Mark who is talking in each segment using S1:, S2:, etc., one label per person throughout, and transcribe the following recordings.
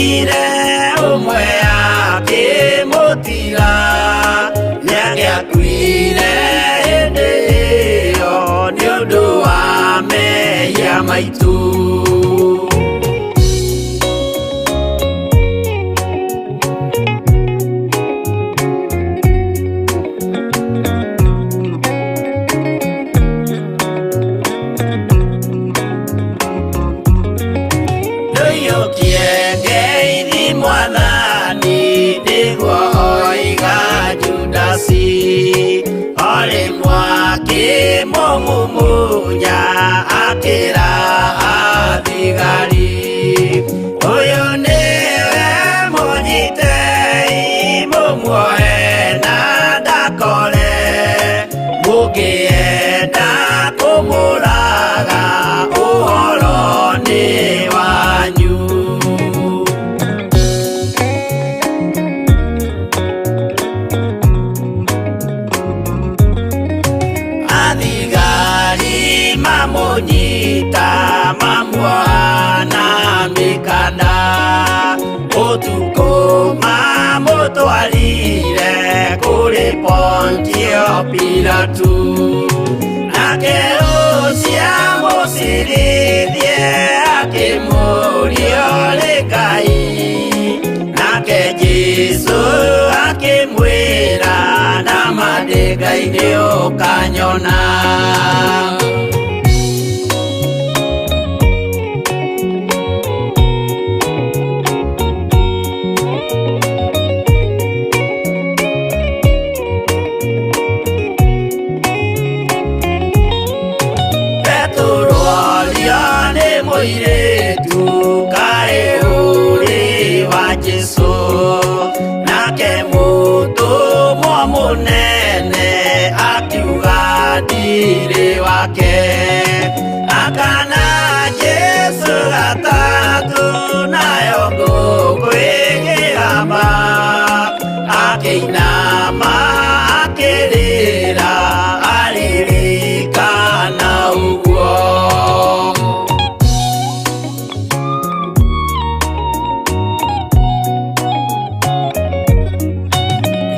S1: Onire ũmwe akĩmũtiga, nĩangĩakuire hĩndĩ ĩyo nĩ ũndũ wa mehia maitũ. Ndũiyũkie ngeithi mwathani nĩguo oiga Judasi, o rĩmwe akĩmũmumunya akĩra athigari, ũyũ nĩwe mũnyitei mũmuoe na ndakore, mũngĩenda kũmũraga ũhoro nĩ wanyu. Athigari mamũnyita mamuoha na mĩkanda, ũtukũ mamũtwarire kũrĩ Pontio Pilatu, nake ũcio amũcirithie akĩmũũria ũrĩ Ngai, nake Jesũ akĩmwĩra nama ndĩ Ngai nĩ ũkanyona. Petero orio nĩ mũirĩtu kaĩ ũrĩ wa Jesũ, nake mũtũmwo mũnene akiuga ndirĩ wake, akana Jesũ gatatũ nayo ngũkũ ĩkĩgamba, akĩinama akĩrĩra aririkana ũguo.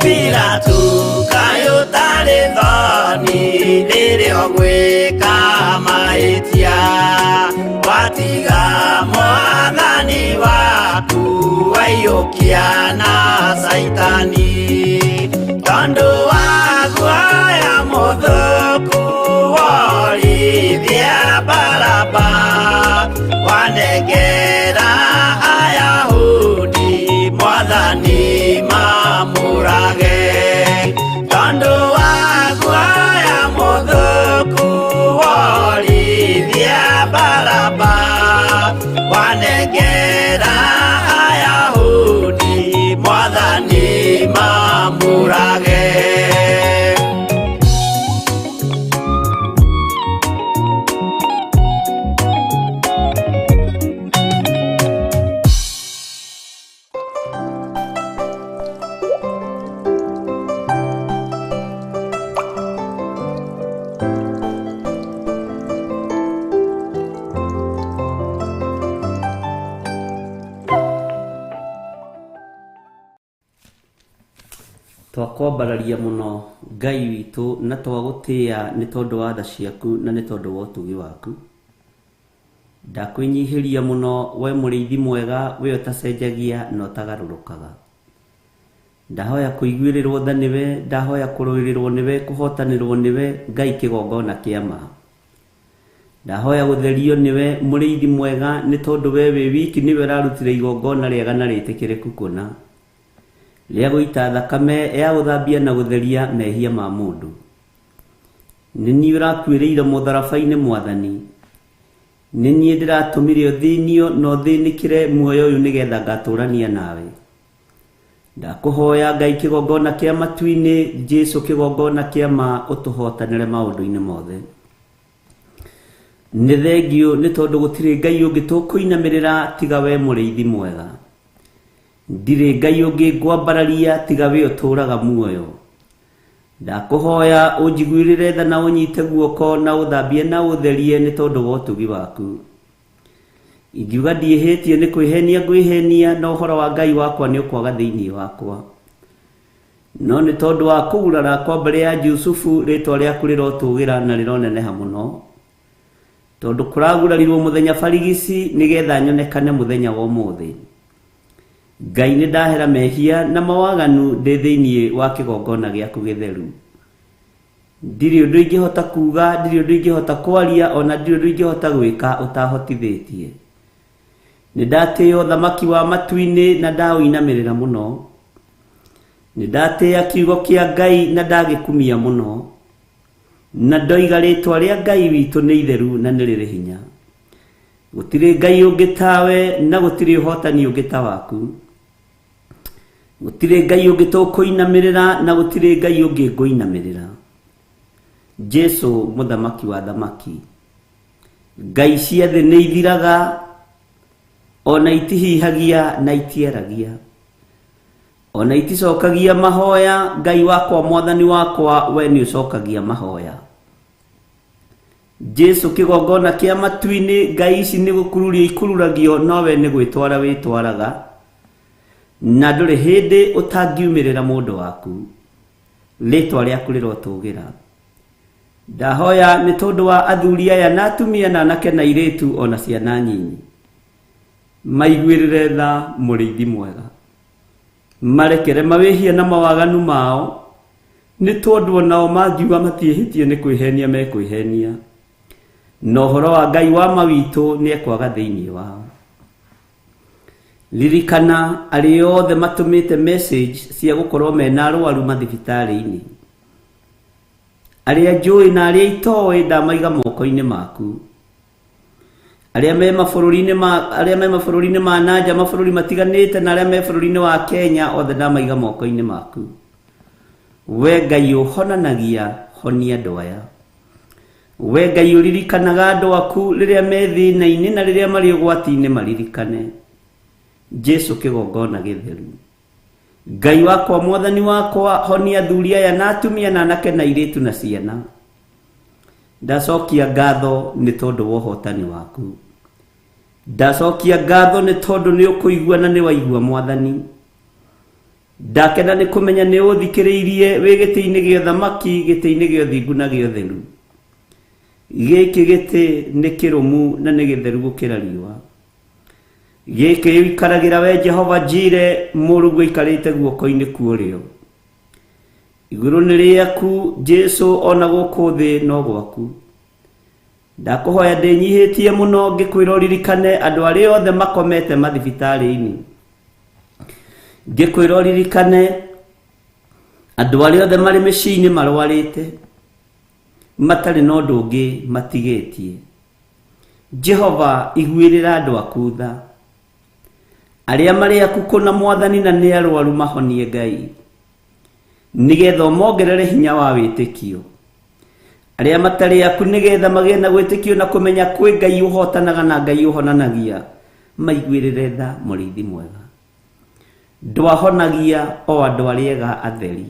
S1: Pilatu kaĩ ũtarĩ thoni rĩrĩa ũgwĩka mahĩtia, watiga mwathani waku waiyũkia na Caitani, tondũ wa guoya mũthũku worithia Baraba, wanengera Ayahudi mwathani mamũrage, tondũ wa guoya mũthũku worithia Baraba, wanengera Ayahudi mwathani mamũrage.
S2: Twakwambararia mũno Ngai witũ na twagũtĩĩa nĩ tondũ wa tha ciaku na nĩ tondũ wa ũtugi waku. Ndakwĩnyihĩria mũno we mũrĩithi mwega we ũtacenjagia na ũtagarũrũkaga. Ndahoya kũiguĩrĩrwo tha nĩwe, ndahoya kũrũĩrĩrwo nĩwe, kũhotanĩrwo nĩwe Ngai kĩgongona kĩa ma. Ndahoya gũtherio nĩwe mũrĩithi mwega nĩ tondũ we wĩ wiki nĩwe ũrarutire igongona rĩega na rĩtĩkĩrĩku kũna, rĩa gũita thakame ya gũthambia na gũtheria mehia ma mũndũ. Nĩ niĩ ũrakuĩrĩire mũtharaba-inĩ Mwathani, nĩ niĩ ndĩratũmire ũthĩnio na ũthĩnĩkĩre muoyo ũyũ nĩgetha ngatũrania nawe. Ndakũhoya Ngai kĩgongona kĩa matu-inĩ, Jesu kĩgongona kĩa ma ũtũhotanĩre maũndũ-inĩ mothe. Nĩ thengiũ nĩ tondũ gũtirĩ Ngai ũngĩ tũkũinamĩrĩra tiga we mũrĩithi mwega. Ndirĩ Ngai ũngĩ ngwambararia tiga we ũtũũraga muoyo. Ndakũhoya ũnjiguĩrĩre tha na ũnyite guoko na ũthambie na ũtherie nĩ tondũ wa ũtugi waku. Ingiuga ndiĩhĩtie nĩ kwĩhenia ngwĩhenia, na ũhoro wa Ngai wakwa nĩ ũkwaga thĩinĩ wakwa. No nĩ tondũ wa kũgurara kwa mbarĩ ya Jusufu, rĩĩtwa rĩaku rĩrotũgĩra na rĩroneneha mũno. Tondũ kũragurarirwo mũthenya barigici nĩgetha nyonekane mũthenya wa ũmũthĩ. Ngai nĩ ndahera mehia na mawaganu ndĩ thĩinĩ wa kĩgongona gĩaku gĩtheru. Ndirĩ ũndũ ingĩhota kuuga, ndirĩ ũndũ ingĩhota kwaria, ona ndirĩ ũndũ ingĩhota gwĩka ũtahotithĩtie. Nĩ ndatĩĩa ũthamaki wa matu-inĩ na ndaũinamĩrĩra mũno. Nĩ ndatĩĩa kiugo kĩa Ngai na ndagĩkumia mũno. Na ndoiga rĩtwa rĩa Ngai witũ nĩ itheru na nĩ rĩrĩ hinya. Gũtirĩ Ngai ũngĩ tawe na gũtirĩ ũhotani ũngĩ ta waku. Gũtirĩ Ngai ũngĩ tũkũinamĩrĩra na gũtirĩ Ngai ũngĩ ngũinamĩrĩra. Jesu mũthamaki wa thamaki. Ngai cia thĩ nĩ ithiraga, ona itihihagia na itiaragia, ona iticokagia mahoya. Ngai wakwa, mwathani wakwa, we nĩ ũcokagia mahoya. Jesu kĩgongona kĩa matu-inĩ, Ngai ici nĩ gũkururio ikururagio, no we nĩ gwĩtwara wĩtwaraga, na ndũrĩ hĩndĩ ũtangiumĩrĩra mũndũ waku. Rĩtwa rĩaku rĩrotũgĩra. Ndahoya nĩ tondũ wa athuri aya na atumia na anake na airĩtu ona ciana nyinyi, maiguĩrĩre tha mũrĩithi mwega, marekere mawĩhia na mawaganu mao, nĩ tondũ onao mangiuga matiĩhĩtie nĩ kwĩhenia mekwĩhenia, na ũhoro wa Ngai wa ma witũ nĩ ekwaga thĩinĩ wao. Ririkana arĩa othe matũmĩte message cia gũkorwo mena arwaru mathibitarĩ-inĩ, arĩa njũĩ na arĩa itoĩ ndamaiga moko-inĩ maku. Arĩa me mabũrũri-inĩ ma arĩa me mabũrũri-inĩ ma nanja, mabũrũri matiganĩte, na arĩa me bũrũri-inĩ wa Kenya, othe ndamaiga moko-inĩ maku. We Ngai ũhonanagia, honia andũ aya. We Ngai ũririkanaga andũ aku rĩrĩa me thĩna-inĩ na rĩrĩa marĩ ũgwati-inĩ, maririkane. Jesu kĩgongona gĩtheru. Ngai wakwa, mwathani wakwa, honia athuri aya na atumia na anake na airĩtu na ciana. Ndacokia ngatho nĩ tondũ wa ũhotani waku. Ndacokia ngatho nĩ tondũ nĩ ũkũigua na nĩ waigua mwathani. Ndakena nĩ kũmenya nĩ ũthikĩrĩirie wĩ gĩtĩ-inĩ gĩa ũthamaki, gĩtĩ-inĩ gĩa ũthingu na gĩa ũtheru. Gĩkĩ gĩtĩ nĩ kĩrũmu na nĩ gĩtheru gũkĩra riũa. Gĩkĩ ũikaragĩra we Jehova Jire, mũrũguo aikarĩte guoko-inĩ kwa ũrĩo. Igũrũ nĩ rĩaku Jesu, ona gũkũ thĩ no gwaku. Ndakũhoya ndĩnyihĩtie mũno ngĩkwĩra ũririkane andũ arĩa othe makomete mathibitarĩ-inĩ. Ngĩkwĩra ũririkane andũ arĩa othe marĩ mĩciĩ-inĩ marwarĩte, matarĩ na ũndũ ũngĩ matigĩtie. Jehova, iguĩrĩra andũ aku tha. Arĩa marĩ aku kũna mwathani na nĩ arwaru mahonie Ngai, nĩgetha ũmongerere hinya wa wĩtĩkio. Arĩa matarĩ aku nĩgetha magĩe na gwĩtĩkio na kũmenya kwĩ Ngai ũhotanaga na Ngai ũhonanagia, maiguĩrĩre tha mũrĩithi mwega. Ndwahonagia o andũ arĩa ega atheri,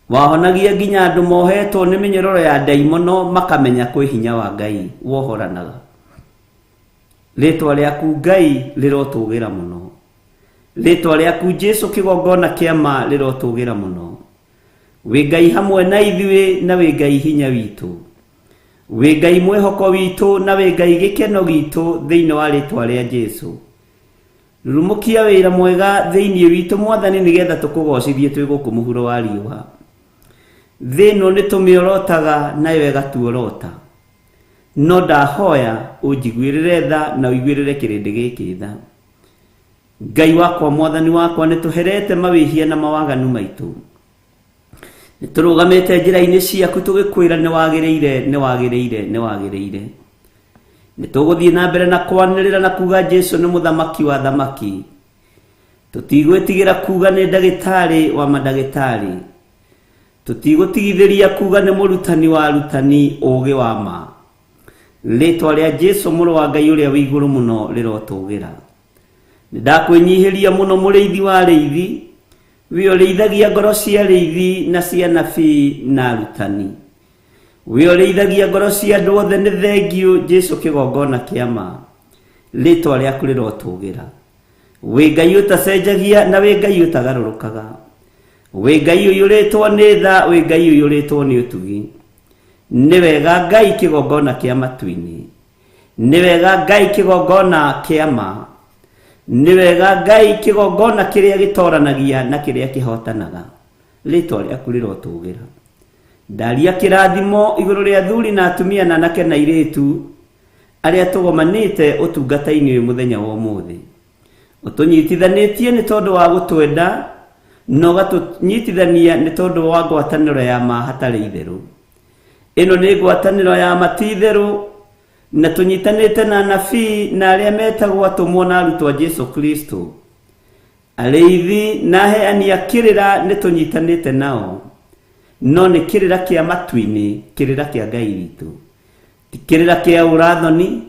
S2: wahonagia nginya andũ mohetwo nĩ mĩnyororo ya ndaimono makamenya kwĩ hinya wa Ngai wohoranaga. Rĩtwa rĩaku Ngai rĩrotũgĩra mũno. Rĩtwa rĩaku Jesu kĩgongona kĩa ma rĩrotũgĩra mũno. Wĩ Ngai hamwe na ithuĩ na wĩ Ngai hinya witũ. Wĩ Ngai mwĩhoko witũ na wĩ Ngai gĩkeno gitũ thĩinĩ wa rĩtwa rĩa Jesu. Rurumũkia wĩra mwega thĩinĩ witũ mwathani nĩgetha tũkũgocithie twĩ gũkũ mũhuro wa riũa. Thĩ ĩno nĩ tũmĩorotaga nayo ĩgatuorota. No ndahoya ũnjiguĩrĩre tha na ũiguĩrĩre kĩrĩndĩ gĩkĩ tha. Ngai wakwa, mwathani wakwa, nĩ tũherete mawĩhia na mawaganu maitũ. Nĩ tũrũgamĩte njĩra-inĩ ciaku tũgĩkwĩra nĩ wagĩrĩire, nĩ wagĩrĩire, nĩ wagĩrĩire. Nĩ tũgũthiĩ na mbere na kwanĩrĩra na kuga Jesu nĩ mũthamaki wa thamaki. Tũtigwĩtigĩra kuga nĩ ndagĩtarĩ wa mandagĩtarĩ. Tũtigũtigithĩria kuga nĩ mũrutani wa arutani ũũgĩ wa ma. Rĩtwa rĩa Jesu mũrũ wa Ngai ũrĩa wĩ igũrũ mũno rĩrotũgĩra. Nĩ ndakwĩnyihĩria mũno mũrĩithi wa arĩithi, we ũrĩithagia ngoro cia arĩithi na cia anabii na arutani. We ũrĩithagia ngoro cia andũ othe, nĩ thengiũ Jesu kĩgongona kĩa ma. Rĩtwa rĩaku rĩrotũgĩra. Wĩ Ngai ũtacenjagia na wĩ Ngai ũtagarũrũkaga. Wĩ Ngai ũiyũrĩtwo nĩ tha, wĩ Ngai ũiyũrĩtwo nĩ ũtugi. Nĩ wega Ngai kĩgongona kĩa matu-inĩ. Nĩ wega Ngai kĩgongona kĩa ma. Nĩ wega Ngai kĩgongona kĩrĩa gĩtoranagia na kĩrĩa kĩhotanaga. Rĩtwa rĩaku rĩrotũgĩra. Ndaria kĩrathimo igũrũ rĩa athuri na atumia na anake na airĩtu arĩa tũgomanĩte ũtungata-inĩ ũyũ mũthenya wa ũmũthĩ. Ũtũnyitithanĩtie nĩ tondũ wa gũtwenda na ũgatũnyitithania nĩ tondũ wa ngwatanĩro ya ma hatarĩ itherũ. Ĩno nĩ ngwatanĩro ya ma ti itherũ na tũnyitanĩte na anabii na arĩa metagwo atũmwo na arutwo a Jesu Kristo. Arĩithi na aheani a kĩrĩra nĩ tũnyitanĩte nao, no nĩ kĩrĩra kĩa matu-inĩ, kĩrĩra kĩa Ngai witũ. Ti kĩrĩra kĩa ũrathoni,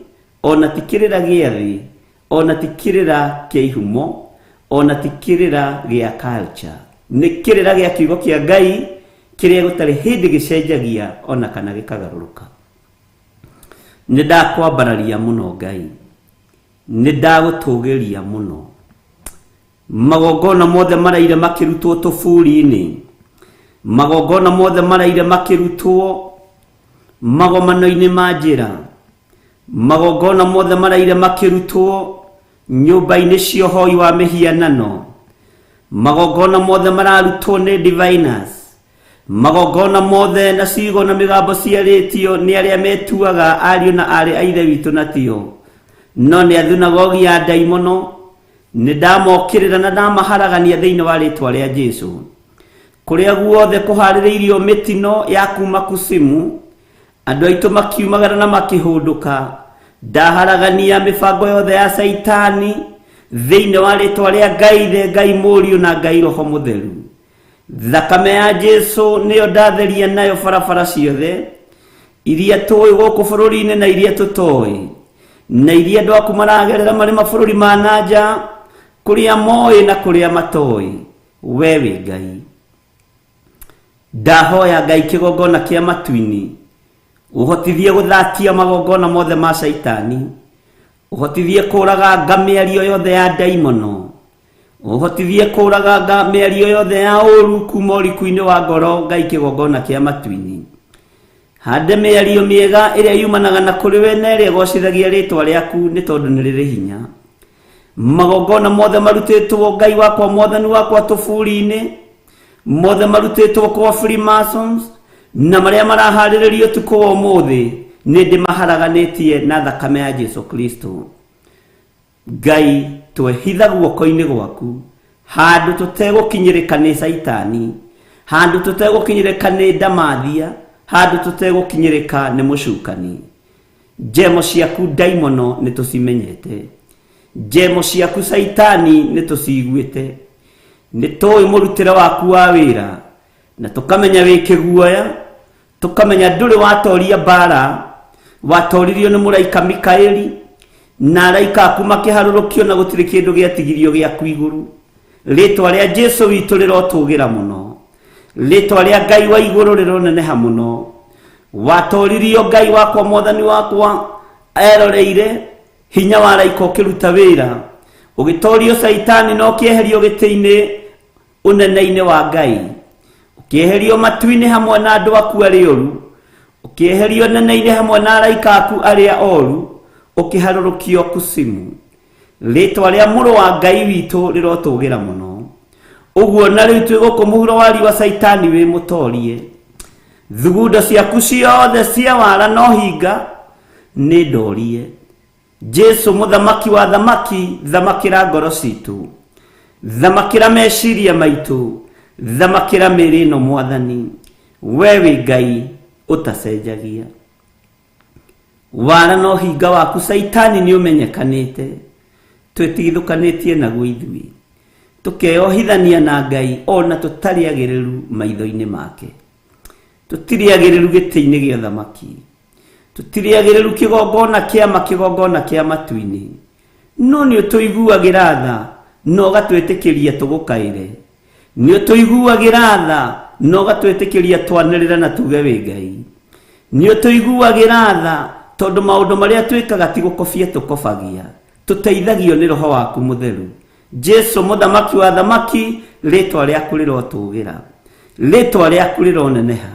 S2: o na ti kĩrĩra gĩa thĩ, o na ti kĩrĩra kĩa ihumo, o na ti kĩrĩra gĩa culture. Nĩ kĩrĩra gĩa kiugo kĩa Ngai kĩrĩa gũtarĩ hĩndĩ gĩcenjagia o na kana gĩkagarũrũka. Nĩ ndakwambararia mũno Ngai. Nĩ ndagũtũgĩria mũno. Magongona mothe maraire makĩrutwo tũburi-inĩ, magongona mothe maraire makĩrutwo magomano-inĩ ma njĩra, magongona mothe maraire makĩrutwo nyũmba-inĩ cia ũhoi wa mĩhianano, magongona mothe mararutwo nĩ diviners, magongona mothe na ciugo na mĩgambo ciarĩtio nĩ arĩa metuaga ariũ na aarĩ a Ithe witũ na tio, no nĩ athunagogi ya ndaimono. Nĩ ndamokĩrĩra na ndamaharagania thĩinĩ wa rĩtwa rĩa Jesu. Kũrĩa guothe kũharĩrĩirio mĩtino ya kuma kusimu, andũ aitũ makiumagara na makĩhũndũka, ndaharagania mĩbango yothe ya Caitani thĩinĩ wa rĩtwa rĩa Ngai Ithe, Ngai Mũriũ na Ngai Roho Mũtheru. Thakame ya Jesu nĩyo ndatheria nayo barabara ciothe iria tũĩ gũkũ bũrũri-inĩ na iria tũtoĩ, na iria andũ aku maragerera marĩ mabũrũri ma na nja, kũrĩa moĩ na kũrĩa matoĩ. We wĩ Ngai. Ndahoya Ngai kĩgongona kĩa matu-inĩ, ũhotithie gũthatia magongona mothe ma Caitani, ũhotithie kũraganga mĩario yothe ya ndaimono, ũhotithie kũraganga mĩario yothe ya ũru kuma ũriku-inĩ wa ngoro. Ngai kĩgongona kĩa matu-inĩ, hande mĩario mĩega ĩrĩa yumanaga na kũrĩ we na ĩrĩa ĩgocithagia rĩtwa rĩaku, nĩ tondũ nĩ rĩrĩ hinya. Magongona mothe marutĩtwo Ngai wakwa mwathani wakwa tũburi-inĩ, mothe marutĩtwo kwa Freemasons na marĩa maraharĩrĩrio ũtukũ wa ũmũthĩ, nĩ ndĩmaharaganĩtie na thakame ya Jesu Kristo. Ngai, twehitha guoko-inĩ gwaku handũ tũtegũkinyĩrĩka nĩ Caitani, handũ tũtegũkinyĩrĩka nĩ ndamathia, handũ tũtegũkinyĩrĩka nĩ mũcukani. Njemo ciaku ndaimono nĩ tũcimenyete, njemo ciaku Caitani nĩ tũciguĩte, nĩ tũĩ mũrutĩre waku wa wĩra, na tũkamenya wĩ kĩguoya, tũkamenya ndũrĩ watoria mbara, watoririo nĩ mũraika Mikaeli, na araika aku makĩharũrũkio na gũtirĩ kĩndũ gĩatigirio gĩaku igũrũ. Rĩtwa rĩa Jesu witũ rĩrotũgĩra mũno, rĩtwa rĩa Ngai wa igũrũ rĩroneneha mũno. Watoririo Ngai wakwa mwathani wakwa eroreire hinya wa araika ũkĩruta wĩra, ũgĩtorio Caitani na ũkĩeherio gĩtĩ-inĩ ũnene-inĩ wa Ngai, ũkĩeherio matu-inĩ hamwe na andũ aku arĩa oru, ũkĩeherio nene-inĩ hamwe na araika aku arĩa oru, ũkĩharũrũkio kusimu. Rĩtwa rĩa mũrũ wa Ngai witũ rĩrotũgĩra mũno. Ũguo na rĩu twĩ gũkũ mũhuro wa riũa, Caitani wĩ mũtorie. Thugundo ciaku ciothe cia wara no hinga nĩ ndorie. Jesu mũthamaki wa thamaki, thamakĩra ngoro citũ, thamakĩra meciria maitũ, thamakĩra mĩĩrĩ ĩno mwathani. We wĩ Ngai ũtacenjagia. Wara na ũhinga waku Caitani nĩ ũmenyekanĩte, twĩtigithũkanĩtie naguo ithuĩ, tũkeyohithania na Ngai ona tũtarĩ agĩrĩru maitho-inĩ make. Tũtirĩ agĩrĩru gĩtĩ-inĩ gĩa ũthamaki, tũtirĩ agĩrĩru kĩgongona kĩa ma, kĩgongona kĩa matu-inĩ, no nĩ ũtũiguagĩra tha na ũgatwĩtĩkĩria tũgũkaĩre. Nĩ ũtũiguagĩra tha na ũgatwĩtĩkĩria twanĩrĩre na tuge wĩ Ngai. Nĩ ũtũiguagĩra tha tondũ maũndũ marĩa twĩkaga ti gũkobia tũkobagia. Tũteithagio nĩ Roho waku Mũtheru. Jesu mũthamaki wa thamaki, rĩtwa rĩaku rĩrotũgĩra, rĩtwa rĩaku rĩroneneha.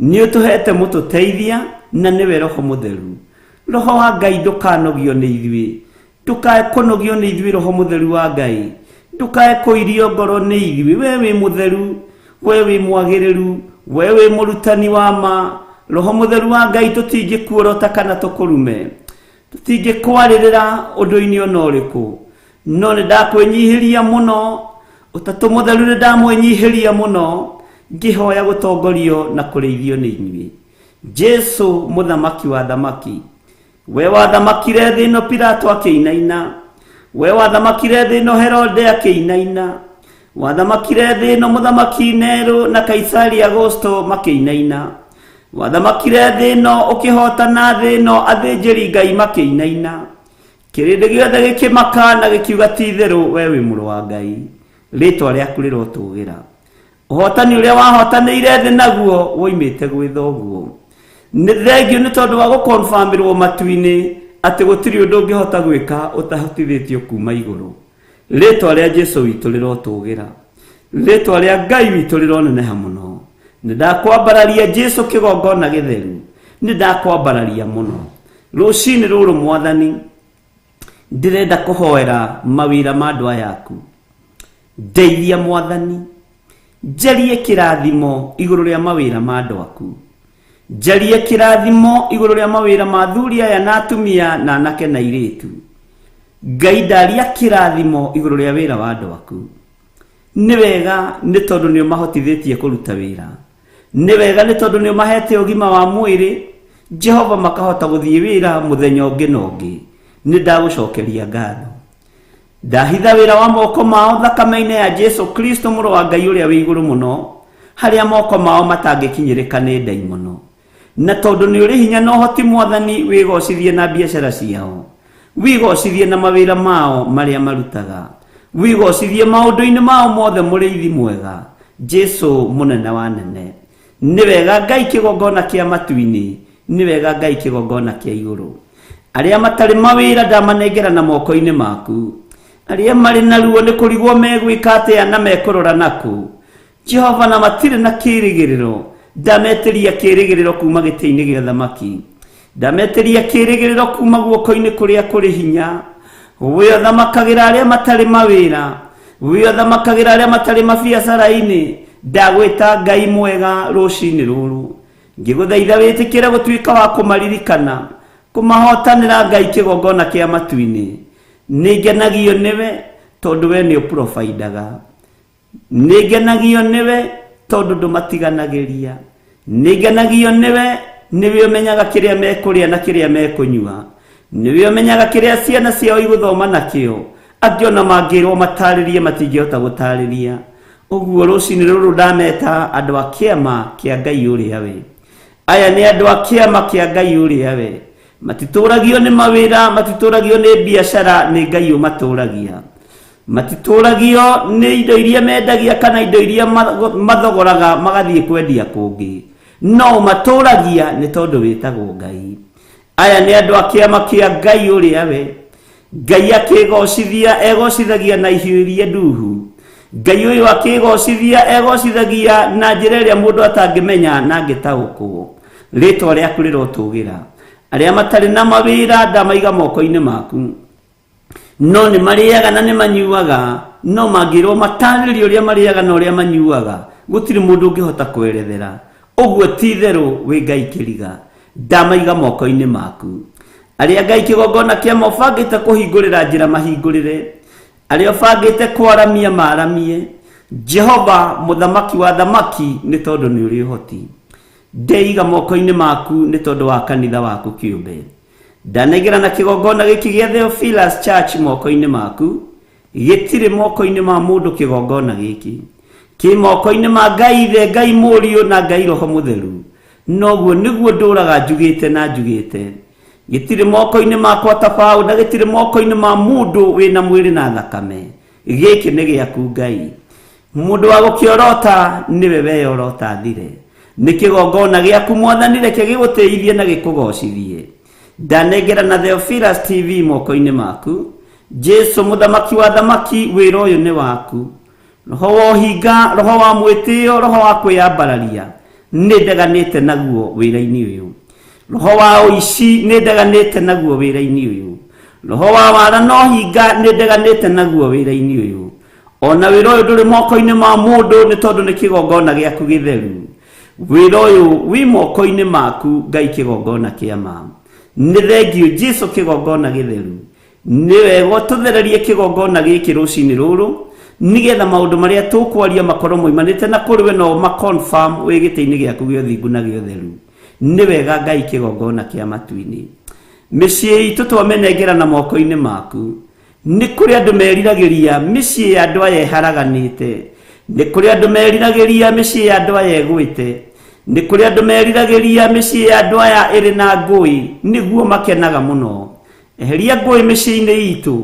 S2: Nĩ ũtũhete mũtũteithia na nĩwe Roho Mũtheru. Roho wa Ngai, ndũkanogio nĩ ithuĩ, ndũkae kũnogio nĩ ithuĩ. Roho Mũtheru wa Ngai, ndũkae kũirio ngoro nĩ ithuĩ. We wĩ mũtheru, we wĩ mwagĩrĩru, we wĩ mũrutani wa ma. Roho Mũtheru wa Ngai, tũtingĩkuorota kana tũkũrume, tũtingĩkwarĩrĩra ũndũ-inĩ ona ũrĩkũ, no nĩ ndakwĩnyihĩria mũno. Ũtatũ Mũtheru, nĩ ndamwĩnyihĩria mũno ngĩhoya gũtongorio na kũrĩithio nĩ inyuĩ. Jesu mũthamaki wa thamaki, we wathamakire thĩ ĩno Pilato akĩinaina, we wathamakire thĩ ĩno Herode akĩinaina, wathamakire thĩ ĩno mũthamaki Nero na Kaisari Agosto makĩinaina, wathamakire thĩ ĩno ũkĩhotana thĩ ĩno athĩnjĩri Ngai makĩinaina, kĩrĩndĩ gĩothe gĩkĩmaka na gĩkiuga ti itherũ we wĩ mũrũ wa Ngai. Rĩtwa rĩaku rĩrotũgĩra. Ũhotani ũrĩa wahotanĩire thĩ naguo woimĩte gwĩ thoguo. Nĩ thengio nĩ tondũ wa gũkonfamĩrwo matu-inĩ atĩ gũtirĩ ũndũ ũngĩhota gwĩka ũtahotithĩtio kuma igũrũ. Rĩtwa rĩa Jesu witũ rĩrotũgĩra, rĩtwa rĩa Ngai witũ rĩroneneha mũno. Nĩ ndakwambararia Jesu kĩgongona gĩtheru, nĩ ndakwambararia mũno rũcinĩ rũrũ. Mwathani, ndĩrenda kũhoera mawĩra ma andũ aya aku. Ndeithia Mwathani, njarie kĩrathimo igũrũ rĩa mawĩra ma andũ aku, njarie kĩrathimo igũrũ rĩa mawĩra ma athuri aya na atumia na anake na airĩtu. Ngai, ndaria kĩrathimo igũrũ rĩa wĩra wa andũ aku. Nĩ wega nĩ tondũ nĩ ũmahotithĩtie kũruta wĩra, nĩ wega nĩ tondũ nĩ ũmahete ũgima wa mwĩrĩ, Jehova, makahota gũthiĩ wĩra mũthenya ũngĩ na ũngĩ. Nĩ ndagũcokeria ngatho. Ndahitha wĩra wa moko mao thakame-inĩ ya Jesu Kristo, mũrũ wa Ngai ũrĩa wĩ igũrũ mũno, harĩa moko mao matangĩkinyĩrĩka nĩ ndaimono. Na tondũ nĩ ũrĩ hinya na ũhoti, Mwathani, wĩgocithie na biacara ciao, wĩgocithie na mawĩra mao marĩa marutaga, wĩgocithie maũndũ-inĩ mao mothe. Mũrĩithi mwega, Jesu mũnene wa nene, nĩ wega Ngai kĩgongona kĩa matu-inĩ, nĩ wega Ngai kĩgongona kĩa igũrũ. Arĩa matarĩ mawĩra ndamanengera na moko-inĩ maku. Arĩa marĩ na ruo nĩ kũrigwo megwĩka atĩa na mekũrora nakũ, Jehova, na matirĩ na kĩĩrĩgĩrĩro, ndametĩria kĩĩrĩgĩrĩro kuma gĩtĩ-inĩ gĩa thamaki, ndametĩria kĩĩrĩgĩrĩro kuma guoko-inĩ kũrĩa kũrĩ hinya. We ũthamakagĩra arĩa matarĩ mawĩra, we ũthamakagĩra arĩa matarĩ mabiacara-inĩ, ndagwĩta Ngai mwega rũcinĩ rũrũ ngĩgũthaitha wĩtĩkĩre gũtuĩka wa kũmaririkana, kũmahotanĩra, Ngai kĩgongona kĩa matu-inĩ. Nĩ ngenagio nĩwe tondũ we nĩ ũprovidaga, nĩ ngenagio nĩwe tondũ ndũmatiganagĩria, nĩ ngenagio nĩwe, nĩwe ũmenyaga kĩrĩa mekũrĩa na kĩrĩa mekũnyua, nĩwe ũmenyaga kĩrĩa ciana ciao igũthoma nakĩo. Angĩ ona mangĩrwo matarĩrie matingĩhota gũtarĩria ũguo. Rũcinĩ rũrũ ndameta andũ a kĩama kĩa Ngai ũrĩa we. Aya nĩ andũ a kĩama kĩa Ngai ũrĩa we. Matitũragio nĩ mawĩra, matitũragio nĩ biacara, nĩ Ngai ũmatũragia. Matitũragio nĩ indo iria mendagia kana indo iria mathogoraga magathiĩ kwendia kũngĩ, no ũmatũragia nĩ tondũ wĩtagwo Ngai. Aya nĩ andũ a kĩama kĩa Ngai ũrĩa we. Ngai akĩgocithia egocithagia na ihiũ iria nduhu. Ngai ũyũ akĩgocithia egocithagia na njĩra ĩrĩa mũndũ atangĩmenya na angĩtaũkwo. Rĩtwa rĩaku rĩrotũgĩra. Arĩa matarĩ na mawĩra ndamaiga moko-inĩ maku. No nĩ marĩaga na nĩ manyuaga, no mangĩrwo matarĩrie ũrĩa marĩaga na ũrĩa manyuaga, gũtirĩ mũndũ ũngĩhota kwerethera ũguo. Ti itherũ wĩ Ngai kĩriga. Ndamaiga moko-inĩ maku. Arĩa Ngai kĩgongona kĩama ũbangĩte kũhingũrĩra njĩra mahingũrĩre, arĩa ũbangĩte kwaramia maramie, Jehova mũthamaki wa thamaki, nĩ tondũ nĩ ũrĩ ũhoti. Ndeiga moko-inĩ maku nĩ tondũ wa kanitha waku kĩũmbe. Ndanengera na kĩgongona gĩkĩ gĩa Theophilus Church moko-inĩ maku. Gĩtirĩ moko-inĩ ma mũndũ, kĩgongona gĩkĩ kĩ moko-inĩ ma Ngai Ithe, Ngai Mũriũ na Ngai Roho Mũtheru. Noguo nĩguo ndũraga njugĩte na njugĩte. Gĩtirĩ moko-inĩ makwa ta baũ, na gĩtirĩ moko-inĩ ma mũndũ wĩna mwĩrĩ na thakame. Gĩkĩ nĩ gĩaku Ngai. Mũndũ wa gũkĩorota nĩwe weyorota thire. Nĩ kĩgongona gĩaku Mwathani, reke gĩgũtĩithie na gĩkũgocithie. Ndanengera na Theophilus TV moko-inĩ maku. Jesu mũthamaki wa thamaki, wĩra ũyũ nĩ waku. Roho wa ũhinga, roho wa mwĩtĩo, roho wa kwĩyambararia, nĩ ndeganĩte naguo wĩra-inĩ ũyũ. Roho wa ũici nĩ ndeganĩte naguo wĩra-inĩ ũyũ. Roho wa wara na ũhinga nĩ ndeganĩte naguo wĩra-inĩ ũyũ. Ona wĩra ũyũ ndũrĩ moko-inĩ ma mũndũ nĩ tondũ nĩ kĩgongona gĩaku gĩtheru. Wĩra ũyũ wĩ moko-inĩ maku Ngai kĩgongona kĩa ma. Nĩ thengiũ Jesu kĩgongona gĩtheru. Nĩ wega ũtũthererie kĩgongona gĩkĩ rũcinĩ rũrũ nĩgetha maũndũ marĩa tũkwaria makorwo moimanĩte na kũrĩ we na ũma-confirm wĩ gĩtĩ-inĩ gĩaku gĩa ũthingu na gĩa ũtheru. Nĩ wega Ngai kĩgongona kĩa matu-inĩ. Mĩciĩ itũ twamĩnengera na moko-inĩ maku. Nĩ kũrĩ andũ meriragĩria mĩciĩ ya andũ aya ĩharaganĩte. Nĩ kũrĩ andũ meriragĩria mĩciĩ ya andũ aya ĩgwĩte. Nĩ kũrĩ andũ meriragĩria mĩciĩ ya andũ aya ĩrĩ na ngũĩ, nĩguo makenaga mũno. Eheria ngũĩ mĩciĩ-inĩ itũ,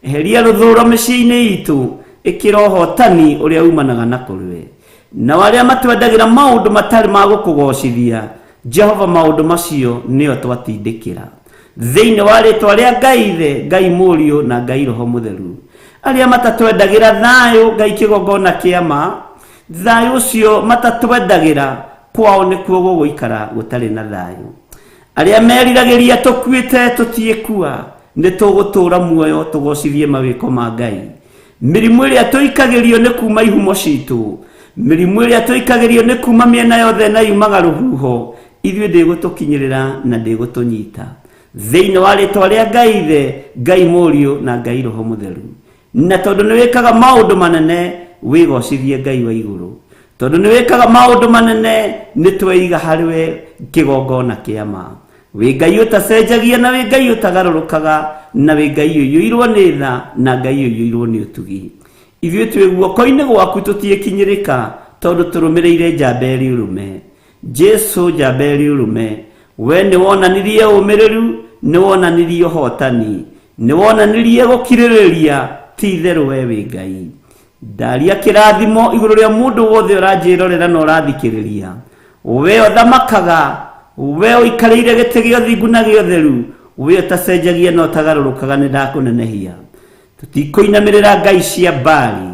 S2: eheria rũthũũro mĩciĩ-inĩ itũ, ĩkĩra ũhotani ũrĩa umanaga na kũrĩ we. Nao arĩa matwendagĩra maũndũ matarĩ ma gũkũgocithia, Jehova maũndũ macio nĩo twatindĩkĩra. Thĩinĩ wa rĩtwa rĩa Ngai Ithe, Ngai Mũriũ na Ngai Roho Mũtheru. Arĩa matatwendagĩra thayũ, Ngai kĩgongona kĩa ma, thayũ ũcio matatwendagĩra, kwao nĩkuo gũgũikara gũtarĩ na thayũ. Arĩa meriragĩria tũkuĩte tũtiĩkua, nĩ tũgũtũũra muoyo tũgocithie mawĩko ma Ngai. Mĩrimũ ĩrĩa tũikagĩrio nĩ kuma ihumo citũ, mĩrimũ ĩrĩa tũikagĩrio nĩ kuma mĩena yothe na yumaga rũhuho, ithuĩ ndĩgũtũkinyĩrĩra na ndĩgũtũnyita. Thĩinĩ wa rĩtwa rĩa Ngai Ithe, Ngai Mũriũ na Ngai Roho Mũtheru. Na tondũ nĩ wĩkaga maũndũ manene, wĩgocithie Ngai wa igũrũ. Tondũ nĩ wĩkaga maũndũ manene, nĩ tweiga harĩ we kĩgongona kĩa ma. Wĩ Ngai ũtacenjagia na wĩ Ngai ũtagarũrũkaga, na wĩ Ngai ũiyũirwo nĩ tha na Ngai ũiyũirwo nĩ ũtugi. Ithuĩ twĩ guoko-inĩ gwaku tũtiĩkinyĩrĩka, tondũ tũrũmĩrĩire njamba ĩrĩ ũrũme. Jesu njamba ĩrĩ ũrũme, we nĩ wonanirie ũmĩrĩru, nĩ wonanirie ũhotani, nĩ wonanirie gũkirĩrĩria, ti itherũ we wĩ Ngai. Ndaria kĩrathimo igũrũ rĩa mũndũ wothe ũranjĩrorera na ũrathikĩrĩria. We ũthamakaga, we ũikarĩire gĩtĩ gĩa ũthingu na gĩa ũtheru, we ũtacenjagia na ũtagarũrũkaga, nĩ ndakũnenehia. Tũtikũinamĩrĩra ngai cia Baali,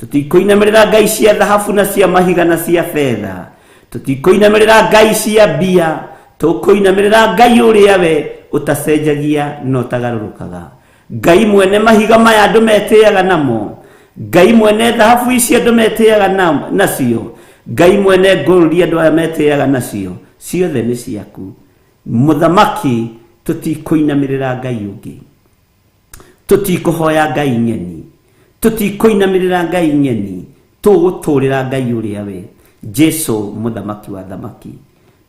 S2: tũtikũinamĩrĩra ngai cia thahabu na cia mahiga na cia betha, tũtikũinamĩrĩra ngai cia mbia, tũkũinamĩrĩra Ngai ũrĩa we ũtacenjagia na ũtagarũrũkaga. Ngai mwene mahiga maya andũ metĩaga namo, Ngai mwene thahabu ici andũ metĩaga nacio, Ngai mwene gold andũ aya metĩaga nacio, ciothe nĩ ciaku. Mũthamaki, tũtikũinamĩrĩra Ngai ũngĩ, tũtikũhoya Ngai ng'eni, tũtikũinamĩrĩra Ngai ng'eni, tũgũtũrĩra Ngai ũrĩa we, Jesu mũthamaki wa thamaki.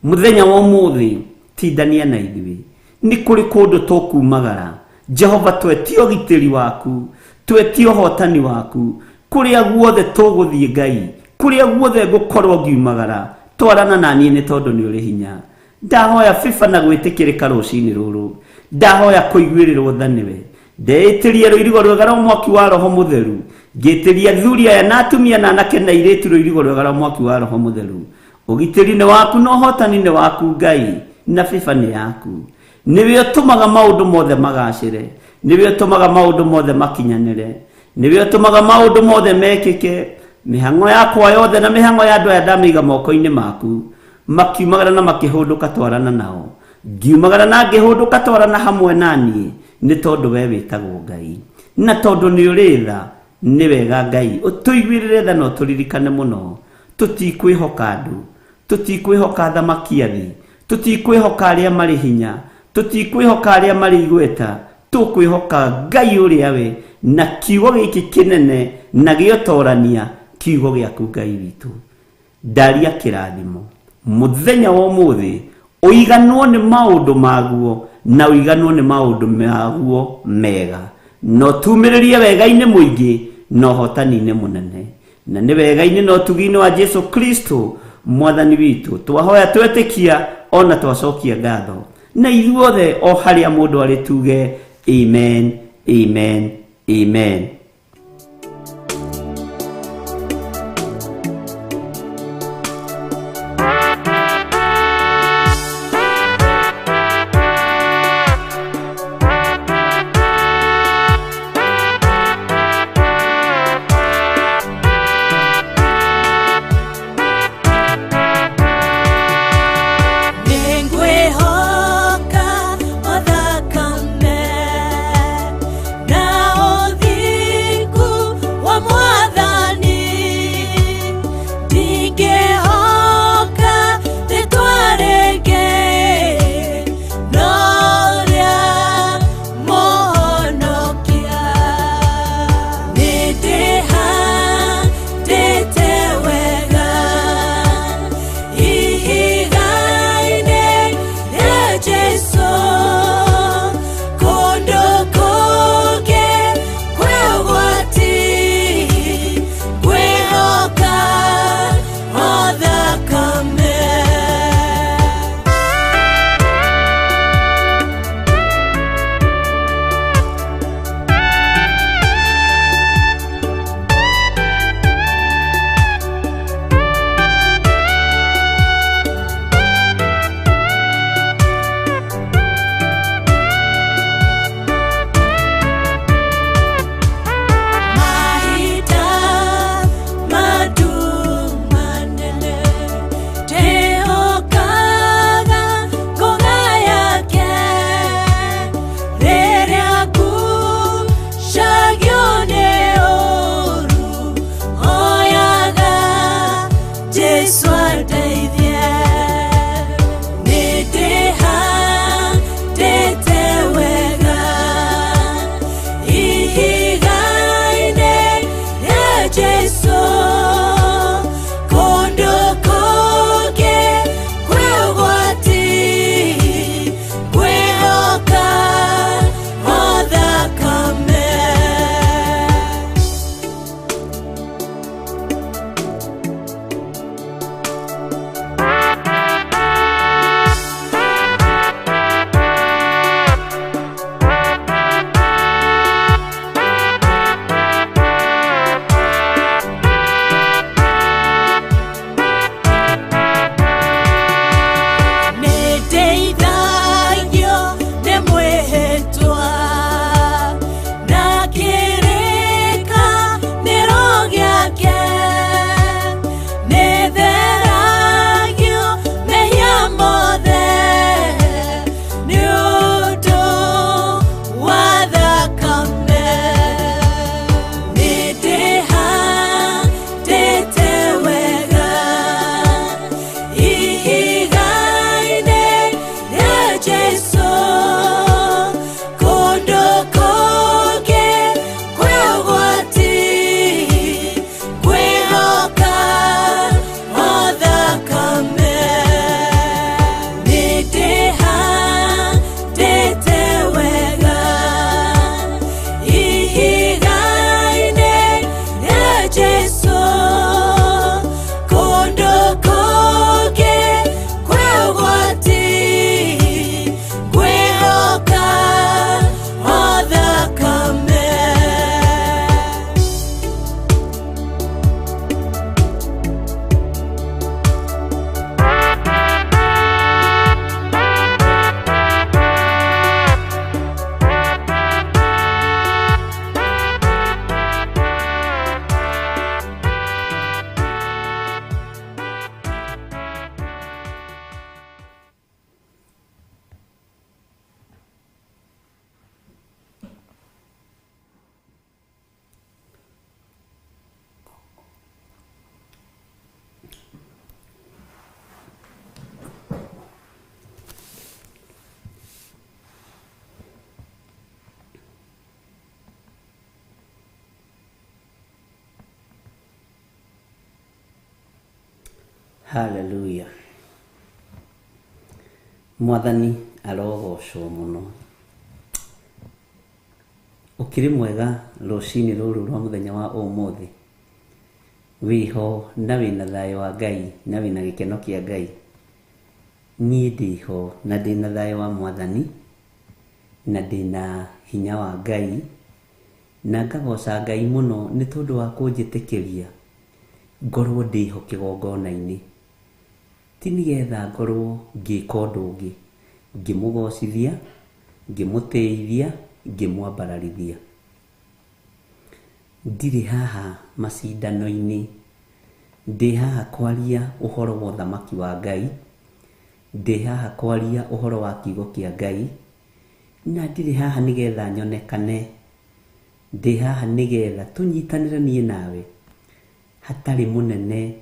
S2: Mũthenya wa ũmũthĩ tindania na ithuĩ, nĩ kũrĩ kũndũ tũkumagara. Jehova, twetie ũgitĩri waku, twetie ũhotani waku, kũrĩa guothe tũgũthiĩ Ngai, kũrĩa guothe ngũkorwo ngiumagara, twarana na niĩ nĩ tondũ nĩ ũrĩ hinya. Ndahoya bĩba na gwĩtĩkĩrĩka rũcinĩ rũrũ, ndahoya kũiguĩrĩrwo tha nĩwe. Ndeĩtĩria rũirigo rwega rwa mwaki wa Roho Mũtheru, ngĩtĩria athuri aya na atumia na anake na airĩtu rũirigo rwega rwa mwaki wa Roho Mũtheru. Ũgitĩri nĩ waku na ũhotani nĩ waku Ngai, na bĩba nĩ yaku. Nĩwe ũtũmaga maũndũ mothe magacĩre, nĩwe ũtũmaga maũndũ mothe makinyanĩre, nĩwe ũtũmaga maũndũ mothe mekĩke. Mĩhang'o yakwa yothe na mĩhang'o ya andũ aya ndamĩiga moko-inĩ maku. Makiumagara na makĩhũndũka twarana nao, ngiumagara na ngĩhũndũka twarana hamwe na niĩ, nĩ tondũ we wĩtagwo Ngai, na tondũ nĩ ũrĩ tha. Nĩ wega Ngai ũtũiguĩrĩre tha na ũtũririkane mũno. Tũtikwĩhoka andũ, tũtikwĩhoka athamaki a thĩ, tũtikwĩhoka arĩa marĩ hinya, tũtikwĩhoka arĩa marĩ igweta, tũkwĩhoka Ngai ũrĩa we na kiugo gĩkĩ kĩnene na gĩotorania, kiugo gĩaku Ngai witũ. Ndaria kĩrathimo mũthenya wa ũmũthĩ, ũiganwo nĩ maũndũ maguo na ũiganwo nĩ maũndũ maguo mega, na ũtumĩrĩrie wega-inĩ mũingĩ na ũhotani-inĩ mũnene, na nĩ wega-inĩ na ũtugi-inĩ wa Jesu Kristo mwathani witũ twahoya twetĩkia ona twacokia ngatho, na ithuothe o harĩa mũndũ arĩ tuge amen, amen, amen. Haleluya. Mwathani arogocwo mũno. Ũkĩrĩ mwega rũcinĩ rũrũ rwa mũthenya wa ũmũthĩ. Wĩho na wĩna thayũ wa Ngai na wĩna gĩkeno kĩa Ngai. Niĩ ndĩho na ndĩna thayũ wa Mwathani na ndĩna hinya wa Ngai na ngagoca Ngai mũno nĩ tondũ wa kũnjĩtĩkĩria ngorwo ndĩho kĩgongona-inĩ. Ti nĩgetha ngorwo ngĩka ũndũ ũngĩ, ngĩmũgocithia, ngĩmũtĩithia, ngĩmwambararithia. Ndirĩ haha macindano-inĩ, ndĩ haha kwaria ũhoro wa ũthamaki wa Ngai, ndĩ haha kwaria ũhoro wa kiugo kĩa Ngai, na ndirĩ haha nĩgetha nyonekane, ndĩ haha nĩgetha tũnyitanĩre niĩ nawe, hatarĩ mũnene,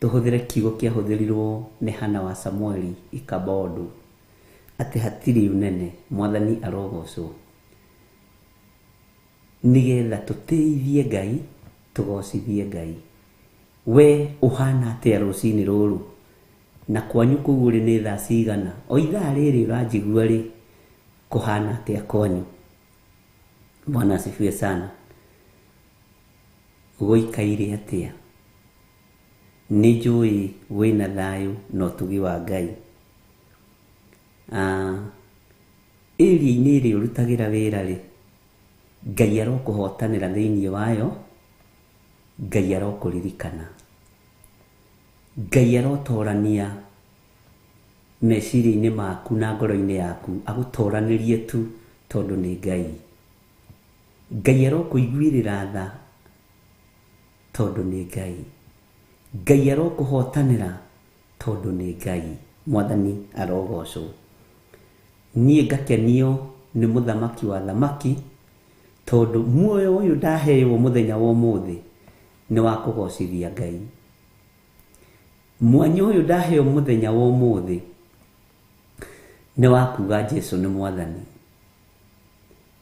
S2: tũhũthĩre kiugo kĩahũthĩrirwo nĩ Hana wa Samueli Ikabodu, atĩ hatirĩ ũnene, Mwathani arogocwo. Nĩgetha tũtĩithie Ngai, tũgocithie Ngai. We ũhana atĩa rũcinĩ rũrũ? Na kwanyu kũu ũrĩ nĩ thaa cigana? O ithaa rĩrĩ ũranjigua rĩ, kũhana atĩa kwanyu? Bwana asifiwe sana. Gũikaire atĩa? Nĩ njũĩ wĩna thayũ na ũtugi wa Ngai. Area-inĩ ĩrĩa ũrutagĩra wĩra rĩ, Ngai arokũhotanĩra thĩinĩ wayo, Ngai arokũririkana. Ngai arotorania meciria-inĩ maku na ngoro-inĩ yaku, agũtoranĩrie tu tondũ nĩ Ngai. Ngai arokũiguĩrĩra tha tondũ nĩ Ngai. Ngai arokũhotanĩra tondũ nĩ Ngai. Mwathani arogocwo. Niĩ ngakenio nĩ mũthamaki wa thamaki tondũ muoyo ũyũ ndaheo mũthenya wa ũmũthĩ nĩ wa kũgocithia Ngai. Mwanya ũyũ ndaheo mũthenya wa ũmũthĩ nĩ wa kuga Jesu nĩ Mwathani.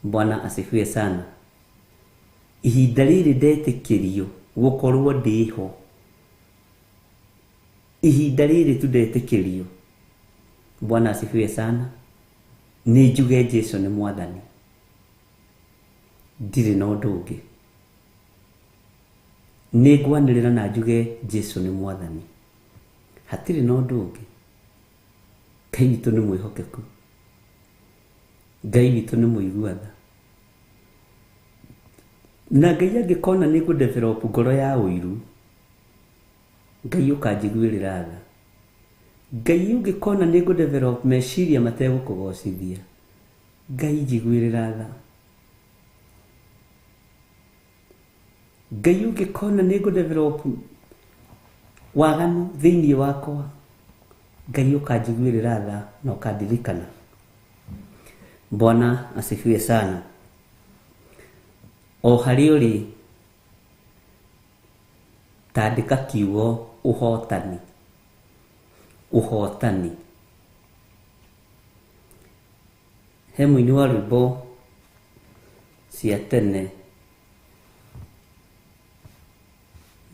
S2: Bwana asifiwe sana. Ihinda rĩrĩ ndetĩkĩrio gũkorwo ndĩho, ihinda rĩrĩ tu ndetĩkĩrio, Bwana asifiwe sana, nĩ njuge Jesu nĩ Mwathani. Ndirĩ na ũndũ ũngĩ. Nĩ ngwanĩrĩra na njuge Jesu nĩ Mwathani. Hatirĩ na ũndũ ũngĩ. Ngai witũ nĩ mwĩhokeku. Ngai witũ nĩ mũigua tha. Na Ngai angĩkona nĩ ngũ develop ngoro ya ũiru, Ngai ũkanjiguĩrĩra tha. Ngai ũngĩkona nĩ ngũ develop meciria mategũkũgocithia, Ngai njiguĩrĩra tha. Ngai ũngĩkona nĩ ngũ develop waganu thĩinĩ wakwa, Ngai ũkanjiguĩrĩra tha na ũkandirikana. Bwana asifiwe sana. O harĩa ũrĩ, tandĩka kiugo ũhotani. Ũhotani. He mũini wa rwĩmbo cia tene.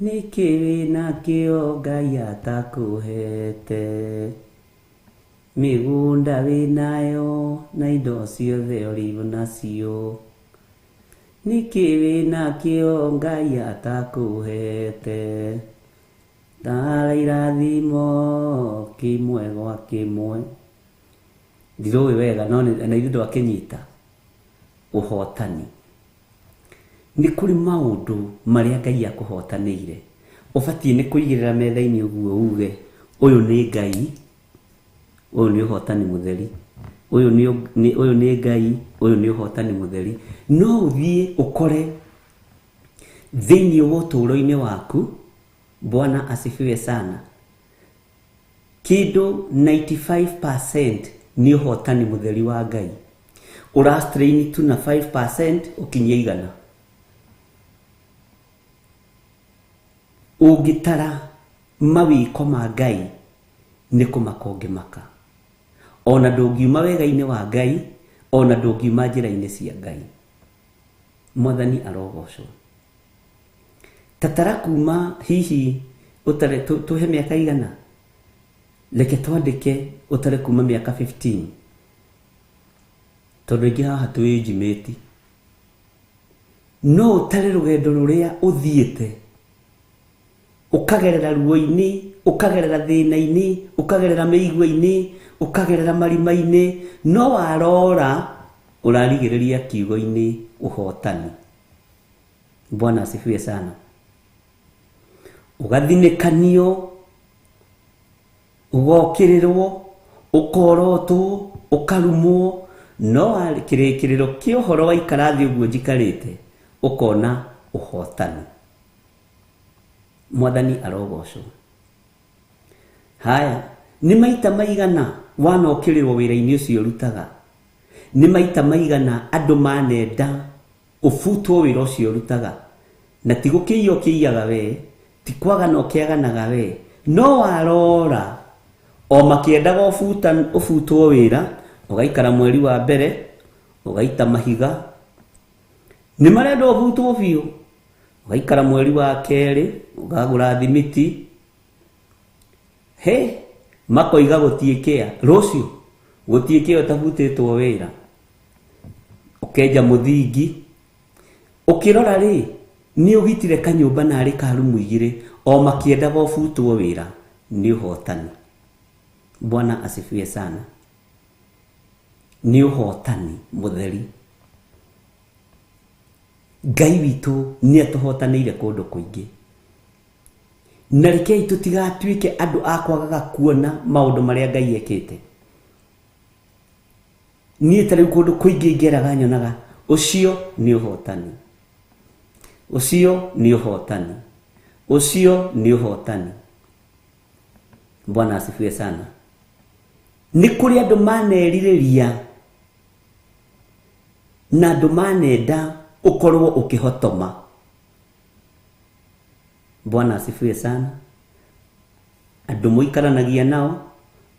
S2: Nĩkĩ wĩnakĩo Ngai atakũhete? Mĩgũnda wĩnayo na indo ciothe ũrĩ nacio. Nĩkĩ wĩnakĩo Ngai atakũhete? Tara irathimo kĩmwe gwa kĩmwe. Ndirũĩ wega no na ithuĩ ndwakĩnyita. Ũhotani. Nĩ kũrĩ maũndũ marĩa Ngai akũhotanĩire. Ũbatiĩ nĩ kũigĩrĩra metha-inĩ ũguo uge ũyũ nĩ Ngai, ũyũ nĩ ũhotani mũtheri, ũyũ nĩ Ngai, ũyũ nĩ ũhotani mũtheri. No ũthiĩ ũkore thĩinĩ wa ũtũũro-inĩ waku, Bwana asifiwe sana, kĩndũ 95% nĩ ũhotani mũtheri wa Ngai. Ũra strain tu na 5% ũkinyie igana. Ũngĩtara mawĩko ma Ngai nĩ kũmaka ũngĩmaka. Ona ndũngiuma wega-inĩ wa Ngai, ona ndũngiuma njĩra-inĩ cia Ngai. Mwathani arogocwo. Tatara kuma hihi Ũtare tũhe mĩaka igana? Reke twandĩke ũtare kuma mĩaka 15, tondũ aingĩ haha twĩ age mate. No ũtare rũgendo rũrĩa ũthiĩte, ũkagerera ruo-inĩ, ũkagerera thĩna-inĩ, ũkagerera mĩigua-inĩ, ũkagerera marima-inĩ, no warora ũrarigĩrĩria kiugo-inĩ ũhotani. Bwana asifiwe sana. Ũgathinĩkanio, ũgokĩrĩrwo, ũkorotwo, ũkarumwo, no kĩrĩkĩrĩro kĩa ũhoro waikara thĩ ũguo njikarĩte, ũkona ũhotani. Mwathani arogocwo. Haya, nĩ maita maigana wanokĩrĩrwo wĩra-inĩ ũcio ũrutaga? Nĩ maita maigana andũ manenda ũbutwo wĩra ũcio ũrutaga? Na ti gũkĩiya ũkĩiyaga we, ti kwagana ũkĩaganaga we, no warora o makĩendaga ũbutwo wĩra, ũgaikara mweri wa mbere, ũgaita mahiga, nĩ marenda ũbutwo biũ, ũgaikara mweri wa kerĩ, ũkagũra thimiti, he makoiga gũtiĩkĩa, rũciũ gũtiĩkĩa ũtabutĩtwo wĩra, ũkenja mũthingi, ũkĩrora rĩ, nĩ ũgitire kanyũmba narĩ ka rumu igĩrĩ, o makĩendaga ũbutwo wĩra, nĩ ũhotani. Bwana asifiwe sana. Nĩ ũhotani mũtheri. Ngai witũ nĩ atũhotanĩire kũndũ kũingĩ. Na rekei tũtigatuĩke andũ a kwagaga kuona maũndũ marĩa Ngai ekĩte. Niĩ ta rĩu kũndũ kũingĩ ngeraga nyonaga ũcio nĩ ũhotani, ũcio nĩ ũhotani, ũcio nĩ ũhotani. Bwana asifiwe sana. Nĩ kũrĩ andũ manerirĩria na andũ manenda ũkorwo ũkĩhotoma. Bwana asifiwe sana. Andũ mũikaranagia nao,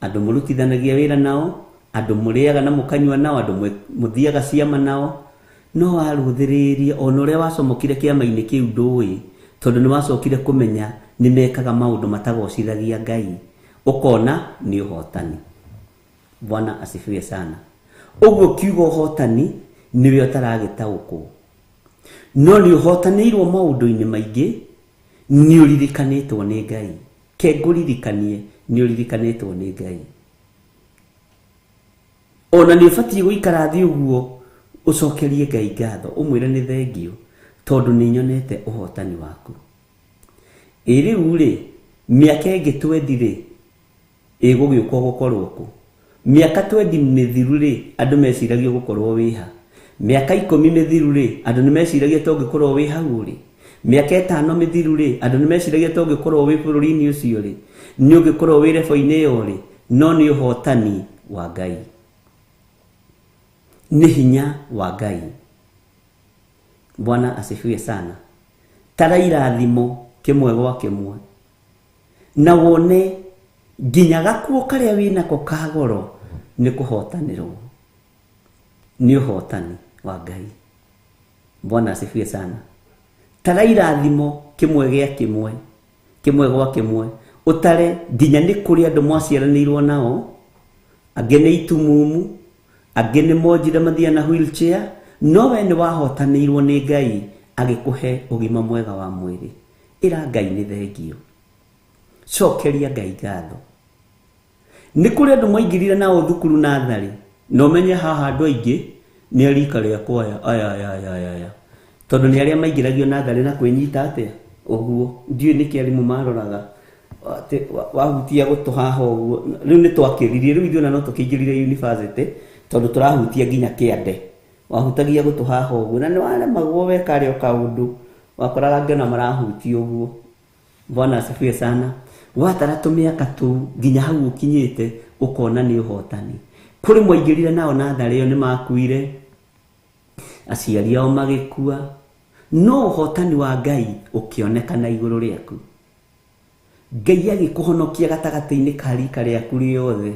S2: andũ mũrutithanagia wĩra nao, andũ mũrĩaga na mũkanyua nao, andũ mũthiaga ciama nao, no warũthĩrĩria ona ũrĩa wacomokire kĩama-inĩ kĩu ndũĩ, tondũ nĩ wacokire kũmenya nĩ mekaga maũndũ matagocithagia Ngai, ũkona nĩ ũhotani. Bwana asifiwe sana. Ũguo kiugo ũhotani nĩwe ũtaragĩtaũkwo, no nĩ ũhotanĩirwo maũndũ-inĩ maingĩ, nĩ ũririkanĩtwo nĩ Ngai. Ke ngũririkanie, nĩ ũririkanĩtwo nĩ Ngai. Ona nĩ ũbatiĩ gũikara thĩ ũguo ũcokerie Ngai ngatho, ũmwĩre nĩ thengio, tondũ nĩ nyonete ũhotani waku. Ĩ rĩu rĩ, mĩaka ĩngĩ twendi rĩ, ĩgũgĩũka ũgũkorwo kũ? Mĩaka twendi mĩthiru rĩ, andũ meciragia ũgũkorwo wĩ ha? Mĩaka 10 mĩthiru rĩ, andũ nĩ meciragia to ũngĩkorwo wĩ hau rĩ? Mĩaka 5 mĩthiru rĩ, andũ nĩ meciragia to ũngĩkorwo wĩ bũrũri-inĩ ũcio rĩ, nĩ ũngĩkorwo wĩ rebo-inĩ ĩyo rĩ? No nĩ ũhotani wa Ngai, nĩ hinya wa Ngai. Bwana asifiwe sana. Tara irathimo kĩmwe gwa kĩmwe, na wone nginya gakuo karĩa wĩnako ka goro nĩ kũhotanĩrwo, nĩ ũhotani wa Ngai. Bwana asifiwe sana. Tara irathimo kĩmwe gĩa kĩmwe, kĩmwe gwa kĩmwe, ũtare nginya nĩ kũrĩ andũ mwaciaranĩirwo nao, angĩ nĩ itumumu, angĩ nĩ monjire mathia na wheelchair, no we nĩ wahotanĩirwo nĩ Ngai agĩkũhe ũgima mwega wa mwĩrĩ. Ĩra Ngai nĩ thengio, cokeria Ngai ngatho. Nĩ kũrĩ andũ mwaingĩrire nao thukuru natharĩ, na ũmenye haha andũ aingĩ nĩ a rika rĩakwa aya, aya, aya, aya, aya, aya, tondũ nĩ arĩa maingĩragio natharĩ na kwĩnyita atĩa ũguo, ndiũĩ nĩkĩ arimũ maroraga atĩ wahutia gũtũ haha ũguo. Rĩu nĩ twakĩririe, rĩu ithuĩ ona no tũkĩingĩrire university tondũ tũrahutia nginya kĩande, wahutagia gũtũ haha ũguo na nĩ waremagwo weka arĩ o kaũndũ, wakoraga angĩ ona marahutia ũguo. Bwana asifiwe sana. Watara tũmĩaka tũu nginya hau ũkinyĩte, ũkona nĩ ũhotani. Kũrĩ mwaingĩrire nao natharĩ ĩyo nĩ makuire, aciari ao magĩkua, no ũhotani wa Ngai ũkĩonekana igũrũ rĩaku. Ngai agĩkũhonokia gatagatĩ-inĩ ka rika rĩaku rĩothe.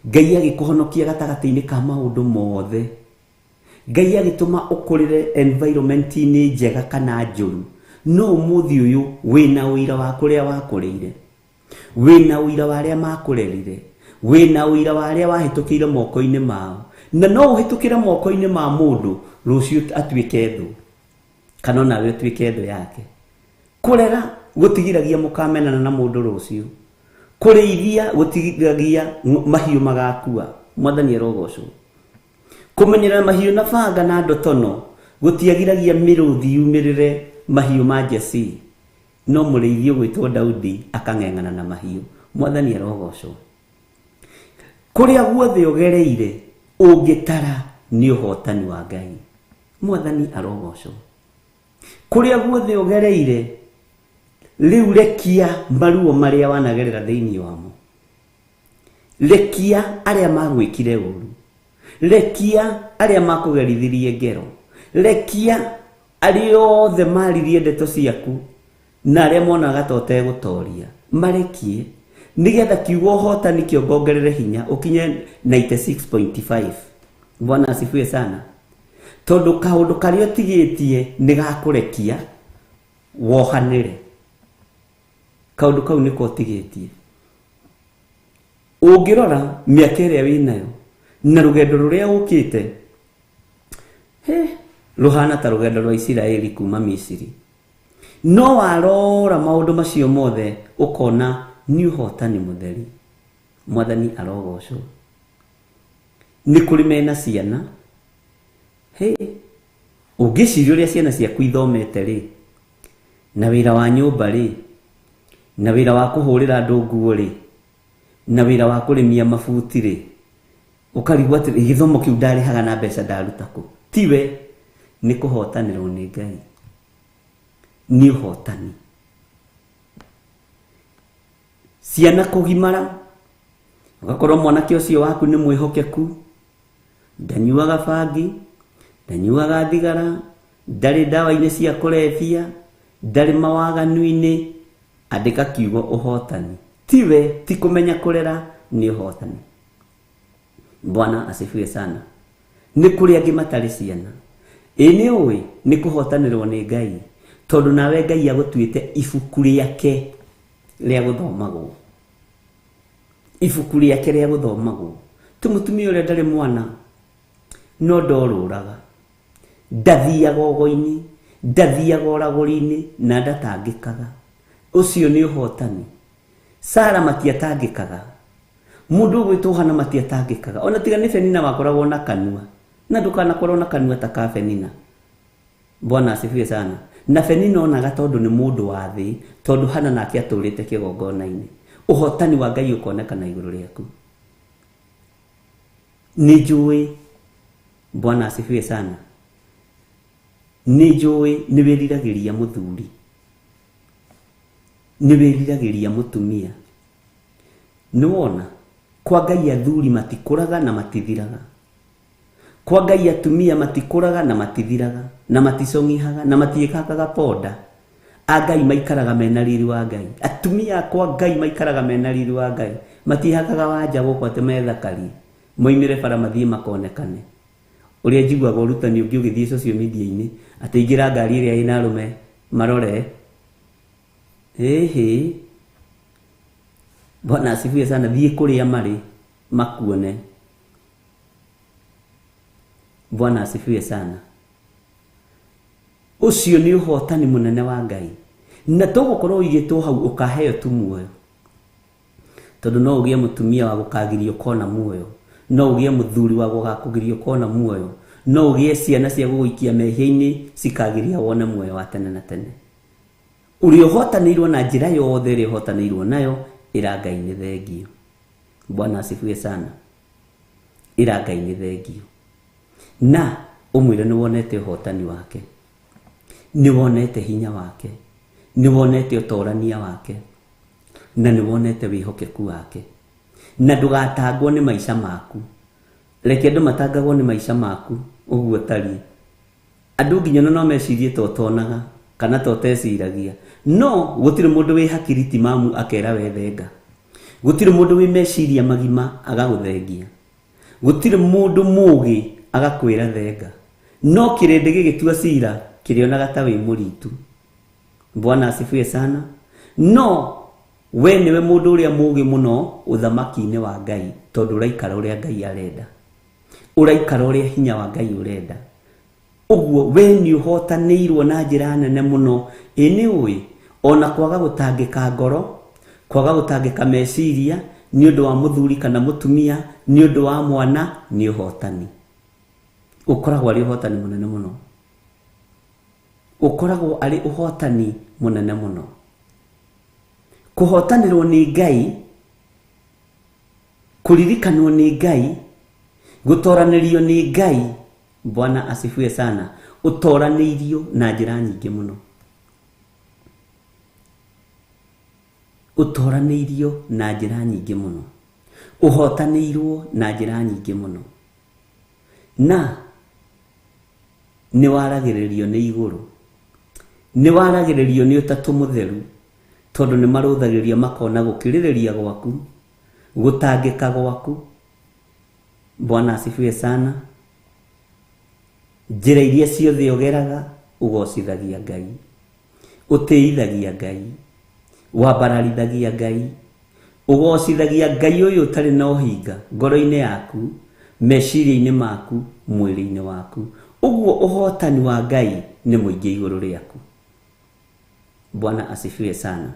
S2: Ngai agĩkũhonokia gatagatĩ-inĩ ka maũndũ mothe. Ngai agĩtũma ũkũrĩre environment-inĩ njega kana njũru, No ũmũthĩ ũyũ wĩna ũira wa kũrĩa wakũrĩire, wĩna ũira wa arĩa makũrerire, wĩna ũira wa arĩa wahĩtũkĩire moko-inĩ mao, na no ũhĩtũkĩre moko-inĩ ma mũndũ rũciũ atuĩke thũ, kana onawe ũtuĩke thũ yake. Kũrera gũtigiragia mũkamenana na mũndũ rũciũ, kũrĩithia gũtigiragia mahiũ magakua. Mwathani arogocwo. Kũmenyerera mahiũ na banga na ndotono gũtiagiragia mĩrũthi yumĩrĩre mahiũ ma Jesii, no mũrĩithi ũgwĩtwo Daudi akang'eng'ana na mahiũ. Mwathani arogocwo. Kũrĩa guothe ũgereire ũngĩtara nĩ ũhotani wa Ngai. Mwathani arogocwo. Kũrĩa guothe ũgereire rĩu rekia maruo marĩa wanagerera thĩinĩ wamo, rekia arĩa magwĩkire ũru, rekia arĩa makũgerithirie ngero, rekia arĩa othe maririe ndeto ciaku na arĩa monaga ta ũtegũtoria, marekie nĩgetha kiugo ũhotani kĩongongerere hinya ũkinye 96.5. Bwana asifiwe sana. Tondũ kaũndũ karĩa ũtigĩtie nĩ gakũrekia wohanĩre. Kaũndũ kau nĩko ũtigĩtie. Ũngĩrora mĩaka ĩrĩa wĩnayo na rũgendo rũrĩa ũkĩte, rũhana ta rũgendo rwa Isiraeli kuma Misiri. No warora maũndũ macio mothe ũkona nĩ ũhotani mũtheri. Mwathani arogocwo. Nĩ kũrĩ mena ciana. Ũngĩciria ũrĩa ciana ciaku ithomete rĩ, na wĩra wa nyũmba rĩ, na wĩra wa kũhũrĩra andũ nguo rĩ, na wĩra wa kũrĩmia mabuti rĩ, ũkarigwo atĩ gĩthomo kĩu ndarĩhaga na mbeca ndaruta kũ. Tiwe, nĩ kũhotanĩrwo nĩ Ngai. Nĩ ũhotani. Ciana kũgimara, ũgakorwo mwanake ũcio waku nĩ mwĩhokeku, ndanyuaga bangi, ndanyuaga thigara, ndarĩ ndawa-inĩ cia kũrebia, ndarĩ mawaganu-inĩ. Andĩka kiugo ũhotani. Tiwe, ti kũmenya kũrera, nĩ ũhotani. Bwana asifiwe sana. Nĩ kũrĩ angĩ matarĩ ciana. Ĩ nĩ ũĩ nĩ kũhotanĩrwo nĩ Ngai, tondũ nawe Ngai agũtuĩte ibuku rĩake rĩa gũthomagwo. Ibuku rĩake rĩa gũthomagwo. Ti mũtumia ũrĩa ndarĩ mwana, no ndorũraga, ndathiaga ũgo-inĩ, ndathiaga ũragũri-inĩ, na ndatangĩkaga. Ũcio nĩ ũhotani. Sara matiatangĩkaga. Mũndũ ũgwĩtwo Hana matiatangĩkaga. Ona tiga nĩ Penina wakoragwo na kanua, na ndũkanakorwo na kanua ta ka Penina. Bwana asifiwe sana. Na Penina onaga tondũ nĩ mũndũ wa thĩ, tondũ Hana nake atũrĩte kĩgongona-inĩ. Ũhotani wa Ngai ũkonekana igũrũ rĩaku. Nĩ njũĩ. Bwana asifiwe sana. Nĩ njũĩ nĩ wĩriragĩria mũthuri, nĩ wĩriragĩria mũtumia. Nĩ wona kwa Ngai athuri matikũraga na matithiraga. Kwa Ngai atumia matikũraga na matithiraga, na maticong'ihaga na matiĩkakaga ponda. A Ngai maikaraga mena riri wa Ngai. Atumia kwa Ngai maikaraga mena riri wa Ngai. Matiĩhakaga wanja gũkũ atĩ methakarie, moimĩre bara mathiĩ makonekane. Ũrĩa njiguaga ũrutani ũngĩ ũgĩthiĩ social media-inĩ, atĩ ingĩra ngari ĩrĩa ĩna arũme marore. Ĩhĩ. Bwana asifiwe sana. Thiĩ kũrĩa marĩ makuone. Bwana asifiwe sana. Ũcio nĩ ũhotani mũnene wa Ngai. Na tũgũkorwo ũigĩtwo hau ũkaheo tu muoyo. Tondũ no ũgĩe mũtumia wa gũkagiria ũkona muoyo, no ũgĩe mũthuri wa gũgakũgiria ũkona muoyo, no ũgĩe ciana cia gũgũikia mehia-inĩ cikagiria wone muoyo wa tene na tene. Ũrĩa ũhotanĩirwo na njĩra yothe ĩrĩa ũhotanĩirwo nayo, ĩra Ngai nĩ thengio. Bwana asifiwe sana. Ĩra Ngai nĩ thengio. Na ũmwĩre nĩ wonete ũhotani wake, nĩ wonete hinya wake, nĩ wonete ũtorania wake, na nĩ wonete wĩhokeku wake. Na ndũgatangwo nĩ maica maku. Reke andũ matangagwo nĩ maica maku ũguo ũtariĩ. Andũ nginya no mecirie ta ũtonaga kana ta ũteciragia. No gũtirĩ mũndũ wĩ hakiri timamu akera we thenga. Gũtirĩ mũndũ wĩ meciria magima agagũthengia. Gũtirĩ mũndũ mũũgĩ agakwĩra thenga. No kĩrĩndĩ gĩgĩtua cira kĩrĩonaga ta wĩ mũritu. Bwana asifiwe sana. No we nĩwe mũndũ ũrĩa mũũgĩ mũno ũthamaki-inĩ wa Ngai, tondũ ũraikara ũrĩa Ngai arenda, ũraikara ũrĩa hinya wa Ngai ũrenda. Ũguo we nĩ ũhotanĩirwo na njĩra nene mũno. Ĩ nĩ ũĩ ona kwaga gũtangĩka ngoro, kwaga gũtangĩka meciria nĩ ũndũ wa mũthuri kana mũtumia, nĩ ũndũ wa mwana, nĩ ũhotani. Ũkoragwo arĩ ũhotani mũnene mũno, ũkoragwo arĩ ũhotani mũnene mũno. Kũhotanĩrwo nĩ Ngai, kũririkanwo nĩ Ngai, gũtoranĩrio nĩ Ngai. Bwana asifiwe sana. Ũtoranĩirio na njĩra nyingĩ mũno, ũtoranĩirio na njĩra nyingĩ mũno, ũhotanĩirwo na njĩra nyingĩ mũno, na nĩ waragĩrĩrio nĩ igũrũ, nĩ waragĩrĩrio nĩ ũtatũ mũtheru, tondũ nĩ marũthagĩrĩria makona gũkirĩrĩria gwaku, gũtangĩka gwaku. Bwana asifiwe sana. Njĩra iria ciothe ũgeraga ũgocithagia Ngai, ũtĩithagia Ngai, wambararithagia Ngai, ũgocithagia Ngai ũyũ ũtarĩ na ũhinga ngoro-inĩ yaku, meciria-inĩ maku, mwĩrĩ-inĩ waku. Ũguo ũhotani wa Ngai nĩ mũingĩ igũrũ rĩaku. Bwana asifiwe sana.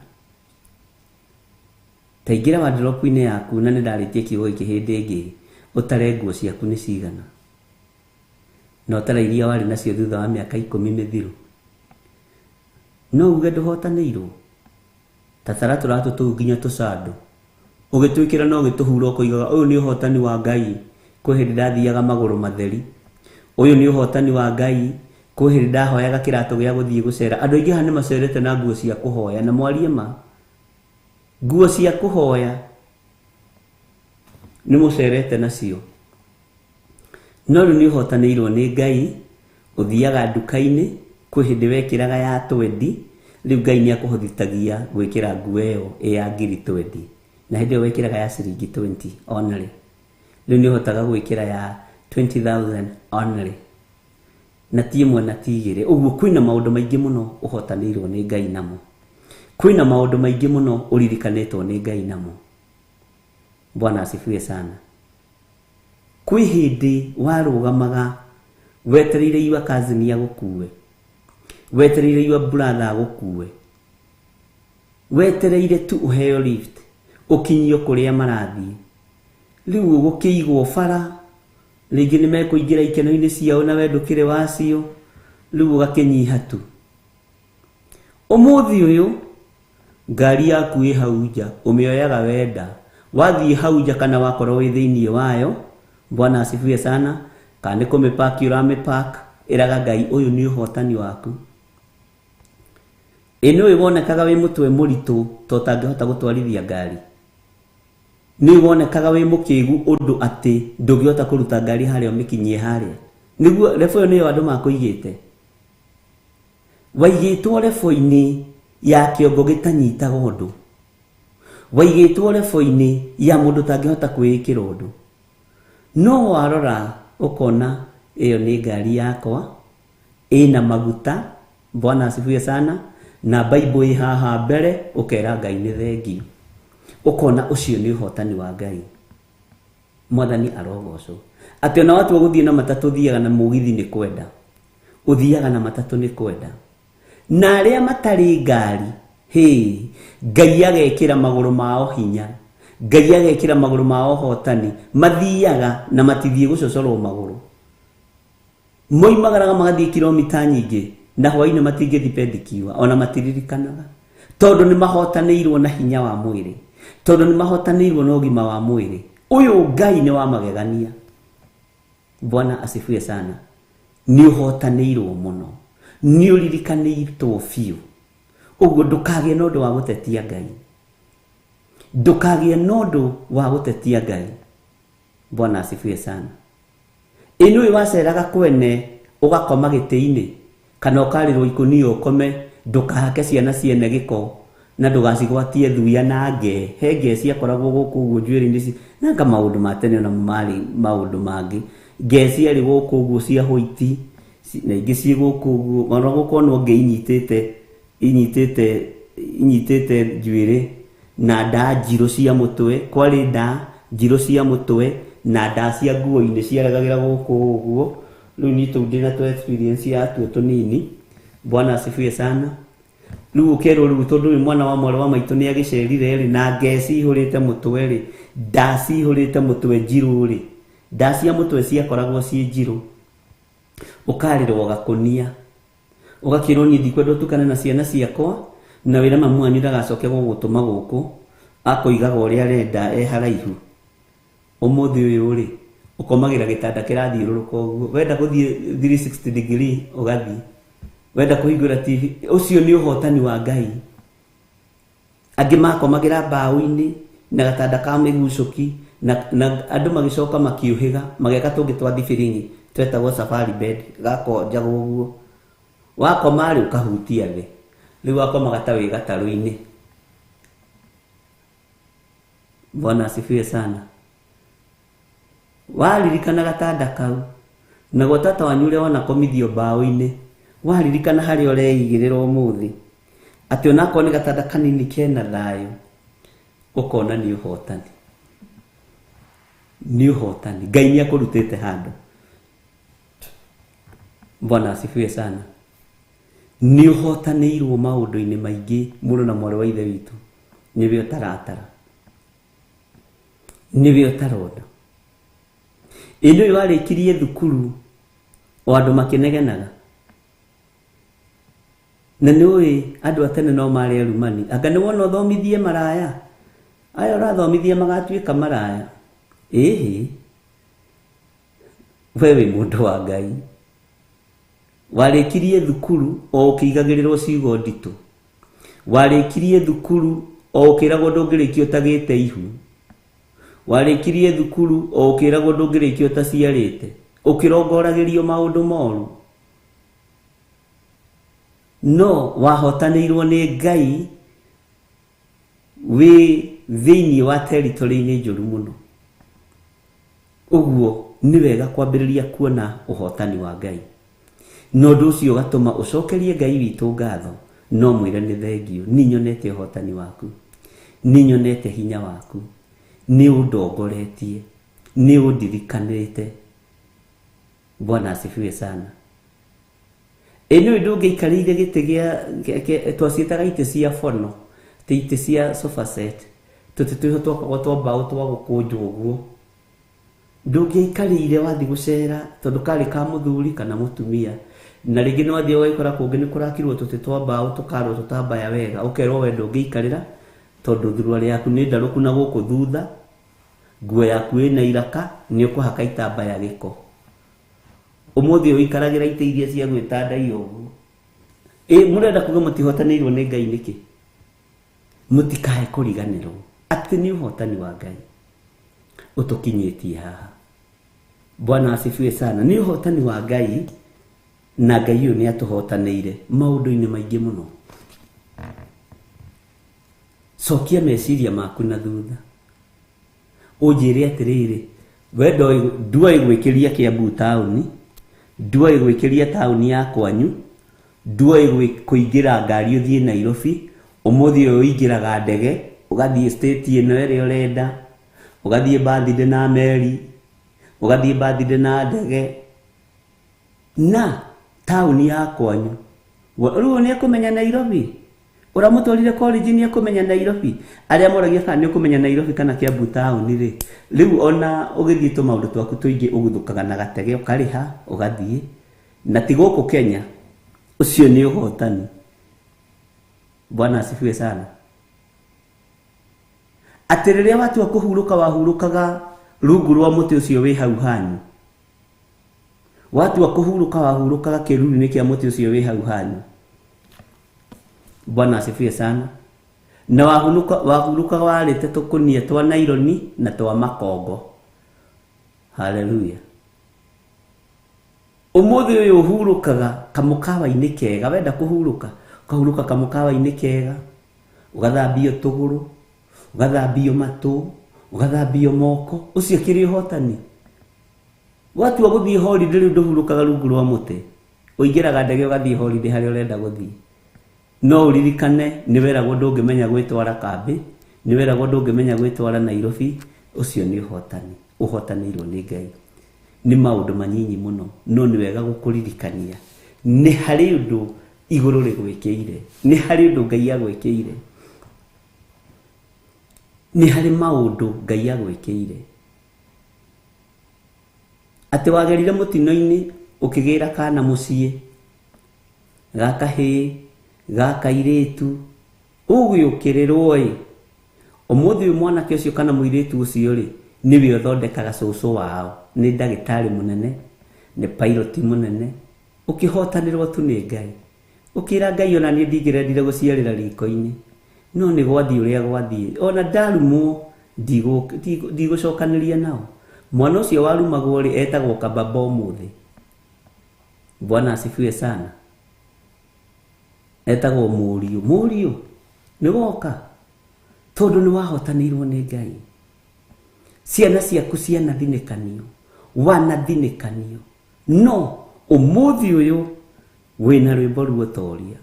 S2: Ta ingĩra wardrobe-inĩ yaku, na nĩ ndarĩtie kiugo gĩkĩ hĩndĩ ĩngĩ, ũtare nguo ciaku nĩ cigana, na ũtare iria warĩ nacio thutha wa mĩaka 10 mĩthiru. No uge ndũhotanĩirwo? Ta tara tũratũ tũu nginya tũcandũ, ũgĩtwĩkĩra na ũgĩtũhura ũkoigaga ũyũ nĩ ũhotani wa Ngai. Kwĩ hĩndĩ ndathiaga magũrũ matheri, ũyũ nĩ ũhotani wa Ngai. Kwĩ hĩndĩ ndahoyaga kĩratũ gĩa gũthiĩ gũcera. Andũ aingĩ haha nĩ macerete na nguo cia kũhoya, na mwarie ma, nguo cia kũhoya nĩ mũcerete nacio. No rĩu nĩ ũhotanĩirwo nĩ Ngai. Ũthiaga nduka-inĩ, kwĩ hĩndĩ wekĩraga ya 20, rĩu Ngai nĩ akũhotithagia gwĩkĩra nguo ĩyo ĩ ya ngiri 20, na hĩndĩ ĩyo wekĩraga ya ciringi 20 only. Rĩu nĩ ũhotaga gwĩkĩra ya 20,000 only, na ti ĩmwe na ti igĩrĩ. Ũguo kwĩna maũndũ maingĩ mũno ũhotanĩirwo nĩ Ngai namo, kwĩna maũndũ maingĩ mũno ũririkanĩtwo nĩ Ngai namo. Bwana asifiwe sana. Kwĩ hĩndĩ warũgamaga wetereire your cousin agũkue, wetereire your brother agũkue, wetereire tu ũheo lift ũkinyio kũrĩa marathiĩ. Rĩu ũgũkĩigwo bara, rĩngĩ nĩ mekũingĩra ikeno-inĩ ciao na we ndũkĩrĩ wacio, rĩu ũgakĩnyiha tu. Ũmũthĩ ũyũ ngari yaku ĩ hau nja, ũmĩoyaga wenda, wathiĩ hau nja kana wakorwo wĩ thĩiniĩ wayo. Bwana asifiwe sana. Kana nĩ kũmĩpark ũramĩpark, ĩraga Ngai ũyũ nĩ ũhotani waku. Ĩ nĩũĩ wonekaga wĩ mũtwe mũritũ to ũtangĩhota gũtwarithia ngari? Nĩ wonekaga wĩ mũkĩgu ũndũ atĩ ndũngĩhota kũruta ngari harĩa ũmĩkinyie harĩa? Nĩguo rebo ĩyo nĩyo andũ makũigĩte. Waigĩtwo rebo-inĩ ya kĩongo gĩtanyitaga ũndũ, waigĩtwo rebo-inĩ ya mũndũ ũtangĩhota kwĩĩkĩra ũndũ. No warora ũkona ĩyo nĩ ngari yakwa ĩna maguta. Bwana asifiwe sana. Na Bible ĩ haha mbere, ũkera Ngai nĩ thengiũ. Ũkona ũcio nĩ ũhotani wa Ngai. Mwathani arogocwo. Atĩ ona watua gũthiĩ na matatũ, ũthiaga na mũgithi nĩ kwenda, ũthiaga na matatũ nĩ kwenda. Na arĩa matarĩ ngari, hĩ, Ngai agekĩra magũrũ mao hinya, Ngai agekĩra magũrũ mao ũhotani, mathiaga na matithiĩ gũcocorwo magũrũ. Moimagaraga magathiĩ kilomita nyingĩ, na hwainĩ matingĩthiĩ pedicure, ona matiririkanaga, tondũ nĩ mahotanĩirwo na hinya wa mwĩrĩ, tondũ nĩ mahotanĩirwo na ũgima wa mwĩrĩ. Ũyũ Ngai nĩ wa magegania. Bwana asifiwe sana. Nĩ ũhotanĩirwo mũno, nĩ ũririkanĩtwo biũ. Ũguo ndũkagĩe na ũndũ wa gũtetia Ngai, ndũkagĩe na ũndũ wa gũtetia Ngai. Bwana asifiwe sana. Ĩ nĩũĩ waceraga kwene ũgakoma gĩtĩ-inĩ, kana ũkarĩrwo ikũnia ũkome, ndũkahake ciana ciene gĩko na ndũgacigwatie thuya na ngee. He ngee ciakoragwo gũkũ ũguo njuĩrĩ-inĩ, nanga maũndũ ma tene onamo marĩ maũndũ mangĩ. Ngee ciarĩ gũkũ ũguo cia white, na ingĩ ciĩ gũkũ ũguo, ona gũkonwo ngee inyitĩte inyitĩte inyitĩte njuĩrĩ na nda njirũ cia mũtwe, kwarĩ nda njirũ cia mũtwe na nda cia nguo-inĩ ciaregagĩra gũkũ ũguo. Rĩu niĩ tũu ndĩna tũ experience yatuo tũnini. Bwana asifiwe sana. Rĩu ũkerwo rĩu tondũ ũyũ mwana wa mwarĩ wa maitũ nĩ agĩcerire rĩ, na ngeci ihũrĩte mũtwe rĩ, nda cihũrĩte mũtwe njirũ rĩ, nda cia mũtwe ciakoragwo ciĩ njirũ, ũkarĩrwo gakũnia, ũgakĩrwo niĩ ndikwenda ũtukane na ciana ciakwa, na wĩra mamu wanyu ndagacoke gũgũtũma gũkũ, akũigaga ũrĩa arenda e haraihu. Ũmũthĩ ũyũ rĩ, ũkomagĩra gĩtanda kĩrathiũrũrũka ũguo, wenda gũthiĩ 360 degree ũgathiĩ, wenda kũhingũra TV, ũcio nĩ ũhotani wa Ngai. Angĩ makomagĩra mbaũ-inĩ na gatanda ka mĩgucũki, na andũ magĩcoka makiũhĩga mageka tũngĩ twa thibiringi twetagwo safari bed, gakonjagwo ũguo, wakoma rĩ ũkahutia thĩ, rĩu wakomaga ta wĩ gatarũ-inĩ. Bwana asifiwe sana. Waririkana gatanda kau, naguo tata wanyu ũrĩa wanakomithio mbaũ-inĩ, waririkana harĩa ũreigĩrĩra ũmũthĩ, atĩ onakorwo nĩ gatanda kanini kena thayũ, ũkona nĩ ũhotani, nĩ ũhotani. Ngai nĩ akũrutĩte handũ. Bwana asifiwe sana. Nĩ ũhotanĩirwo maũndũ-inĩ maingĩ mũrũ na mwarĩ wa ithe witũ, nĩwe ũtaratara, nĩwe ũtarona. Ĩndĩ ũyũ warĩkirie thukuru o andũ makĩnegenaga, na nĩ ũĩ andũ a tene no marĩ arumani, anga nĩ wona ũthomithie maraya, aya ũrathomithia magatuĩka maraya. Ĩhĩ, we wĩ mũndũ wa Ngai, warĩkirie thukuru o ũkĩigagĩrĩrwo ciugo nditũ, warĩkirie thukuru o ũkĩragwo ndũngĩrĩkia ũtagĩte ihu, warĩkirie thukuru o ũkĩragwo ndũngĩrĩkia ũtaciarĩte, ũkĩrongoragĩrio maũndũ moru, no wahotanĩirwo nĩ Ngai wĩ thĩinĩ wa territory-inĩ njũru mũno. Ũguo nĩ wega kwambĩrĩria kuona ũhotani wa Ngai, na ũndũ ũcio ũgatũma ũcokerie Ngai witũ ngatho, no mwĩre nĩ thengio, niĩ nyonete ũhotani waku, niĩ nyonete hinya waku, nĩ ũndongoretie, nĩ ũndirikanĩte. Bwana asifiwe sana. Ĩ nĩ ũĩ ndũngĩikarĩire gĩtĩ gĩa twaciĩtaga itĩ cia bono, ti itĩ cia sofa set, tũtĩ twĩho twakoragwo twa mbaũ twa gũkũnjwo ũguo, ndũngĩaikarĩire wathiĩ gũcera tondũ karĩ ka mũthuri kana mũtumia, na rĩngĩ nĩ wathiĩ ũgagĩkora kũngĩ nĩ kũrakirwo tũtĩ twa mbaũ tũkarwo tũtambaya wega, ũkerwo we ndũngĩikarĩra tondũ thuruarĩ yaku nĩ ndarũku na gũkũ thutha, nguo yaku ĩna iraka, nĩ ũkũhaka itambaya gĩko. Ũmũthĩ ũyũ ũikaragĩra itĩ iria cia gwĩtandaia ũguo. Ĩ mũrenda kuga mũtihotanĩirwo nĩ Ngai nĩkĩ? Mũtikae kũriganĩrwo atĩ nĩ ũhotani wa Ngai ũtũkinyĩtie haha. Bwana asifiwe sana. Nĩ ũhotani wa Ngai, na Ngai ũyũ nĩ atũhotanĩire maũndũ-inĩ maingĩ mũno. Cokia meciria maku na thutha, ũnjĩre atĩrĩrĩ, we nduoĩ gwĩkĩria Kiambu taũni, nduoĩ gwĩkĩria taũni ya kwanyu, nduoĩ kũingĩra ngari ũthiĩ Nairobi, ũmũthĩ ũyũ ũingĩraga ndege ũgathiĩ state ĩno ĩrĩa ũrenda, ũgathiĩ birthday na meri, ũgathiĩ birthday na ndege, na taũni ya kwanyu. Rĩu nĩ ekũmenya Nairobi? Ũramũtwarire college nĩ ekũmenya Nairobi? Arĩa moragia kana nĩ ũkũmenya Nairobi kana Kiambu taũni rĩ, rĩu ona ũgĩthiĩ tũmaũndũ twaku tũingĩ ũguthũkaga na gatege ũkarĩha ũgathiĩ, na ti gũkũ Kenya. Ũcio nĩ ũhotani. Bwana asifiwe sana. Atĩ rĩrĩa watua kũhurũka wahurũkaga rungu rwa mũtĩ ũcio wĩ hau hanyu, watua kũhurũka wahurũkaga kĩruru-inĩ kĩa mũtĩ ũcio wĩ hau hanyu. Bwana asifiwe sana. Na wahurũka warĩte tũkũnia twa naironi na twa makongo. Haleluya. Ũmũthĩ ũyũ ũhurũkaga kamũkawa-inĩ kega, wenda kũhurũka ũkahurũka kamũkawa-inĩ kega, ũgathambio tũgũrũ, ũgathambio matũ, ũgathambio moko, ũcio kĩrĩ ũhotani. Watua gũthiĩ holiday rĩu ndũhurũkaga rungu rwa mũtĩ, ũingĩraga ndege ũgathiĩ holiday harĩa ũrenda gũthiĩ. No ũririkane nĩ weragwo ndũngĩmenya gwĩtwara kambĩ, nĩ weragwo ndũngĩmenya gwĩtwara Nairobi, ũcio nĩ ũhotani, ũhotanĩirwo nĩ Ngai. Nĩ maũndũ manyinyi mũno, no nĩ wega gũkũririkania nĩ harĩ ũndũ igũrũ rĩgwĩkĩire, nĩ harĩ ũndũ Ngai agwĩkĩire, nĩ harĩ maũndũ Ngai agwĩkĩire. Atĩ wagerire mũtino-inĩ ũkĩgĩra kana mũciĩ, ga kahĩĩ, ga kairĩtu, ũgĩũkĩrĩrwo ĩ, ũmũthĩ ũyũ mwanake ũcio kana mũirĩtu ũcio rĩ, nĩwe ũthondekaga cũcũ wao, nĩ ndagĩtarĩ mũnene, nĩ pilot mũnene, ũkĩhotanĩrwo tu nĩ Ngai. Ũkĩra Ngai ona niĩ ndingĩrendire gũciarĩra riko-inĩ, no nĩ gwathiĩ ũrĩa gwathiĩ, ona ndarumwo ndigũcokanĩria nao. Mwana ũcio warumagwo rĩ, etagwo kababa ũmũthĩ. Bwana asifiwe sana. Etagwo mũriũ. Mũriũ, nĩ woka tondũ nĩ wahotanĩirwo nĩ Ngai. Ciana ciaku cianathinĩkanio, wanathinĩkanio, no ũmũthĩ ũyũ wĩna rwĩmbo ruotoria.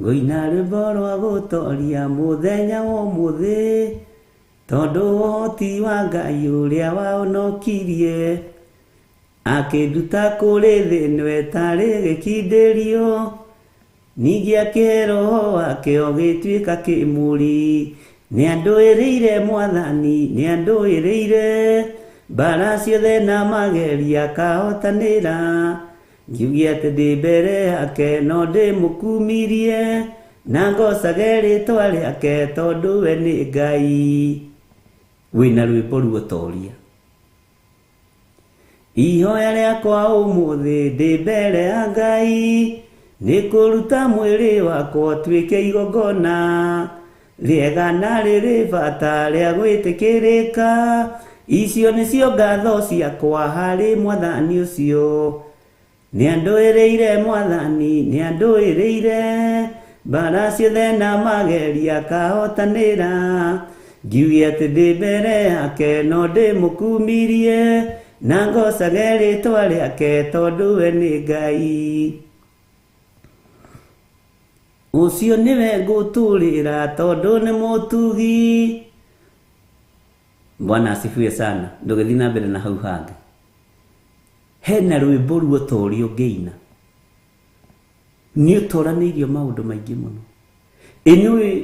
S2: Ngũina rwĩmbo rwa gũtoria mũthenya wa ũmũthĩ, tondũ ũhoti wa Ngai ũrĩa wahonokirie, akĩnduta kũrĩ thĩ ĩno ĩtarĩ gĩkindĩrio, ningĩ akĩhe roho wake ũgĩtuĩka kĩmũri. Nĩandũĩrĩire Mwathani, nĩandũĩrĩire, mbara ciothe na mageria akahotanĩra. Ngiuge atĩ ndĩ mbere yake no ndĩmũkumirie, na ngocage rĩtwa rĩake tondũ we nĩ Ngai. Wĩna rwĩmbo ruotoria. Ihoya rĩakwa ũmũthĩ ndĩ mbere ya Ngai, nĩ kũruta mwĩrĩ wakwa ũtuĩke igongona rĩega na rĩrĩ bata rĩa gwĩtĩkĩrĩka. Icio nĩcio ngatho ciakwa harĩ Mwathani ũcio. Nĩandũĩrĩire Mwathani, nĩandũĩrĩire, mbara ciothe na mageria akahotanĩra. Ngiuge atĩ ndĩ mbere yake no ndĩmũkumirie, na ngocage rĩtwa rĩake tondũ we nĩ Ngai. Ũcio nĩwe ngũtũrĩra tondũ nĩ mũtugi. Bwana asifiwe sana. Ndũgĩthiĩ na mbere na hau hangĩ. Hena rwĩmbo ruotoria ũngĩina. Nĩ ũtoranĩirio maũndũ maingĩ mũno. Ĩ nĩũĩ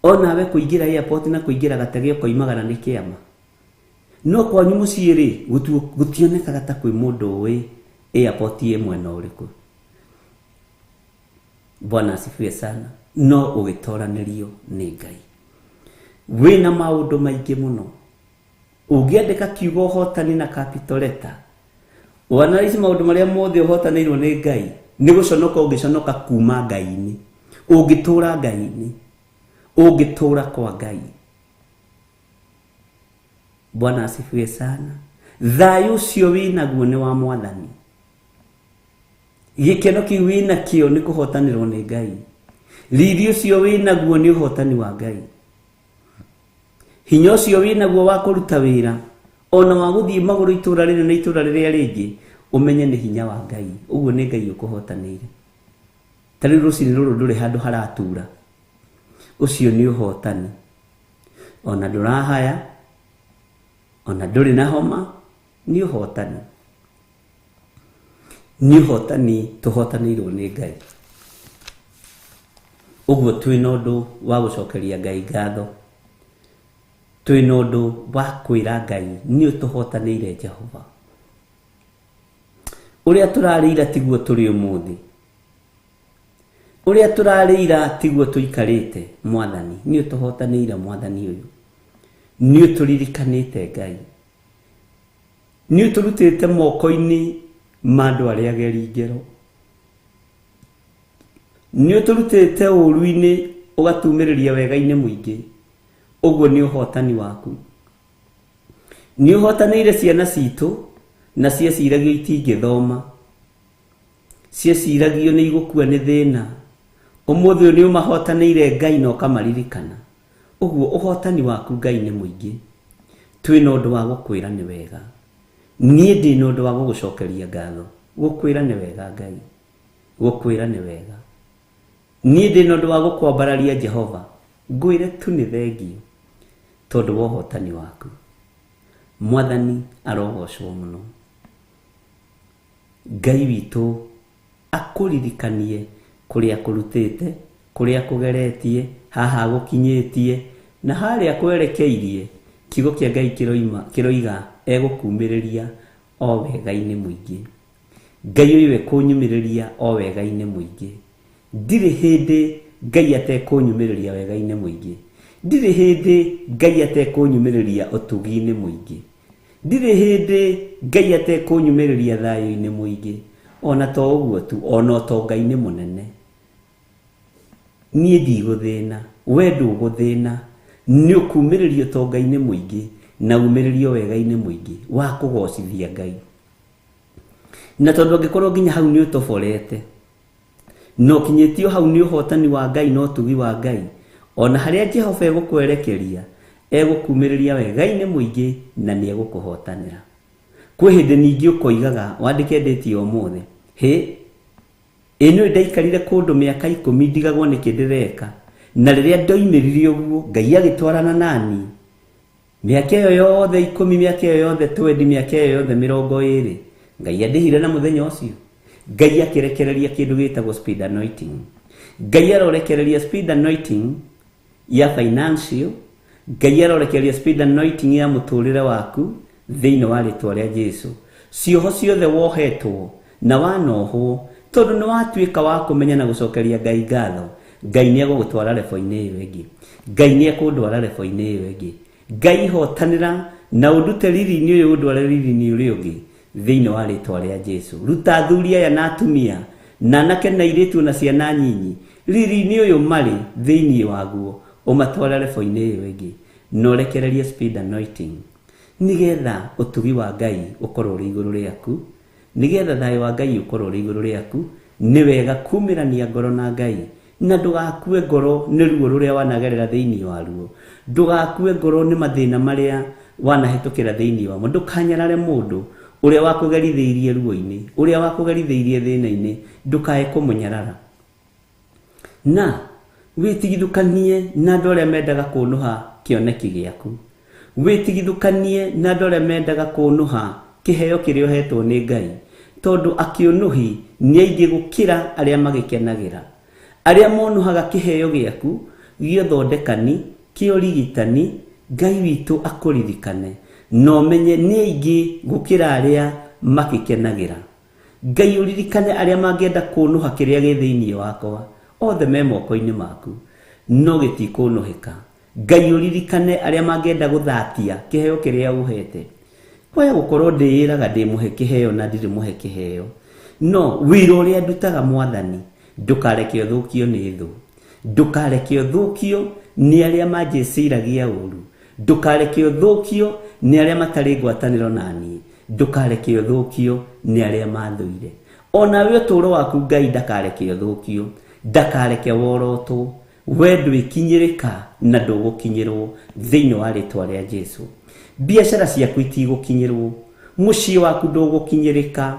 S2: onawe kũingĩra airport na kũingĩra gatege ũkoimagara nĩ kĩama. No kwanyu mũciĩ rĩ, gũtionekaga ta kwĩ mũndũ ũĩ airport ĩ mwena ũrĩkũ. Bwana asifiwe sana. No ũgĩtoranĩrio nĩ Ngai. Wĩna maũndũ maingĩ mũno. Ũngĩandĩka kiugo ũhotani na capital letter, ũanalyze maũndũ marĩa mothe ũhotanĩirwo nĩ Ngai, nĩ gũconoka ũngĩconoka kuma Ngai-inĩ. Ũngĩtũra Ngai-inĩ. Ũngĩtũra kwa Ngai. Bwana asifiwe sana. Thayũ ũcio wĩnaguo nĩ wa Mwathani. Gĩkeno kĩu wĩnakĩo nĩ kũhotanĩrwo nĩ Ngai. Riri ũcio wĩnaguo nĩ ũhotani wa Ngai. Hinya ũcio wĩnaguo wa kũruta wĩra ona wa gũthiĩ magũrũ itũra rĩrĩ na itũra rĩrĩa rĩngĩ, ũmenye nĩ hinya wa Ngai. Ũguo nĩ Ngai ũkũhotanĩire. Ta rĩu rũcinĩ rũrũ ndũrĩ handũ haratura. Ũcio nĩ ũhotani. Ona ndũrahaya, ona ndũrĩ na homa, nĩ ũhotani. Nĩ ũhotani tũhotanĩirwo nĩ Ngai. Ũguo twĩna ũndũ wa gũcokeria Ngai ngatho. Twĩna ũndũ wa kwĩra Ngai nĩ ũtũhotanĩire Jehova. Ũrĩa tũrarĩ ira tiguo tũrĩ ũmũthĩ. Ũrĩa tũrarĩ ira tiguo tũikarĩte Mwathani. Nĩ ũtũhotanĩire Mwathani ũyũ. Nĩ ũtũririkanĩte Ngai. Nĩ ũtũrutĩte moko-inĩ ma andũ arĩa ageri ngero. Nĩ ũtũrutĩte ũũru-inĩ ũgatumĩrĩria wega-inĩ mũingĩ. Ũguo nĩ ũhotani waku. Nĩ ũhotanĩire ciana citũ na cieciragio itingĩthoma. Cieciragio nĩ igũkua nĩ thĩna. Ũmũthĩ ũyũ nĩ ũmahotanĩire Ngai na ũkamaririkana. Ũguo ũhotani waku Ngai nĩ mũingĩ. Twĩna ũndũ wa gũkwĩra nĩ wega. Niĩ ndĩna ũndũ wa gũgũcokeria ngatho. Gũkwĩra nĩ wega Ngai. Gũkwĩra nĩ wega. Niĩ ndĩ na ũndũ wa gũkwambararia Jehova, ngwĩre tu nĩ thengiũ tondũ wa ũhotani waku. Mwathani arogocwo mũno. Ngai witũ akũririkanie kũrĩa akũrutĩte, kũrĩa akũgeretie, haha agũkinyĩtie, na harĩa akwerekeirie. Kiugo kĩa Ngai kĩroima, kĩroiga egũkumĩrĩria o wega-inĩ mũingĩ. Ngai ũyũ ekũnyumĩrĩria o wega-inĩ mũingĩ. Ndirĩ hĩndĩ Ngai atekũnyumĩrĩria wega-inĩ mũingĩ. Ndirĩ hĩndĩ Ngai atekũnyumĩrĩria ũtugi-inĩ mũingĩ. Ndirĩ hĩndĩ Ngai atekũnyumĩrĩria thayũ-inĩ mũingĩ. Ona to ũguo tu, ona ũtonga-inĩ mũnene. Niĩ ndigũthĩna, we ndũgũthĩna, nĩ ũkumĩrĩrio ũtonga-inĩ mũingĩ na umĩrĩrio wega-inĩ mũingĩ wa kũgocithia Ngai. Na tondũ angĩkorwo nginya hau nĩ ũtoborete, na ũkinyĩtio hau nĩ ũhotani wa Ngai na ũtugi wa Ngai, ona harĩa Jehova egũkwerekeria, egũkumĩrĩria wega-inĩ mũingĩ na nĩ egũkũhotanĩra. Kwĩ hĩndĩ ningĩ ũkoigaga, wandĩke ndĩti ya ũmũthĩ, hĩ, ĩ nĩũĩ ndaikarire kũndũ mĩaka ikũmi ndigagwo nĩkĩ ndĩreka, na rĩrĩa ndoimĩrire ũguo, Ngai agĩtwarana naniĩ. Mĩaka ĩyo yothe ikũmi, mĩaka ĩyo yothe twendi, mĩaka ĩyo yothe mĩrongo ĩrĩ, Ngai andĩhire na mũthenya ũcio. Ngai akĩrekereria kĩndũ gĩtagwo speed anointing. Ngai arorekereria speed anointing ya financial, Ngai arorekereria speed anointing ya mũtũrĩre waku thĩinĩ wa rĩtwa rĩa Jesu. Cioho ciothe wohetwo na wanohwo tondũ nĩ watuĩka wa kũmenya na gũcokeria Ngai ngatho, Ngai nĩ egũgũtwara rebo-inĩ ĩyo ĩngĩ. Ngai nĩ ekũndwara rebo-inĩ ĩyo ĩngĩ. Ngai hotanĩra na ũndute riri-inĩ ũyũ ũndware riri-inĩ ũrĩa ũngĩ thĩinĩ wa rĩtwa rĩa Jesu. Ruta athuri aya na atumia na anake na airĩtu na ciana nyinyi riri-inĩ ũyũ marĩ thĩinĩ waguo ũmatware rebo-inĩ ĩyo ĩngĩ na ũrekererie speed anointing nĩgetha ũtugi wa Ngai ũkorwo ũrĩ igũrũ rĩaku, nĩgetha thayũ wa Ngai ũkorwo ũrĩ igũrũ rĩaku. Nĩ wega kumĩrania ngoro na Ngai, na ndũgakue ngoro nĩ ruo rũrĩa wanagerera thĩinĩ waruo, ndũgakue ngoro nĩ mathĩna marĩa wanahĩtũkĩra thĩinĩ wamo. Ndũkanyarare mũndũ ũrĩa wakũgerithĩirie ruo-inĩ, ũrĩa wakũgerithĩirie thĩna-inĩ, ndũkae kũmũnyarara. Na wĩtigithũkanie na andũ arĩa mendaga kũnũha kĩoneki gĩaku, wĩtigithũkanie na andũ arĩa mendaga kũnũha kĩheo kĩrĩa ũhetwo nĩ Ngai, tondũ akĩũnũhi nĩ aingĩ gũkĩra arĩa magĩkenagĩra. Arĩa monũhaga kĩheo gĩaku gĩa ũthondekani, kĩa ũrigitani, Ngai witũ akũririkane na ũmenye nĩ aingĩ gũkĩra arĩa makĩkenagĩra. Ngai ũririkane arĩa mangĩenda kũnũha kĩrĩa gĩ thĩinĩ wakwa, othe me moko-inĩ maku, no gĩtikũnũhĩka. Ngai ũririkane arĩa mangĩenda gũthatia kĩheo kĩrĩa ũhete. Kwaya gũkorwo ndĩĩraga ndĩ mũhe kĩheo na ndirĩ mũhe kĩheo, no wĩra ũrĩa ndutaga Mwathani, ndũkareke ũthũkio nĩ thũ, ndũkareke ũthũkio nĩ arĩa manjĩciragia ũru, ndũkareke ũthũkio nĩ arĩa matarĩ ngwatanĩro naniĩ, ndũkareke ũthũkio nĩ arĩa mathũire. Onawe ũtũũro waku Ngai ndakareke ũthũkio, ndakareke worotwo. We ndwĩkinyĩrĩka na ndũgũkinyĩrwo thĩinĩ wa rĩtwa rĩa Jesu. Biacara ciaku itigũkinyĩrwo, mũciĩ waku ndũgũkinyĩrĩka,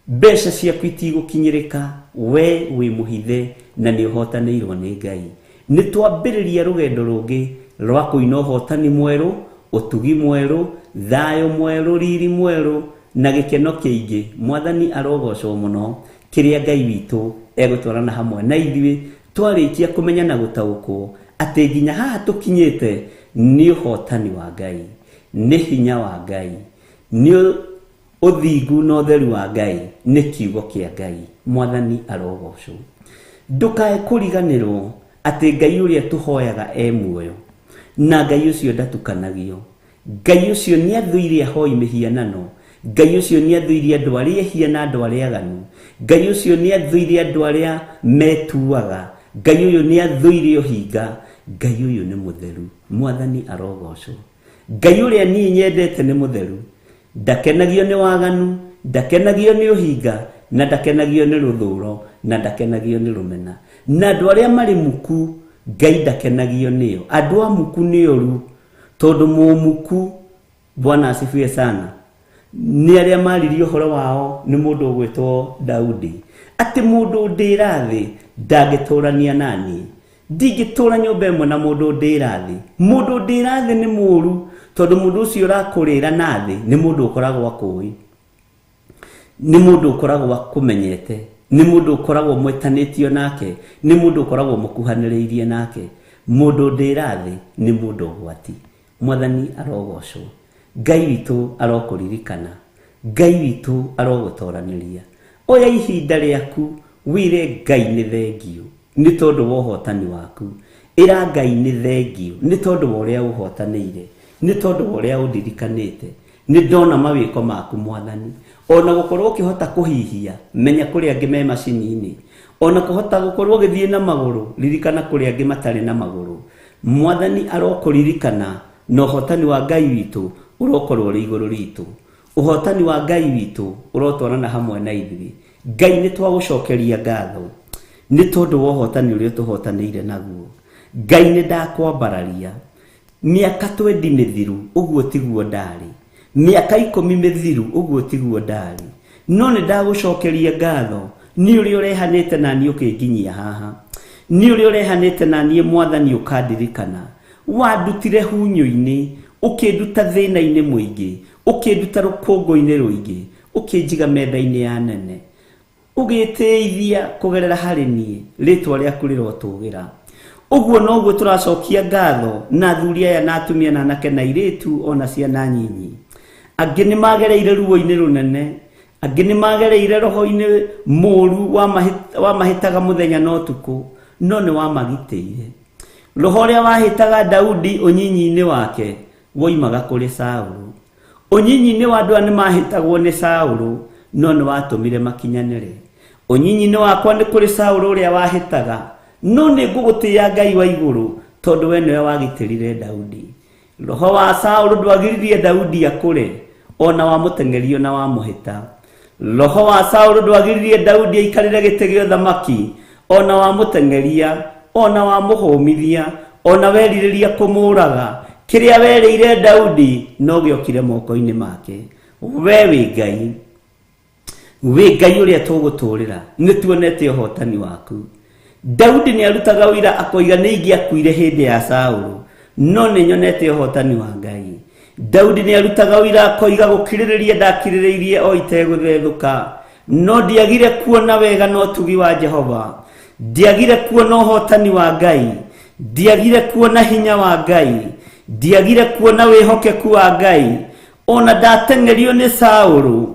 S2: mbeca ciaku itigũkinyĩrĩka, we wĩ mũhithe na nĩ ũhotanĩirwo nĩ Ngai. Nĩ twambĩrĩria rũgendo rũngĩ rwa kũina ũhotani mwerũ, ũtugi mwerũ, thayũ mwerũ, riri mwerũ na gĩkeno kĩingĩ. Mwathani arogocwo mũno, kĩrĩa Ngai witũ egũtwarana hamwe na ithuĩ twarĩkia kũmenya na gũtaũkwo atĩ nginya haha tũkinyĩte nĩ ũhotani wa Ngai, nĩ hinya wa Ngai, nĩ ũthingu na ũtheru wa Ngai, nĩ kiugo kĩa Ngai. Mwathani arogocwo. Ndũkae kũriganĩrwo atĩ Ngai ũrĩa tũhoyaga e muoyo, na Ngai ũcio ndatukanagio. Ngai ũcio nĩ athũire ahoi mĩhianano, Ngai ũcio nĩ athũire andũ arĩa ehia na andũ arĩa aganu, Ngai ũcio nĩ athũire andũ arĩa metuaga, Ngai ũyũ nĩ athũire ũhinga, Ngai ũyũ nĩ mũtheru. Mwathani arogocwo. Ngai ũrĩa niĩ nyendete nĩ mũtheru, ndakenagio nĩ waganu, ndakenagio nĩ ũhinga, na ndakenagio nĩ rũthũro, na ndakenagio nĩ rũmena. Na andũ arĩa marĩ muku, Ngai ndakenagio nĩo. Andũ a muku nĩ oru, tondũ mũmuku, Bwana asifiwe sana, nĩ arĩa maririe ũhoro wao nĩ mũndũ ũgwĩtwo Daudi. Atĩ mũndũ ndĩra thĩ ndangĩtũrania naniĩ. Ndingĩtũra nyũmba ĩmwe na mũndũ ndĩra thĩ. Mũndũ ndĩra thĩ nĩ mũru, tondũ mũndũ ũcio ũrakũrĩra na thĩ nĩ mũndũ ũkoragwo akũĩ, nĩ mũndũ ũkoragwo akũmenyete, nĩ mũndũ ũkoragwo mwĩtanĩtio nake, nĩ mũndũ ũkoragwo mũkuhanĩrĩirie nake. Mũndũ ndĩra thĩ nĩ mũndũ ũgwati. Mwathani arogocwo. Ngai witũ arokũririkana. Ngai witũ arogũtoranĩria. Oya ihinda rĩaku wĩre Ngai nĩ thengiũ nĩ tondũ wa ũhotani waku. Ĩra Ngai nĩ thengiũ nĩ tondũ wa ũrĩa ũhotanĩire, nĩ tondũ wa ũrĩa ũndirikanĩte. Nĩ ndona mawĩko maku Mwathani. Ona gũkorwo ũkĩhota kũhihia, menya kũrĩ angĩ me macini-inĩ. Ona kũhota gũkorwo ũgĩthiĩ na magũrũ, ririkana kũrĩ angĩ matarĩ na magũrũ. Mwathani arokũririkana, na ũhotani wa Ngai witũ ũrokorwo ũrĩ igũrũ ritũ. Ũhotani wa Ngai witũ ũrotwarana hamwe na ithuĩ. Ngai nĩ twagũcokeria ngatho nĩ tondũ wa ũhotani ũrĩa ũtũhotanĩire naguo. Ngai nĩ ndakwambararia. Mĩaka twendi mĩthiru ũguo tiguo ndarĩ. Mĩaka ikũmi mĩthiru ũguo tiguo ndarĩ. No nĩ ndagũcokeria ngatho nĩ ũrĩa ũrehanĩte na niĩ ũkĩnginyia haha. Nĩ ũrĩa ũrehanĩte na niĩ Mwathani ũkandirikana. Wandutire hunyũ-inĩ, ũkĩnduta thĩna-inĩ mũingĩ, ũkĩnduta rũkũngũ-inĩ rũingĩ, ũkĩnjiga metha-inĩ ya nene. Ũgĩtĩithia kũgerera harĩ niĩ, rĩtwa rĩaku rĩrotũgĩra. Ũguo noguo tũracokia ngatho na athuri aya na atumia na anake na airĩtu o na ciana nyinyi. Angĩ nĩ magereire ruo-inĩ rũnene, angĩ nĩ magereire roho-inĩ mũru wamahĩtaga mũthenya na ũtukũ, no nĩ wamagitĩire. Roho ũrĩa wahĩtaga Daudi ũnyinyi-inĩ wake woimaga kũrĩ Saũlũ. Ũnyinyi-inĩ wa andũ aya nĩ mahĩtagwo nĩ Saũlũ, no nĩ watũmire makinyanĩre. Ũnyinyi-inĩ wakwa nĩ kũrĩ Saũlũ ũrĩa wahĩtaga, no nĩ ngũgũtĩĩa Ngai wa igũrũ, tondũ we nĩwe wagitĩrire Daudi. Roho wa Saũlũ ndwagiririe Daudi akũre, o na wamũteng'erio na wamũhĩta. Roho wa Saũlũ ndwagiririe Daudi aikarĩre gĩtĩ gĩa ũthamaki, o na wamũteng'eria, o na wamũhũmithia, o na werirĩria kũmũũraga. Kĩrĩa werĩire Daudi no gĩokire moko-inĩ make. We wĩ Ngai, wĩ Ngai ũrĩa tũgũtũũrĩra, nĩ tuonete ũhotani waku. Daudi nĩ arutaga ũira akoiga nĩ ingĩakuire hĩndĩ ya Saũlũ, no nĩ nyonete ũhotani wa Ngai. Daudi nĩ arutaga ũira akoiga gũkirĩrĩria ndakirĩrĩirie o itegũthethũka, no ndiagire kuona wega na ũtugi wa Jehova. Ndiagire kuona ũhotani wa Ngai, ndiagire kuona hinya wa Ngai, ndiagire kuona wĩhokeku wa Ngai. Ona ndateng'erio nĩ Saũlũ,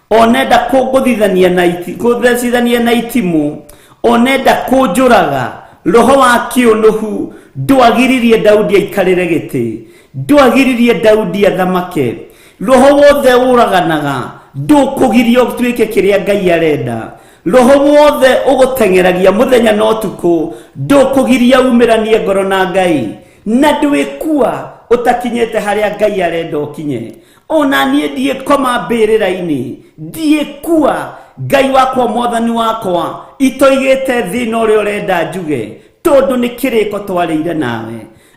S2: onenda kũngũthithania na iti, kũthecithania na itimũ, onenda kũnjũraga, roho wa kĩũnũhu ndwagiririe Daudi aikarĩre gĩtĩ, ndwagiririe Daudi athamake. Roho wothe ũraganaga ndũkũgiria ũtuĩke kĩrĩa Ngai arenda. Roho wothe ũgũteng'eragia mũthenya na ũtukũ ndũkũgiria umĩranie ngoro na Ngai, na ndwĩkua ũtakinyĩte harĩa Ngai arenda ũkinye. Ona niĩ ndiĩkoma mbĩrĩra-inĩ, ndiĩkua Ngai wakwa mwathani wakwa itoigĩte thĩna ũrĩa ũrenda njuge, tondũ nĩ kĩrĩko twarĩire nawe.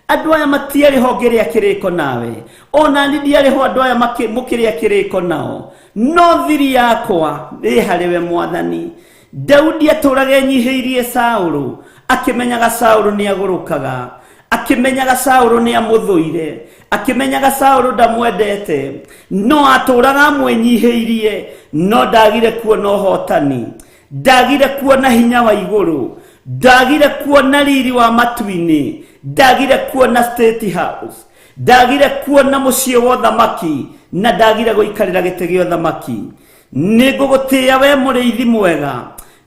S2: Andũ aya matiarĩ ho ngĩrĩa kĩrĩko nawe, ona niĩ ndiarĩ ho andũ aya mũkĩrĩa kĩrĩko nao, no thiri yakwa ĩ harĩ we Mwathani. Daudi atũraga enyihĩirie Saũlũ, akĩmenyaga Saũlũ nĩ agũrũkaga, akĩmenyaga Saũlũ nĩ amũthũire, akĩmenyaga Saũlũ ndamwendete, no atũraga amwĩnyihĩirie, no ndagire kuona ũhotani, ndagire kuona hinya wa igũrũ, ndagire kuona riri wa matu-inĩ, ndagire kuona State House, ndagire kuona mũciĩ wa ũthamaki, na ndagire gũikarĩra gĩtĩ gĩa ũthamaki. Nĩ ngũgũtĩĩa we mũrĩithi mwega,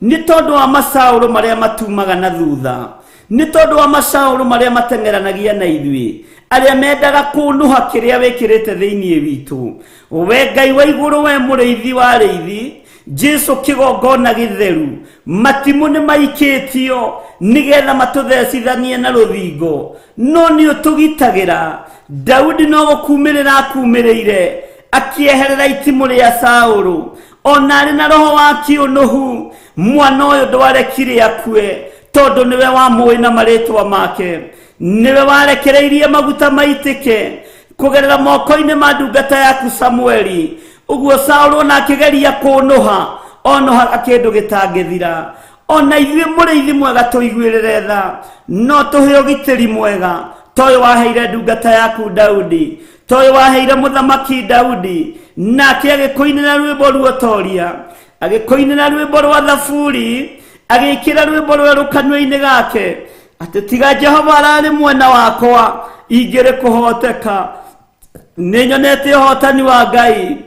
S2: nĩ tondũ wa macaũrũ marĩa matumaga na thutha, nĩ tondũ wa macaũrũ marĩa mateng'eranagia na ithuĩ, arĩa mendaga kũnũha kĩrĩa wĩkĩrĩte thĩinĩ witũ. We Ngai wa igũrũ, we mũrĩithi wa arĩithi, Jesu kĩgongona gĩtheru, matimũ nĩ maikĩtio nĩgetha matũthecithanie na rũthingo, no nĩ ũtũgitagĩra. Daudi no gũkumĩrĩra akumĩrĩire, akĩeherera itimũ rĩa Saũlũ, ona arĩ na roho wa kĩũnũhu. Mwana ũyũ ndwarekire akue, tondũ nĩwe wamũĩ na marĩtwa make, nĩwe warekereirie maguta maitĩke kũgerera moko-inĩ ma ndungata yaku Samueli. Ũguo Saũlũ ona akĩgeria kũnũha, Onohaga kĩndũ gĩtangĩthira. Ona ithuĩ mũrĩithi mwega tũiguĩrĩre tha, no tũhe ũgitĩri mwega ta ũyũ waheire ndungata yaku Daudi, ta ũyũ waheire mũthamaki Daudi, nake agĩkũinĩra rwĩmbo ruotoria, agĩkũinĩra rwĩmbo rwa thaburi, agĩkĩra rwĩmbo rwerũ kanua-inĩ gake, atĩ tiga Jehova ararĩ mwena wakwa ingĩrĩ kũhoteka. Nĩ nyonete ũhotani wa Ngai.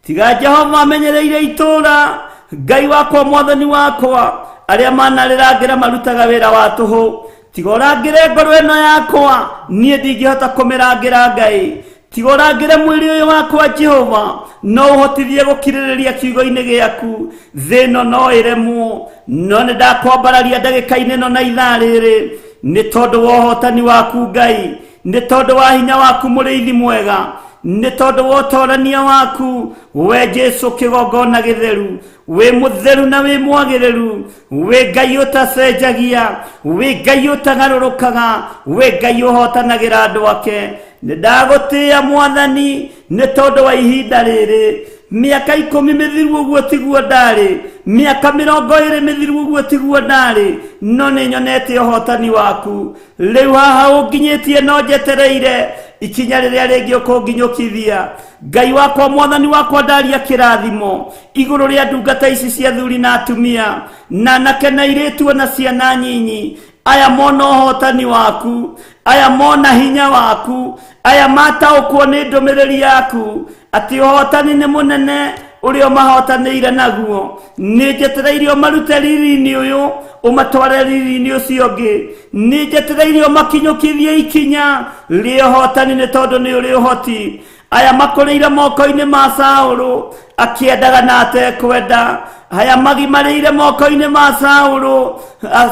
S2: Tiga Jehova amenyereire itũũra, Ngai wakwa, mwathani wakwa, arĩa manarĩrangĩra marutaga wĩra wa tũhũ. Tiga ũrangĩre ngoro ĩno yakwa, niĩ ndingĩhota kũmĩrangĩra Ngai. Tiga ũrangĩre mwĩrĩ ũyũ wakwa Jehova, no ũhotithie gũkirĩrĩria kiugo-inĩ gĩaku. Thĩ ĩno no ĩremwo, no nĩ ndakwambararia ndagĩka-inĩ ĩno na ithaa rĩrĩ, nĩ tondũ wa ũhotani waku Ngai, nĩ tondũ wa hinya waku mũrĩithi mwega, nĩ tondũ wa ũtorania waku we Jesu kĩgongona gĩtheru. Wĩ mũtheru na wĩ mwagĩrĩru, wĩ Ngai ũtacenjagia, wĩ Ngai ũtagarũrũkaga, wĩ Ngai ũhotanagĩra andũ ake. Nĩ ndagũtĩĩa mwathani nĩ tondũ wa ihinda rĩrĩ. Mĩaka 10 mĩthiru ũguo tiguo ndarĩ, mĩaka 20 mĩthiru ũguo tiguo ndarĩ, no nĩ nyonete ũhotani waku. Rĩu haha ũnginyĩtie no njetereire ikinya rĩrĩa rĩngĩ ũkũnginyũkithia. Ngai wakwa, mwathani wakwa, ndaria kĩrathimo igũrũ rĩa ndungata ici cia thuri na atumia na anake na airĩtu ona ciana nyinyi. Aya mona ũhotani waku, aya mona hinya waku, aya mataũkwo nĩ ndũmĩrĩri yaku atĩ ũhotani nĩ mũnene ũrĩa ũmahotanĩire naguo. Nĩ njetereire ũmarute riri-inĩ ũyũ ũmatware riri-inĩ ũcio ũngĩ. Nĩ njetereire ũmakinyũkithie ikinya rĩa ũhotani nĩ tondũ nĩ ũrĩ ũhoti. Aya makũrĩire moko-inĩ ma Saũlũ akĩendaga na atekwenda. Aya magimarĩire moko-inĩ ma Saũlũ,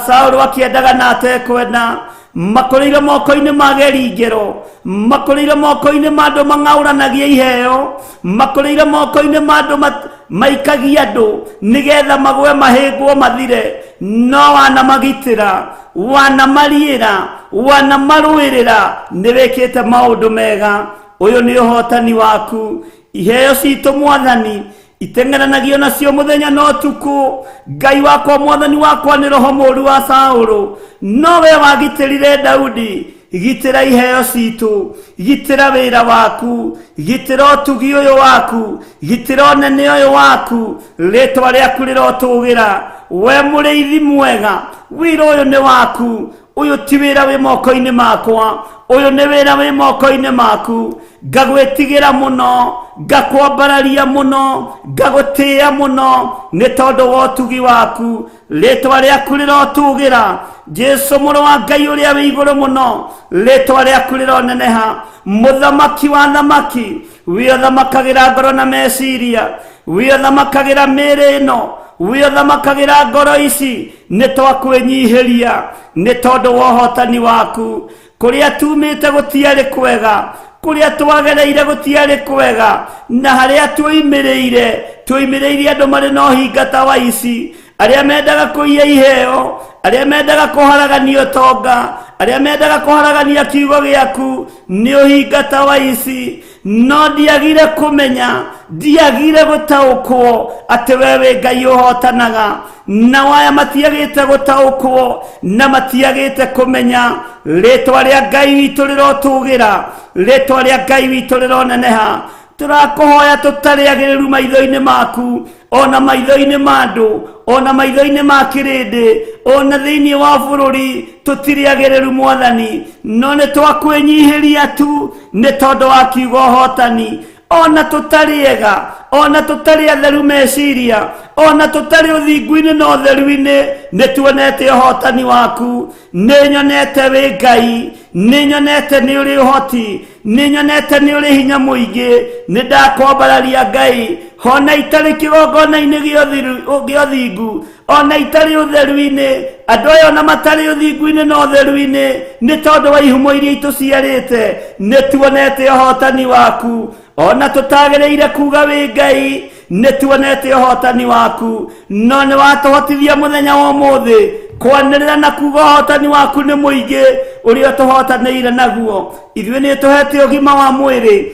S2: Saũlũ akĩendaga na atekwenda. Makũrĩire moko-inĩ ma geringero, makũrĩire moko-inĩ ma andũ mang'aũranagia iheo, makũrĩire moko-inĩ ma andũ maikagia andũ nĩgetha magwe mahĩngwo mathire. No wanamagitĩra, wanamariĩra, wanamarũĩrĩra, nĩ wĩkĩte maũndũ mega. Ũyũ nĩ ũhotani waku. Iheo citũ mwathani iteng'eranagio nacio mũthenya na ũtukũ. Ngai wakwa, mwathani wakwa, nĩ roho mũũru wa Saũlũ, no we wagitĩrire Daudi. Gitĩra iheo citũ, gitĩra wĩra waku, gitĩra ũtugi ũyũ waku, gitĩra ũnene ũyũ waku. Rĩtwa rĩaku rĩrotũgĩra. We mũrĩithi mwega, wĩra ũyũ nĩ waku. Ũyũ ti wĩra wĩ moko-inĩ makwa, ũyũ nĩ wĩra wĩ moko-inĩ maku. Ngagwĩtigĩra mũno, ngakwambararia mũno, ngagũtĩĩa mũno nĩ tondũ wa ũtugi waku. Rĩtwa rĩaku rĩrotũgĩra. Jesu mũrũ wa Ngai ũrĩa wĩ igũrũ mũno, rĩtwa rĩaku rĩroneneha. Mũthamaki wa thamaki, wĩ ũthamakagĩra ngoro na meciria, wĩ ũthamakagĩra mĩĩrĩ ĩno, wĩ ũthamakagĩra ngoro ici. Nĩ twakwĩnyihĩria nĩ tondũ wa ũhotani waku. Kũrĩa tumĩte gũtiarĩ kwega, kũrĩa twagereire gũtiarĩ kwega, na harĩa tuoimĩrĩire tuoimĩrĩire andũ marĩ na ũhinga ta wa ici, arĩa mendaga kũiya iheo, arĩa mendaga kũharagania ũtonga, arĩa mendaga kũharagania kiugo gĩaku nĩ ũhinga ta wa ici. No ndiagire kũmenya, ndiagire gũtaũkwo atĩ we wĩ Ngai ũhotanaga. Nao aya matiagĩte gũtaũkwo na matiagĩte kũmenya. Rĩtwa rĩa Ngai witũ rĩrotũgĩra, rĩtwa rĩa Ngai witũ rĩroneneha. Tũrakũhoya tũtarĩ agĩrĩru maitho-inĩ maku, ona maitho-inĩ ma andũ, ona maitho-inĩ ma kĩrĩndĩ, ona thĩinĩ wa bũrũri tũtirĩ agĩrĩru mwathani, no nĩ twakwĩnyihĩria tu nĩ tondũ wa kiugo ũhotani. Ona tũtarĩ ega, ona tũtarĩ atheru meciria, ona tũtarĩ ũthingu-inĩ na ũtheru-inĩ, nĩ tuonete ũhotani waku. Nĩ nyonete wĩ Ngai, nĩ nyonete nĩ ũrĩ ũhoti, nĩ nyonete nĩ ũrĩ hinya mũingĩ. Nĩ ndakwambararia Ngai, ona itarĩ kĩgongona-inĩ gĩa ũthingu, ona itarĩ ũtheru-inĩ. Andũ aya ona matarĩ ũthingu-inĩ na ũtheru-inĩ, nĩ tondũ wa ihumo iria itũciarĩte, nĩ tuonete ũhotani waku. Ona tũtagĩrĩire kuga wĩ Ngai, nĩ tuonete ũhotani waku. No nĩ watũhotithia mũthenya wa ũmũthĩ kwanĩrĩra na kuga ũhotani waku nĩ mũingĩ ũrĩa ũtũhotanĩire naguo. Ithuĩ nĩ ũtũhete ũgima wa mwĩrĩ,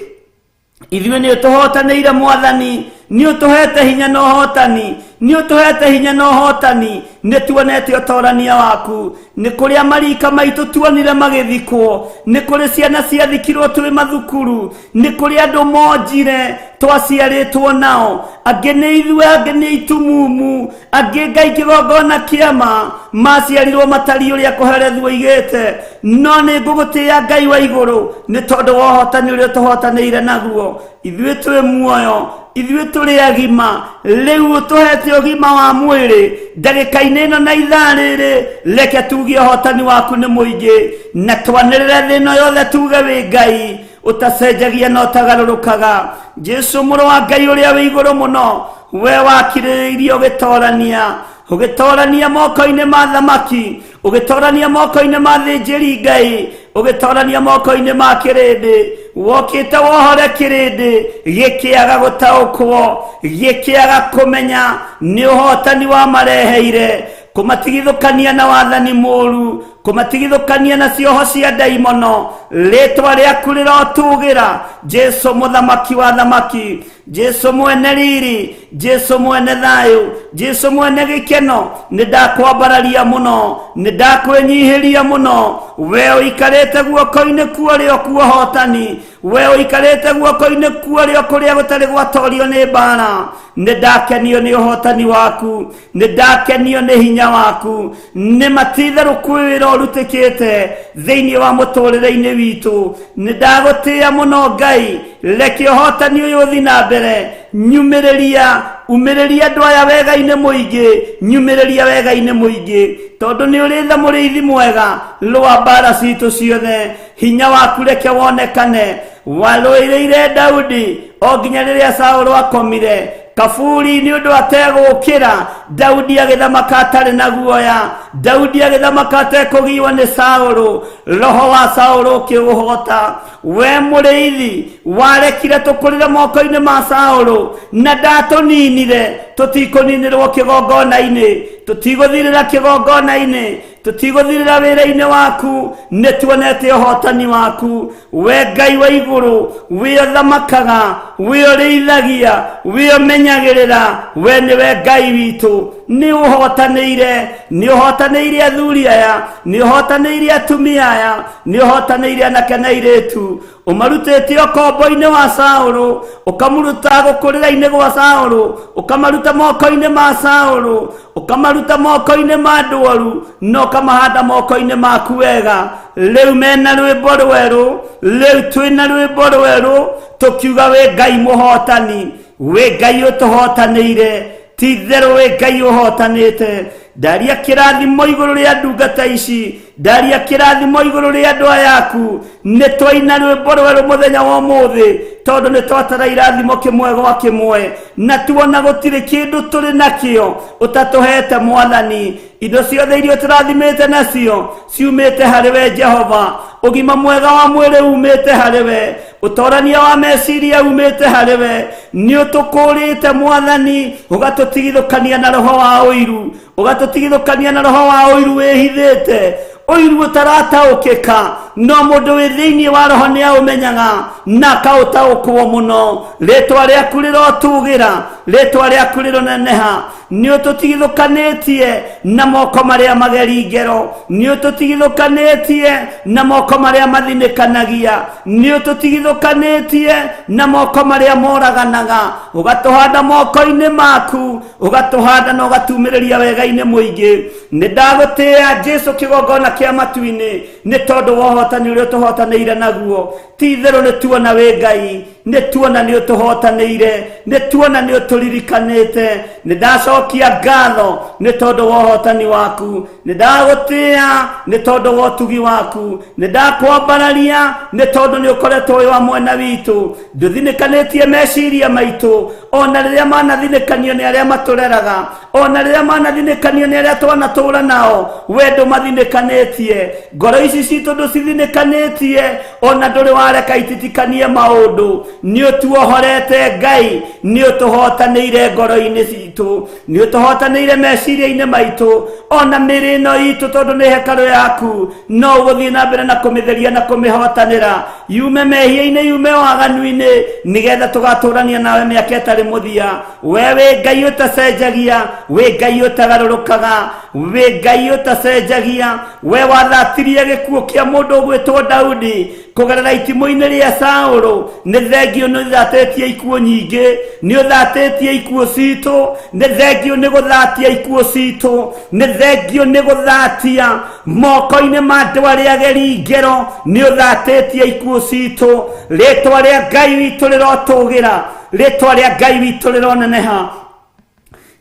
S2: ithuĩ nĩ ũtũhotanĩire mwathani, nĩ ũtũhete hinya na ũhotani. Nĩ ũtũhete hinya na ũhotani, nĩ tuonete ũtorania waku. Nĩ kũrĩa marika maitũ tuonire magĩthikwo, nĩ kũrĩ ciana ciathikirwo twĩ mathukuru, nĩ kũrĩ andũ monjire twaciarĩtwo nao, angĩ nĩ ithuĩ, angĩ nĩ itumumu, angĩ Ngai kĩgongona kĩama maciarirwo matariĩ ũrĩa kũherethu oigĩte. No nĩ ngũgũtĩĩa Ngai wa igũrũ nĩ tondũ wa ũhotani ũrĩa ũtũhotanĩire naguo. Ithuĩ twĩ muoyo, ithuĩ tũrĩ agima, rĩu ũtũhete ũgima wa mwĩrĩ ndagĩka-inĩ ĩno na ithaa rĩrĩ. Reke tuge ũhotani waku nĩ mũingĩ, na twanĩrĩre thĩ ĩno yothe tuge wĩ Ngai ũtacenjagia na ũtagarũrũkaga. Jesu mũrũ wa Ngai ũrĩa wĩ igũrũ mũno, we wakirĩrĩirie ũgĩtorania, ũgĩtorania moko-inĩ ma thamaki, ũgĩtorania moko-inĩ ma thĩnjĩri Ngai, ũgĩtorania moko-inĩ ma kĩrĩndĩ. Wokĩte wohore kĩrĩndĩ gĩkĩaga gũtaũkwo, gĩkĩaga kũmenya nĩ ũhotani wamareheire, kũmatigithũkania na wathani mũru, kũmatigithũkania na cioho cia ndaimono. Rĩtwa rĩaku rĩrotũgĩra, Jesu mũthamaki wa thamaki, Jesu mwene riri, Jesu mwene thayũ, Jesu mwene gĩkeno. Nĩ ndakwambararia mũno, nĩ ndakwĩnyihĩria mũno. We ũikarĩte guoko-inĩ kuorĩo kuohotani, we ũikarĩte guoko-inĩ kuorĩo kũrĩa gũtarĩ gwatorio nĩ mbara. Nĩ ndakenio nĩ ũhotani waku, nĩ ndakenio nĩ hinya waku. Nĩ matitherũ kwĩ wĩra ũrutĩkĩte thĩinĩ wa mũtũrĩre-inĩ witũ. Nĩ ndagũtĩĩa mũno Ngai, reke ũhotani ũyũ ũthi na mbere. Nyumĩrĩria, umĩrĩria andũ aya wega-inĩ mũingĩ, nyumĩrĩria wega-inĩ mũingĩ, tondũ nĩ ũrĩ tha mũrĩithi mwega. Rũa mbara citũ ciothe, hinya waku reke wonekane. Warũĩrĩire Daudi o nginya rĩrĩa Saũlũ akomire kaburi nĩ ũndũ ategũkĩra. Daudi agĩthamaka atarĩ na guoya, Daudi agĩthamaka atekũgiwa nĩ Saũlũ. Roho wa Saũlũ ũkĩũhota. We mũrĩithi warekire tũkũrĩre moko-inĩ ma Saũlũ na ndatũninire. Tũtikũninĩrwo kĩgongona-inĩ, tũtigũthirĩra kĩgongona-inĩ, tũtigũthirĩra wĩra-inĩ waku. Nĩ tuonete ũhotani waku, we Ngai wa igũrũ, wĩ ũthamakaga, wĩ ũrĩithagia, wĩ ũmenyagĩrĩra. We nĩwe Ngai witũ. Nĩ ũhotanĩire, nĩ ũhotanĩire athuri aya, nĩ ũhotanĩire atumia aya, nĩ ũhotanĩire anake na airĩtu. Ũmarutĩte ũkombo-inĩ wa Saũlũ, ũkamũruta gũkũrĩra-inĩ gwa Saũlũ, ũkamaruta moko-inĩ ma Saũlũ, ũkamaruta moko-inĩ ma andũ oru, na ũkamahanda moko-inĩ maku wega. Rĩu mena rwĩmbo rwerũ, rĩu twĩna rwĩmbo rwerũ tũkiuga wĩ Ngai mũhotani, wĩ Ngai ũtũhotanĩire, ti itherũ wĩ Ngai ũhotanĩte. Ndaria kĩrathimo igũrũ rĩa ndungata ici, ndaria kĩrathimo igũrũ rĩa andũ aya aku. Nĩ twaina rwĩmbo rwerũ mũthenya wa ũmũthĩ, tondũ nĩ twatara irathimo kĩmwe gwa kĩmwe, na tuona gũtirĩ kĩndũ tũrĩ nakĩo ũtatũhete Mwathani. Indo ciothe iria ũtũrathimĩte nacio ciumĩte harĩ we Jehova. Ũgima mwega wa mwĩrĩ umĩte harĩ we, ũtorania wa meciria umĩte harĩ we. Nĩ ũtũkũrĩte Mwathani, ũgatũtigithũkania na roho wa ũiru, ũgatũtigithũkania na roho wa ũiru wĩhithĩte, ũiru ũtarataũkĩka, no mũndũ wĩ thĩinĩ wa roho nĩ aũmenyaga na akaũtaũkwo mũno. Rĩtwa rĩaku rĩrotũgĩra, rĩtwa rĩaku rĩroneneha. Nĩ ũtũtigithũkanĩtie na moko marĩa mageri ngero, nĩ ũtũtigithũkanĩtie na moko marĩa mathinĩkanagia, nĩ ũtũtigithũkanĩtie na moko marĩa moraganaga, ũgatũhanda moko-inĩ maku, ũgatũhanda na ũgatumĩrĩria wega-inĩ mũingĩ. Nĩ ndagũtĩĩa Jesu kĩgongona kĩa matu-inĩ, nĩ tondũ wa ũhotani ũrĩa ũtũhotanĩire naguo. Ti itherũ nĩ tuona wĩ Ngai, nĩ tuona nĩ ũtũhotanĩire, nĩ tuona nĩ ũtũririkanĩte. Nĩ ndacokia ngatho nĩ tondũ wa ũhotani waku, nĩ ndagũtĩĩa nĩ tondũ wa ũtugi waku, nĩ ndakwambararia nĩ tondũ nĩ ũkoretwo wĩ wa mwena witũ. Ndũthinĩkanĩtie meciria maitũ, ona rĩrĩa manathinĩkanio nĩ arĩa matũreraga, ona rĩrĩa manathinĩkanio nĩ arĩa twanatũra nao, we ndũmathinĩkanĩtie. Ngoro ici citũ ndũcithinĩkanĩtie, ona ndũrĩ wareka ititikanie maũndũ. Nĩ ũtuohorete Ngai, nĩ ũtũhotanĩire ngoro-inĩ citũ, nĩ ũtũhotanĩire meciria-inĩ maitũ, ona mĩĩrĩ ĩno itũ, tondũ nĩ hekarũ yaku, no ũgũthiĩ na mbere na kũmĩtheria na kũmĩhotanĩra, yume mehia-inĩ, yume waganu-inĩ, nĩgetha tũgatũrania nawe mĩaka ĩtarĩ mũthia. We wĩ Ngai ũtacenjagia, wĩ Ngai ũtagarũrũkaga, wĩ Ngai ũtacenjagia. We wathatirie gĩkuũ kĩa mũndũ ũgwĩtwo Daudi kũgerera itimũ-inĩ rĩa Saũlũ. Nĩ thengio nĩ ũthatĩtie ikuũ nyingĩ, nĩ ũthatĩtie ikuũ citũ, nĩ thengio nĩ gũthatia ikuũ citũ, nĩ thengio nĩ gũthatia moko-inĩ ma andũ arĩa ageri ngero, nĩ ũthatĩtie ikuũ citũ. Rĩtwa rĩa Ngai witũ rĩrotũgĩra, rĩtwa rĩa Ngai witũ rĩroneneha,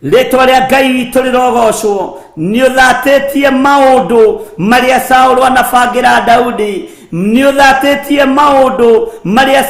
S2: rĩtwa rĩa Ngai witũ rĩrogocwo. Nĩ ũthatĩtie maũndũ marĩa Saũlũ anabangĩra Daudi, nĩ ũthatĩtie maũndũ marĩa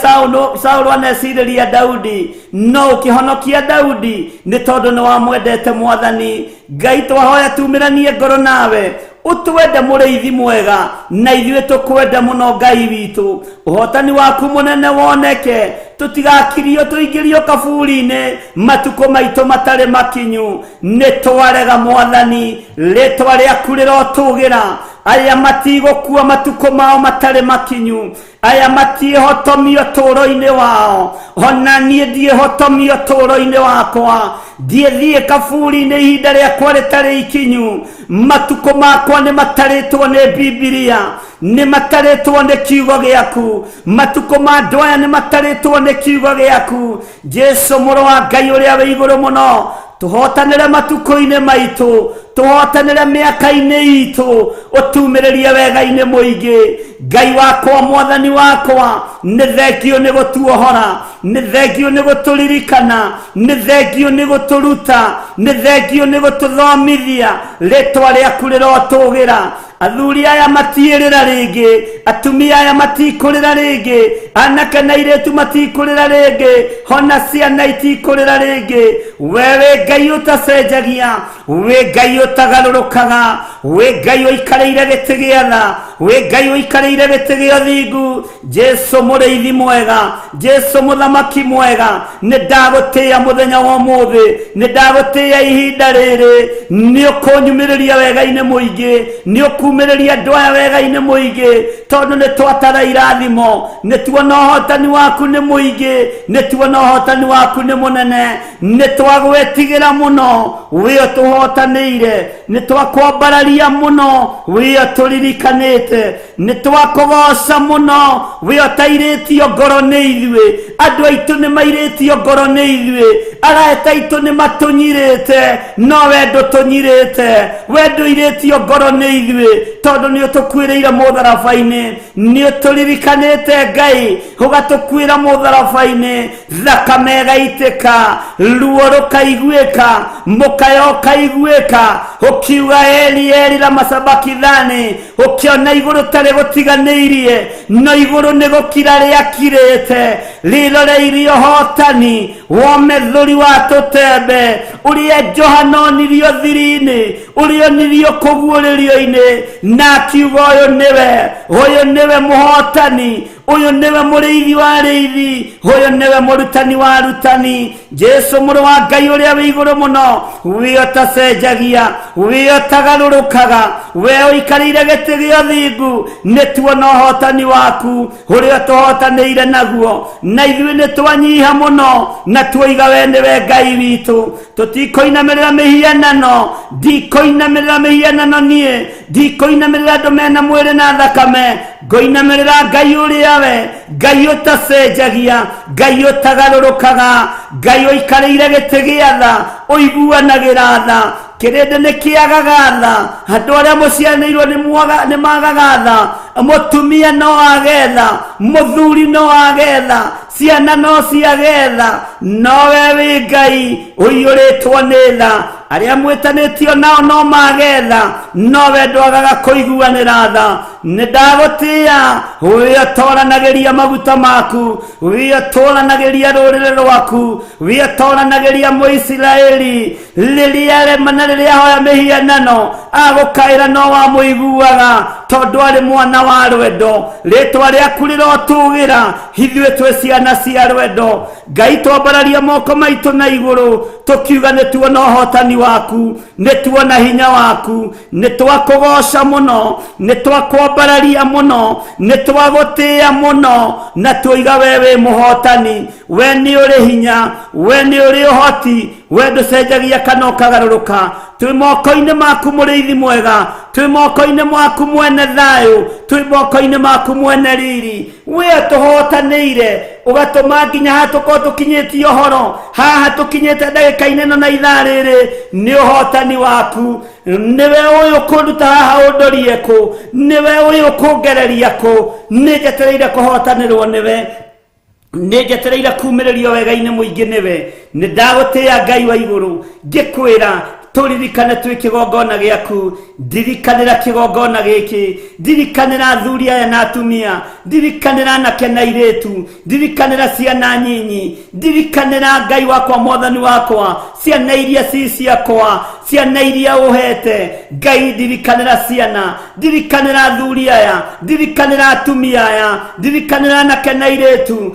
S2: Saũlũ anecirĩria Daudi, no ũkĩhonokia Daudi nĩ tondũ nĩ wamwendete. Mwathani Ngai, twahoya tumĩranie ngoro nawe, ũtwende mũrĩithi mwega, na ithuĩ tũkwende mũno. Ngai witũ, ũhotani waku mũnene woneke, tũtigakirio tũingĩrio kaburi-inĩ matukũ maitũ matarĩ makinyu. Nĩ twarega Mwathani, rĩtwa rĩaku rĩrotũgĩra. Aya matigũkua matukũ mao matarĩ makinyu, aya matiĩhotomio tũũro-inĩ wao, ona niĩ ndiĩhotomio tũũro-inĩ wakwa, ndiĩthiĩ kaburi-inĩ ihinda rĩakwa rĩtarĩ ikinyu. Matukũ makwa nĩ matarĩtwo nĩ Bibilia, nĩ matarĩtwo nĩ kiugo gĩaku. Matukũ ma andũ aya nĩ matarĩtwo nĩ kiugo gĩaku. Jesu mũrũ wa Ngai ũrĩa wĩ igũrũ mũno, tũhotanĩre matukũ-inĩ maitũ, tũhotanĩre mĩaka-inĩ itũ, ũtumĩrĩrie wega-inĩ mũingĩ. Ngai wakwa, Mwathani wakwa, nĩ thengio nĩ gũtuohora, nĩ thengio nĩ gũtũririkana, nĩ thengio nĩ gũtũruta, nĩ thengio nĩ gũtũthomithia. Rĩtwa rĩaku rĩrotũgĩra. Athuri aya matiĩrĩra rĩngĩ, atumia aya matikũrĩra rĩngĩ, anake na airĩtu matikũrĩra rĩngĩ, hona ciana itikũrĩra rĩngĩ. We wĩ Ngai ũtacenjagia, wĩ Ngai ũtagarũrũkaga, wĩ Ngai ũikarĩire gĩtĩ gĩa tha, wĩ Ngai ũikarĩire gĩtĩ gĩa ũthingu. Jesu mũrĩithi mwega, Jesu mũthamaki mwega, nĩ ndagũtĩĩa mũthenya wa ũmũthĩ, nĩ ndagũtĩĩa ihinda rĩrĩ. Nĩ ũkũnyumĩrĩria wega-inĩ mũingĩ, nĩ ũkumĩrĩria andũ aya wega-inĩ mũingĩ, tondũ nĩ twatara irathimo, nĩ tuona ũhotani waku nĩ mũingĩ, nĩ tuona ũhotani waku nĩ mũnene. Nĩ twagwetigĩra mũno, wĩ ũtũhotanĩire. Nĩ twakwambararia mũno, wĩ ũtũririkanĩte. Nĩ twakũgoca mũno, wĩ ũtairĩtio ngoro nĩ ithuĩ. Andũ aitũ nĩ mairĩtio ngoro nĩ ithuĩ, arata aitũ nĩ matũnyirĩte, no we ndũtũnyirĩte, we ndũirĩtio ngoro nĩ ithuĩ, tondũ nĩ ũtũkuĩrĩire mũtharaba-inĩ. Nĩ ũtũririkanĩte Ngai, ũgatũkuĩra mũtharaba-inĩ, thakame ĩgaitĩka, ruo rũkaiguĩka, mũkayo ũkaiguĩka, ũkiuga Eli Eli lama sabakithani. Ũkĩona igũrũ tarĩ gũtiganĩirie, no igũrũ nĩ gũkira rĩakirĩte rĩroreirie ũhotani womethũri wa tũtembe, ũrĩa Johana onirio thiri-inĩ, ũrĩa onirio kũguũrĩrio-inĩ, na akiuga ũyũ nĩwe, ũyũ nĩwe mũhotani, ũyũ nĩwe mũrĩithi wa arĩithi, ũyũ nĩwe mũrutani wa arutani. Jesu mũrũ wa Ngai ũrĩa wĩ igũrũ mũno, wĩ ũtacenjagia, wĩ ũtagarũrũkaga, we ũikarĩire gĩtĩ gĩa ũthingu, nĩ tuona ũhotani waku ũrĩa ũtũhotanĩire naguo, na ithuĩ nĩ twanyiha mũno na tuoiga we nĩwe Ngai witũ. Tũtikũinamĩrĩra mĩhianano, ndikũinamĩrĩra mĩhianano niĩ, ndikũinamĩrĩra andũ mena mwĩrĩ na thakame, ngũinamĩrĩra Ngai ũrĩa we Ngai ũtacenjagia, Ngai ũtagarũrũkaga, Ngai ũikarĩire gĩtĩ gĩa tha, ũiguanagĩra tha. Kĩrĩndĩ nĩ kĩagaga tha, andũ arĩa mũcianĩirwo nĩ magaga tha, mũtumia no age tha, mũthuri no age tha, ciana no ciage tha, no we wĩ Ngai ũiyũrĩtwo nĩ tha. Arĩa mwĩtanĩtio nao no mage tha, no we ndwagaga kũiguanĩra tha. Nĩ ndagũtĩĩa, wĩ ũtoranagĩria maguta maku, wĩ ũtũranagĩria rũrĩrĩ rwaku, wĩ ũtoranagĩria Mũisiraeli. Rĩrĩa arema na rĩrĩa ahoya mĩhianano, agũkaĩra no wamũiguaga. Tondũ arĩ mwana wa rwendo rĩtwa rĩaku rĩrotũgĩra ithuĩ twĩ ciana cia rwendo Ngai twambararia moko maitũ na igũrũ tũkiuga nĩ tuona ũhotani waku nĩ tuona hinya waku nĩ twakũgoca mũno nĩ twakwambararia mũno nĩ twagũtĩĩa mũno na tuiga we wĩ mũhotani we nĩ ũrĩ hinya we nĩ ũrĩ ũhoti we ndũcenjagia kana ũkagarũrũka twĩ moko-inĩ maku mũrĩithi mwega twĩ moko-inĩ maku mwene thayũ twĩ moko-inĩ maku mwene riri we tũhotanĩire ũgatũma nginya haha tũkorwo tũkinyĩtie ũhoro haha tũkinyĩte ndagĩka-inĩ ĩno na ithaa rĩrĩ nĩ ũhotani waku nĩwe ũyũ kũnduta haha ũndorie kũ nĩwe ũyũ kũngereria kũ nĩ njetereire kũhotanĩrwo nĩwe nĩ njetereire kumĩrĩrio wega-inĩ mũingĩ nĩwe nĩ ndagũtĩĩa Ngai wa igũrũ ngĩkwĩra tũririkane twĩ kĩgongona gĩaku ndirikanĩra kĩgongona gĩkĩ ndirikanĩra athuri aya na atumia ndirikanĩra anake na airĩtu ndirikanĩra ciana nyinyi ndirikanĩra Ngai wakwa mwathani wakwa ciana iria ci ciakwa ciana iria ũhete Ngai ndirikanĩra ciana ndirikanĩra athuri aya ndirikanĩra atumia aya ndirikanĩra anake na airĩtu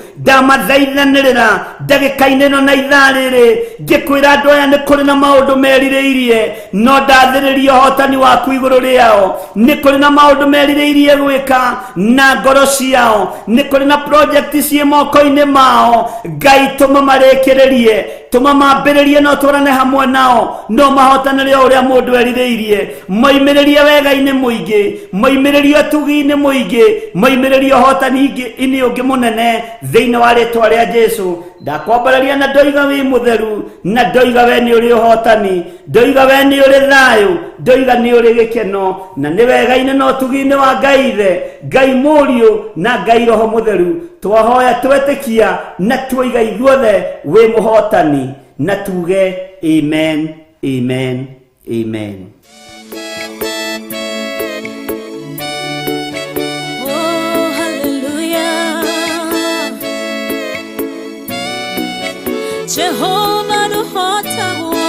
S2: ndamathaithanĩrĩra ndagĩka-inĩ ĩno na ithaa rĩrĩ ngĩkwĩra andũ aya nĩ kũrĩ na maũndũ merirĩirie no ndathĩrĩria ũhotani waku igũrũ rĩao nĩ kũrĩ na maũndũ merirĩirie gwĩka na ngoro ciao nĩ kũrĩ na project ciĩ moko-inĩ mao Ngai tũma marĩkĩrĩrie tũma mambĩrĩrie no twarane hamwe nao no mahotanĩre o ũrĩa mũndũ erirĩirie moimĩrĩrie wega-inĩ mũingĩ moimĩrĩrie ũtugi-inĩ mũingĩ moimĩrĩrie ũhotani-inĩ ũngĩ mũnene thĩinĩ wa rĩtwa rĩa Jesu ndakwambararia na ndoiga wĩ mũtheru na ndoiga we nĩ ũrĩ ũhotani ndoiga we nĩ ũrĩ thayũ ndoiga nĩ ũrĩ gĩkeno na nĩ wega-inĩ na ũtugi-inĩ wa Ngai Ithe Ngai Mũriũ na Ngai Roho Mũtheru twahoya twetĩkia na tuoiga ithuothe wĩ mũhotani na tuge amen amen amen.
S3: Oh, hallelujah. Jehovah nũhotagwo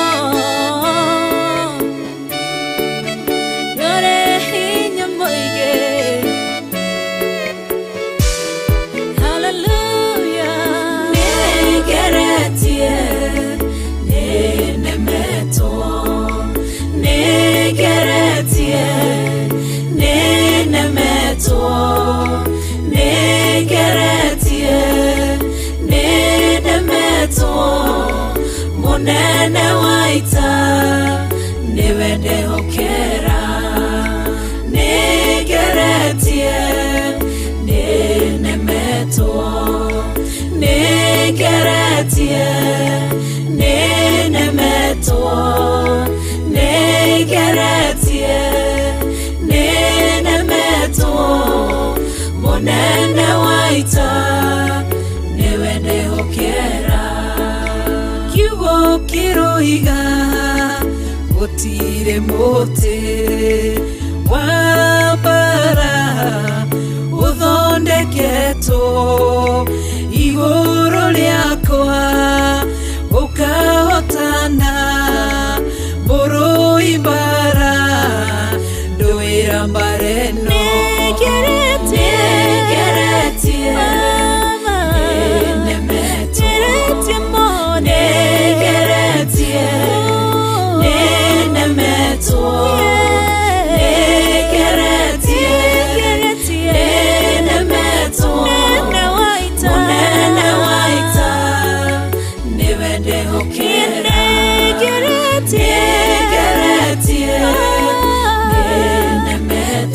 S3: nĩũrĩ hinya mũingĩ. Hallelujah. Nĩngeretie, nĩnemetwo. Nĩngeretie, nĩnemetwo. Nĩngeretie, nĩnemetwo. Mũnene wa ita nĩwe ndehokera. Nĩngeretie, nĩnemetwo. Nĩngeretie, nĩnemetwo. Nĩngeretie, nĩnemetwo. Mũnene wa ita nĩwe ndehokera. Kiugo kĩroiga gũtirĩ mũtĩ wa mbara ũthondeketwo igũrũ rĩakwa ũkahotana mũrũi mbara ndũĩra mbara ĩno. Nĩngeretie, nĩnemetwo. Nĩngeretie, nĩnemetwo. Nĩngeretie, nĩnemetwo. Mũnene wa ita nĩwe ndehokera. Nĩngeretie, nĩnemetwo.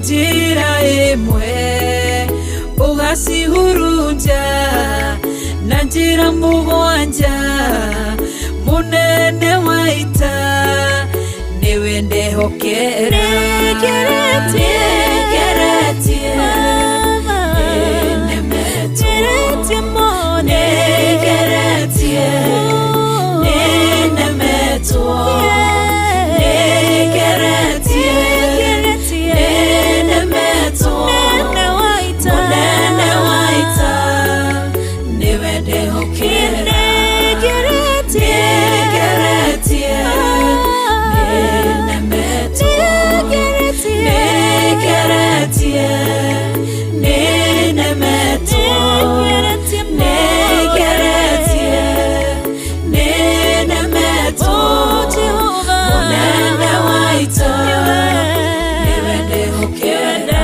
S3: Njĩra ĩmwe ũgacihurunja na njĩra mũgwanja mũnene wa ita nĩwe ndehokera nĩngeretie nĩnemetwo nĩngeretie nĩnemetwo nĩngeretie nĩnemetwo mũnene wa ita nĩwe ndehokera nĩngeretie nĩnemetwo nĩngeretie nĩnemetwo nĩngeretie nĩnemetwo mũnene wa ita nĩwe ndehokera.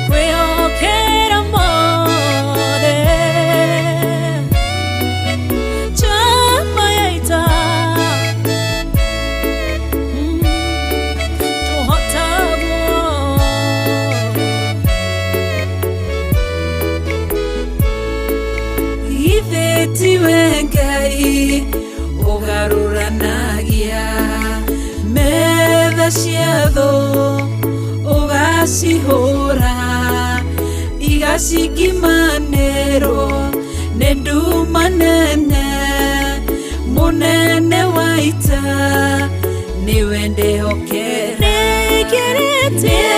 S3: Kwĩhokera mothe njamba ya ita tũhotagwo Ithe tiwe Ngai ũgarũranagia metha cia thũ ũgacihũra igacikimanĩrwo nĩ nduma nene mũnene wa ita nĩwe ndehokera nĩngeretie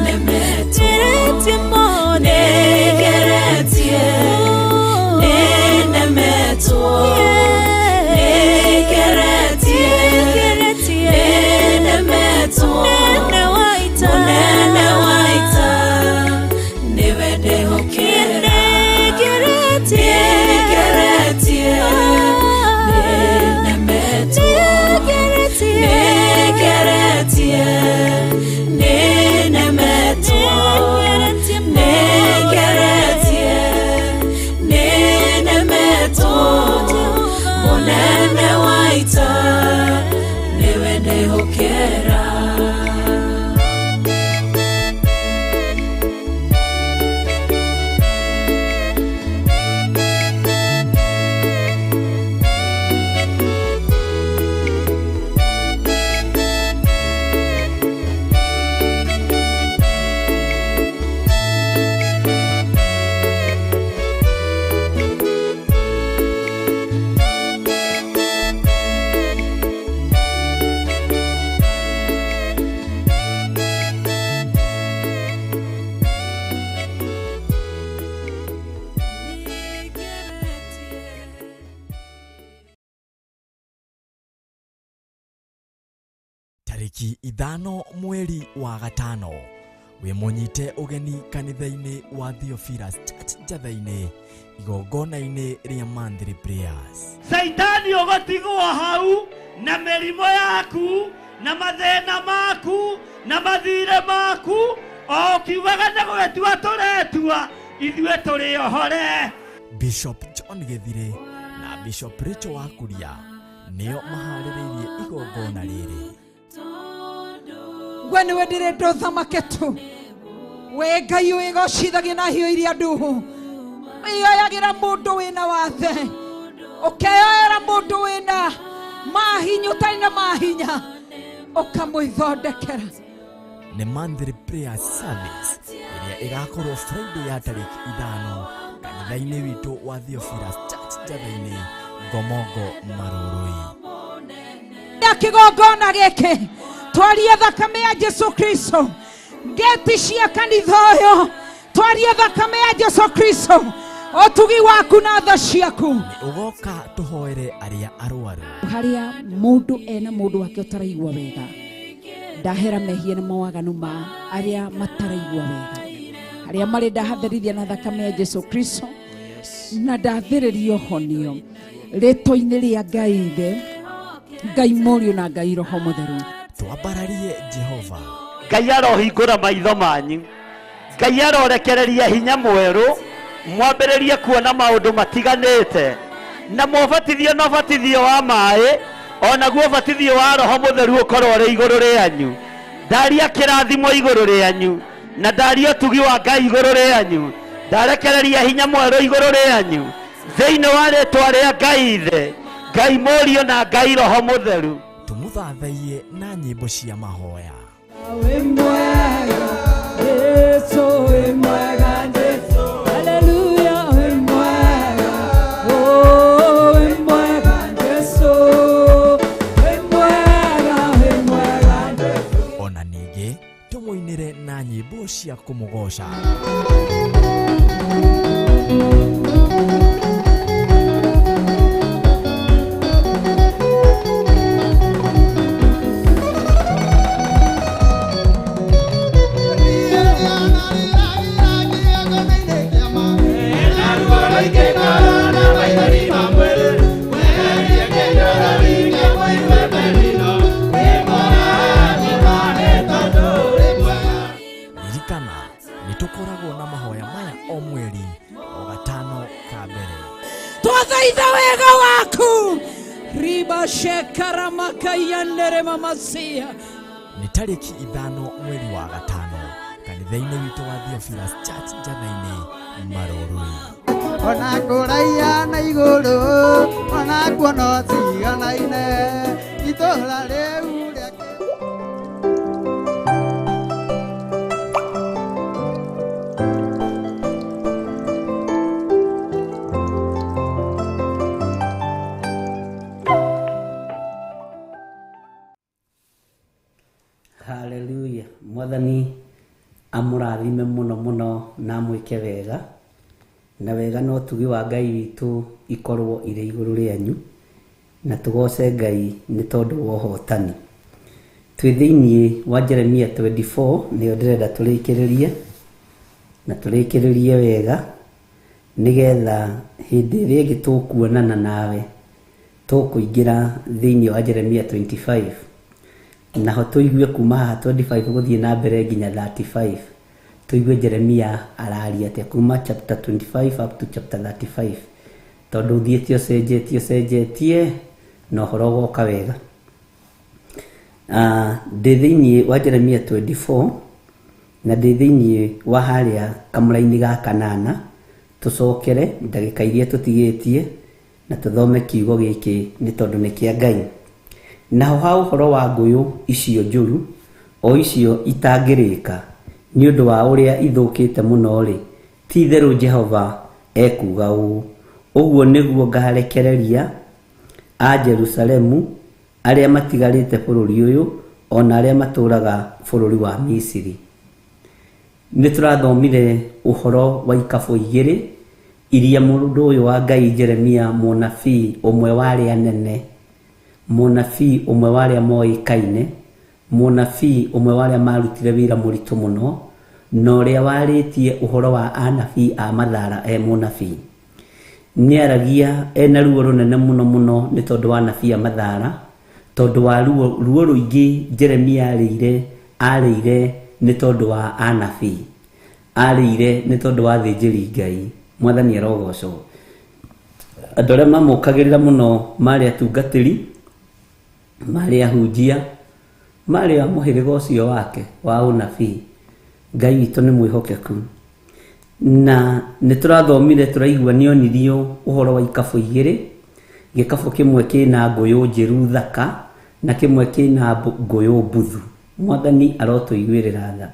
S3: nĩnemetwo nĩngeretie nĩnemetwo nĩngeretie nĩnemetwo mũnene wa ita nĩwe ndehokera nĩngeretie nĩnemetwo nĩngeretie nĩnemetwo nĩngeretie nĩnemetwo mũnene wa ita nĩwe ndehokera.
S4: Tarĩki 5 mweri wa 5 wĩ mũnyite ũgeni kanitha-inĩ wa Theophilus Church Njatha-inĩ igongona-inĩ rĩa monthly prayers.
S1: Caitani ũgũtigwo hau na mĩrimũ yaku na mathĩna maku na mathirĩ maku o ũkiugaga nĩ gũgĩtua tũretua ithuĩ tũrĩ ohore.
S4: Bishop John Gĩthirĩ na Bishop Rachel Wakuria nĩo maharĩrĩirie igongona rĩrĩ.
S5: We nĩwe ndĩrenda ũthamake tu we Ngai wĩgocithagia na hiũ iria nduhu wĩyoyagĩra mũndũ wĩna wathe ũkeyoera mũndũ wĩna mahinya ũtarĩ na mahinya ũkamwĩthondekera.
S4: Nĩ monthly prayer service ĩrĩa ĩgakorwo Friday ya tarĩki 5 kanitha-inĩ witũ wa Theophilus Church Njatha-inĩ Ngomongo Marũrũi.
S5: Ya kĩgongona gĩkĩ twarie thakame ya Jesu Kristo ngeti cia kanitha ũyũ twarie thakame ya Jesu Kristo ũtugi waku na tha ciaku.
S4: Nĩ ũgoka tũhoere arĩa arwaru.
S5: Harĩa mũndũ ena mũndũ wake ũtaraigua wega ndahera mehia na mawaganu ma arĩa mataraigua wega arĩa marĩ ndahatherithia na thakame ya Jesu Kristo na ndathĩrĩrio honio rĩtwa-inĩ rĩa Ngai Ithe Ngai Mũriũ na Ngai Roho Mũtheru.
S4: Twambararie Jehova.
S1: Ngai arohingũra maitho manyu Ngai arorekereria hinya mwerũ mwambĩrĩrie kuona maũndũ matiganĩte. Na mũbatithio na ũbatithio wa maĩ onaguo ũbatithio wa roho mũtheru ũkorwo ũrĩ igũrũ rĩanyu. Ndaria kĩrathimo igũrũ rĩanyu na ndaria ũtugi wa Ngai igũrũ rĩanyu, ndarekereria hinya mwerũ igũrũ rĩanyu thĩinĩ wa rĩtwa rĩa Ngai Ithe, Ngai Mũriũ na Ngai Roho Mũtheru.
S4: Tũmũthathaiye na nyĩmbo cia mahoya.
S3: Wĩ mwega, Jesũ wĩ mwega, Jesũ. Haleluya, wĩ mwega, oh, wĩ mwega, Jesũ. Wĩ mwega, wĩ mwega, Jesũ.
S4: Ona ningĩ tũmũinĩre na nyĩmbo cia kũmũgoca. Ririkana nĩ tũkoragwo na mahoya maya o mweri o gatano ka mbere.
S5: Twathaitha wega waku riba shekaramakaiyanere mamasia.
S4: Nĩ tarĩki 5 mweri wa 5 kanitha-inĩ witũ wa Theophilus Church Njatha-inĩ Marorui.
S6: Ona kũraiha na igũrũ ona kuo no ciganaine itũra rĩu rĩa
S2: Haleluya. Mwathani amũrathime mũno mũno na amwĩke wega, na wega na ũtugi wa Ngai witũ ikorwo irĩ igũrũ rĩanyu, na tũgoce Ngai nĩ tondũ wa ũhotani. Twĩ thĩinĩ wa Jeremia 24 nĩyo ndĩrenda tũrĩkĩrĩrie na tũrĩkĩrĩrie wega, nĩgetha hĩndĩ ĩrĩa ĩngĩ tũkuonana nawe tũkũingĩra thĩinĩ wa Jeremia 25 naho tũigue kuma haha 25 gũthiĩ na mbere nginya 35, tũigue Jeremia araria atĩa kuma chapter 25 up to chapter 35, tondũ ũthiĩte ũcenjetie ũcenjetie na ũhoro ũgoka wega. Ndĩ thĩinĩ wa Jeremia 24 na ndĩ thĩinĩ wa harĩa kamũra-inĩ ga kanana, tũcokere ndagĩka iria tũtigĩtie na tũthome kiugo gĩkĩ nĩ tondũ nĩ kĩa Ngai. Naho ha ũhoro wa ngũyũ icio njũru o icio itangĩrĩka nĩ ũndũ wa ũrĩa ithũkĩte mũno-rĩ, ti-itherũ Jehova ekuuga ũũ, ũguo nĩguo ngarekereria a Jerusalemu arĩa matigarĩte bũrũri ũyũ ona arĩa matũũraga bũrũri wa Misiri. Nĩ tũrathomire ũhoro wa ikabũ igĩrĩ iria mũndũ ũyũ wa Ngai Jeremia mũnabii ũmwe wa arĩa anene, mũnabii ũmwe wa arĩa moĩkaine, mũnabii ũmwe wa arĩa marutire wĩra mũritũ mũno, na ũrĩa warĩtie ũhoro wa anabii a Mathara e mũnabii. Nĩaragia ena ruo rũnene mũno mũno nĩ tondũ wa anabii a Mathara, tondũ wa ruo rũingĩ Jeremia arĩire nĩ tondũ wa anabii, arĩire nĩ tondũ wa athĩnjĩri Ngai. Mwathani arogocwo. Andũ arĩa mamũkagĩrĩra mũno marĩ atungatĩri, marĩ ahunjia, marĩ a mũhĩrĩga ũcio wake wa ũnabii. Ngai witũ nĩ mwĩhokeku. Na nĩ tũrathomire tũraigua nĩonirio ũhoro wa ikabũ igĩrĩ, gĩkabũ kĩmwe kĩna ngũyũ njĩru thaka na kĩmwe kĩna ngũyũ mbuthu. Mwathani arotũiguĩrĩra tha.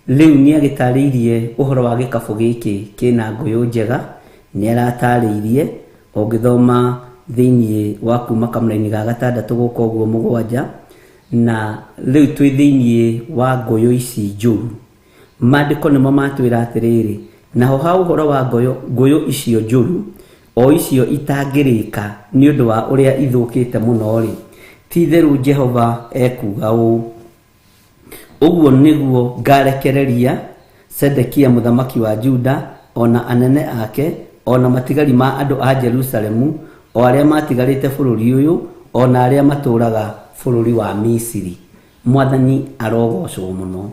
S2: Rĩu nĩagĩtarĩirie ũhoro wa gĩkabũ gĩkĩ kĩna ngũyũ njega, nĩaratarĩirie ũngĩthoma thĩinĩ wa kuma kamũra-inĩ ga 6 gũka ũguo 7, na rĩu twĩ thĩinĩ wa ngũyũ ici njũru. Maandĩko nĩmo matwĩra atĩrĩrĩ, naho ha ũhoro wa ngũyũ icio njũru o icio itangĩrĩka nĩ ũndũ wa ũrĩa ithũkĩte mũno-rĩ, ti-itherũ Jehova ekuuga ũũ, ũguo nĩguo ngarekereria Sedekia mũthamaki wa Juda ona anene ake ona matigari ma andũ a Jerusalemu o arĩa matigarĩte bũrũri ũyũ ona arĩa matũũraga bũrũri wa Misiri. Mwathani arogocwo mũno.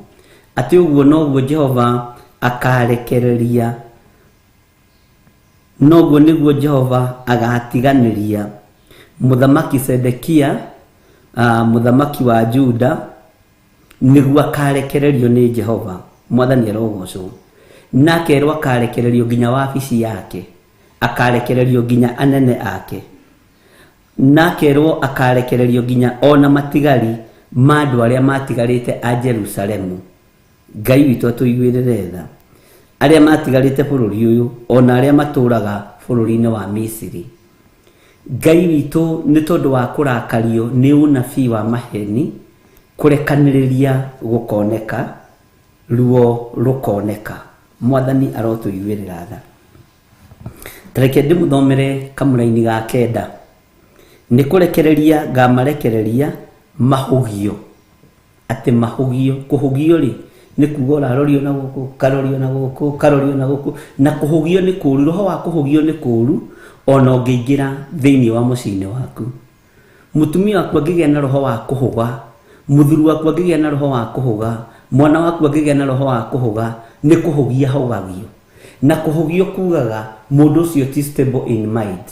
S2: Atĩ ũguo noguo Jehova akarekereria Noguo nĩguo Jehova agatiganĩria mũthamaki Sedekia, mũthamaki wa Juda, nĩguo akarekererio nĩ Jehova. Mwathani arogocwo. Na akerwo akarekererio nginya wabici yake, akarekererio nginya anene ake, na akerwo akarekererio nginya ona matigari ma andũ arĩa matigarĩte a Jerusalemu. Ngai witũ atũiguĩrĩre tha, arĩa matigarĩte bũrũri ũyũ ona arĩa matũraga bũrũri-inĩ wa Misiri. Ngai witũ nĩ tondũ wa kũrakario nĩ ũnabii wa maheni, kũrekanĩrĩria gũkoneka, ruo rũkoneka. Mwathani arotũiguĩrĩra tha. Tareke ndĩmũthomere kamũraini ga 9. Nĩ kũrekereria ngamarekereria mahũgio. Atĩ mahũgio, kũhũgio rĩ nĩ kuga ũrarorio na gũkũ, karorio na gũkũ, karorio na gũkũ. Na kũhũgio nĩ kũũru, roho wa kũhũgio nĩ kũũru ona ũngĩingĩra thĩinĩ wa mũciĩ-inĩ waku. Mũtumia waku angĩgĩa na roho wa kũhũga, mũthuri waku angĩgĩa na roho wa kũhũga, mwana waku angĩgĩa na roho wa kũhũga, nĩ kũhũgia ahũgagio. Na kũhũgio kugaga mũndũ ũcio ti stable in mind.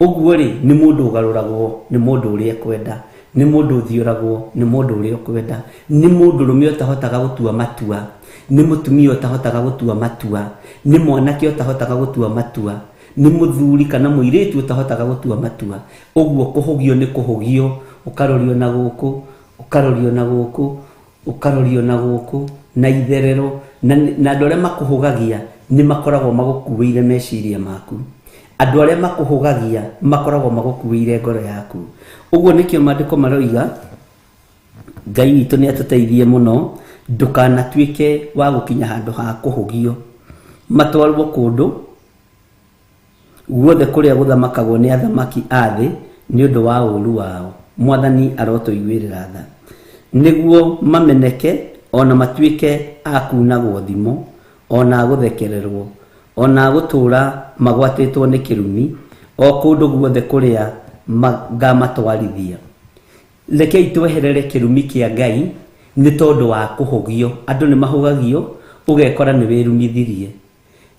S2: Ũguo rĩ nĩ mũndũ ũgarũragwo nĩ mũndũ ũrĩa ekwenda, nĩ mũndũ ũthiũragwo nĩ mũndũ ũrĩa ũkwenda, nĩ mũndũ rũme ũtahotaga gũtua matua, nĩ mũtumia ũtahotaga gũtua matua, nĩ mwanake ũtahotaga gũtua matua, nĩ mũthuri kana mũirĩtu ũtahotaga gũtua matua. Ũguo kũhũgio nĩ kũhũgio, ũkarorio na gũkũ, ũkarorio na gũkũ, ũkarorio na gũkũ, na itherero, na andũ arĩa makũhũgagia nĩ makoragwo magũkuĩire meciria maku. Andũ arĩa makũhũgagia makoragwo magũkuĩire ngoro yaku. Ũguo nĩkĩo maandĩko maroiga Ngai witũ nĩ atũteithie mũno, ndũkanatuĩke wa gũkinya handũ ha kũhũgio, matwarwo kũndũ guothe kũrĩa gũthamakagwo nĩ athamaki a thĩ nĩ ũndũ wa ũũru wao. Mwathani arotũiguĩrĩra tha, nĩguo mameneke ona matuĩke a kunagwo thimo, ona gũthekererwo, ona gũtũũra magwatĩtwo nĩ kĩrumi, o kũndũ guothe kũrĩa ngamatwarithia. Rekei tweherere kĩrumi kĩa Ngai nĩ tondũ wa kũhũgio. Andũ nĩ mahũgagio, ũgekora nĩ wĩrumithirie.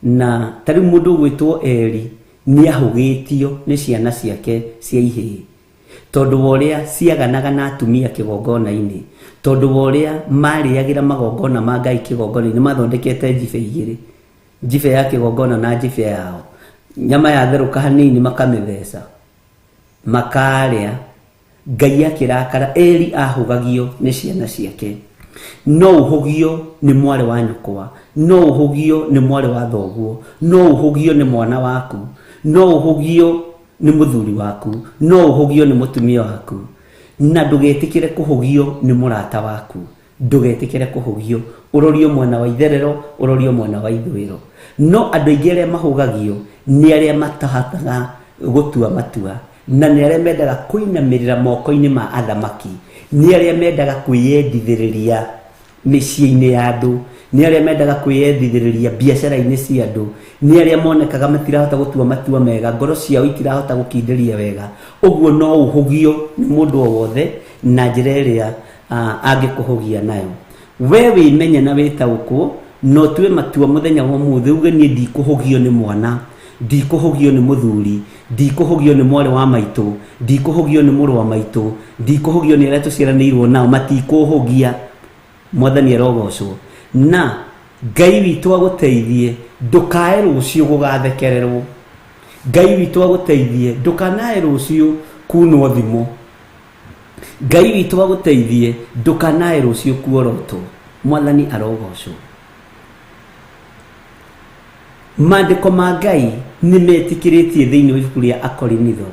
S2: Na ta rĩu mũndũ ũgwĩtwo Eri nĩ ahũgĩtio nĩ ciana ciake cia ihĩĩ, tondũ wa ũrĩa ciaganaga na atumia kĩgongona-inĩ, tondũ wa ũrĩa marĩagĩra magongona ma Ngai kĩgongona-inĩ. Mathondekete njibe igĩrĩ, njibe ya kĩgongona na njibe yao. Nyama yatherũka hanini makamĩtheca, makarĩa. Ngai akĩrakara. Eri ahũgagio nĩ ciana ciake. No ũhũgio nĩ mwarĩ wa nyũkwa, no ũhũgio nĩ mwarĩ wa thoguo, no ũhũgio nĩ mwana waku, no ũhũgio nĩ mũthuri waku, no ũhũgio nĩ mũtumia waku. Na ndũgetĩkĩre kũhũgio nĩ mũrata waku, ndũgetĩkĩre kũhũgio, ũrorio mwena wa itherero, ũrorio mwena wa ithũĩro. No andũ aingĩ arĩa mahũgagio nĩ arĩa matahotaga gũtua matua, na nĩ arĩa mendaga kũinamĩrĩra moko-inĩ ma athamaki, nĩ arĩa mendaga kwĩyendithĩrĩria mĩciĩ-inĩ ya andũ, nĩ arĩa mendaga kwĩyendithĩrĩria biacara-inĩ cia andũ, nĩ arĩa monekaga matirahota gũtua matua mega, ngoro ciao itirahota gũkindĩria wega. Ũguo no ũhũgio nĩ mũndũ o wothe na njĩra ĩrĩa angĩkũhũgia nayo. We wĩmenye na wĩtaũkwo, na ũtue matua mũthenya wa ũmũthĩ, uge niĩ ndikũhũgio nĩ mwana, ndikũhũgio nĩ mũthuri, ndikũhũgio nĩ mwarĩ wa maitũ, ndikũhũgio nĩ mũrũ wa maitũ, ndikũhũgio nĩ arĩa tũciaranĩirwo nao, matikũhũgia. Mwathani arogocwo. Na Ngai witũ agũteithie, ndũkae rũciũ gũgathekererwo. Ngai witũ agũteithie, ndũkanae rũciũ kunwo thimo. Ngai witũ agũteithie, ndũkanae rũciũ kuorotwo. Mwathani arogocwo. Maandĩko ma Ngai nĩ metĩkĩrĩtie thĩinĩ wa ibuku rĩa Akorinitho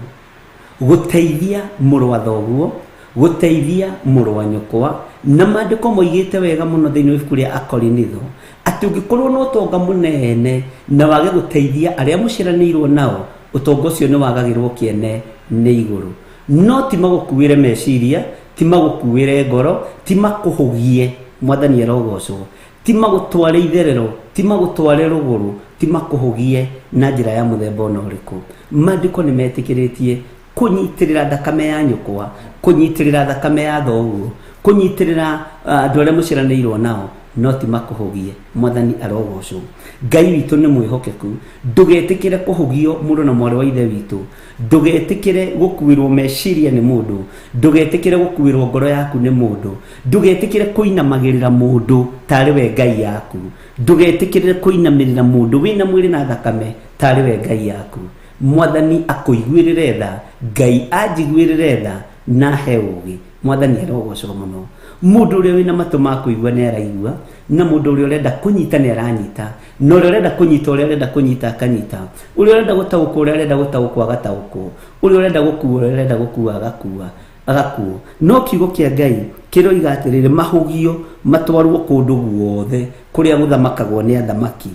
S2: gũteithia mũrũ wa thoguo, gũteithia mũrũ wa nyũkwa. Na maandĩko moigĩte wega mũno thĩinĩ wa ibuku rĩa Akorinitho atĩ ũngĩkorwo na ũtonga mũnene na wage gũteithia arĩa mũciaranĩirwo nao, ũtonga ũcio nĩ wagagĩrwo kĩene nĩ igũrũ. No ti magũkuĩre meciria, ti magũkuĩre ngoro, ti makũhũgie. Mwathani arogocwo. Ti magũtware itherero, ti magũtware rũgũrũ, ti makũhũgie na njĩra ya mũthemba ona ũrĩkũ. Maandĩko nĩ metĩkĩrĩtie kũnyitĩrĩra thakame ya nyũkwa, kũnyitĩrĩra thakame ya thoguo, kũnyitĩrĩra andũ arĩa mũciaranĩirwo nao. No ti makũhũgie. Mwathani arogocwo. Ngai witũ nĩ mwĩhokeku. Ndũgetĩkĩre kũhũgio, mũndũ na mwarĩ wa ithe witũ. Ndũgetĩkĩre gũkuĩrwo meciria nĩ mũndũ. Ndũgetĩkĩre gũkuĩrwo ngoro yaku nĩ mũndũ. Ndũgetĩkĩre kũinamagĩrĩra mũndũ tarĩ we Ngai yaku. Ndũgetĩkĩre kũinamĩrĩra mũndũ wĩna mwĩrĩ na thakame tarĩ we Ngai yaku. Mwathani akũiguĩrĩre tha. Ngai anjiguĩrĩre tha na he ũũgĩ. Mwathani arogocwo mũno. Mũndũ ũrĩa wĩna matũ ma kũigua nĩ araigua, na mũndũ ũrĩa ũrenda kũnyita nĩ aranyita, na ũrĩa ũrenda kũnyita ũrĩa arenda kũnyita akanyita, ũrĩa ũrenda gũtaũkwo ũrĩa arenda gũtaũkwo agataũkwo, ũrĩa ũrenda gũkua ũrĩa arenda gũkua agakua agakuo. No kiugo kĩa Ngai kĩroiga atĩrĩrĩ, mahũgio matwarwo kũndũ guothe kũrĩa gũthamakagwo nĩ athamaki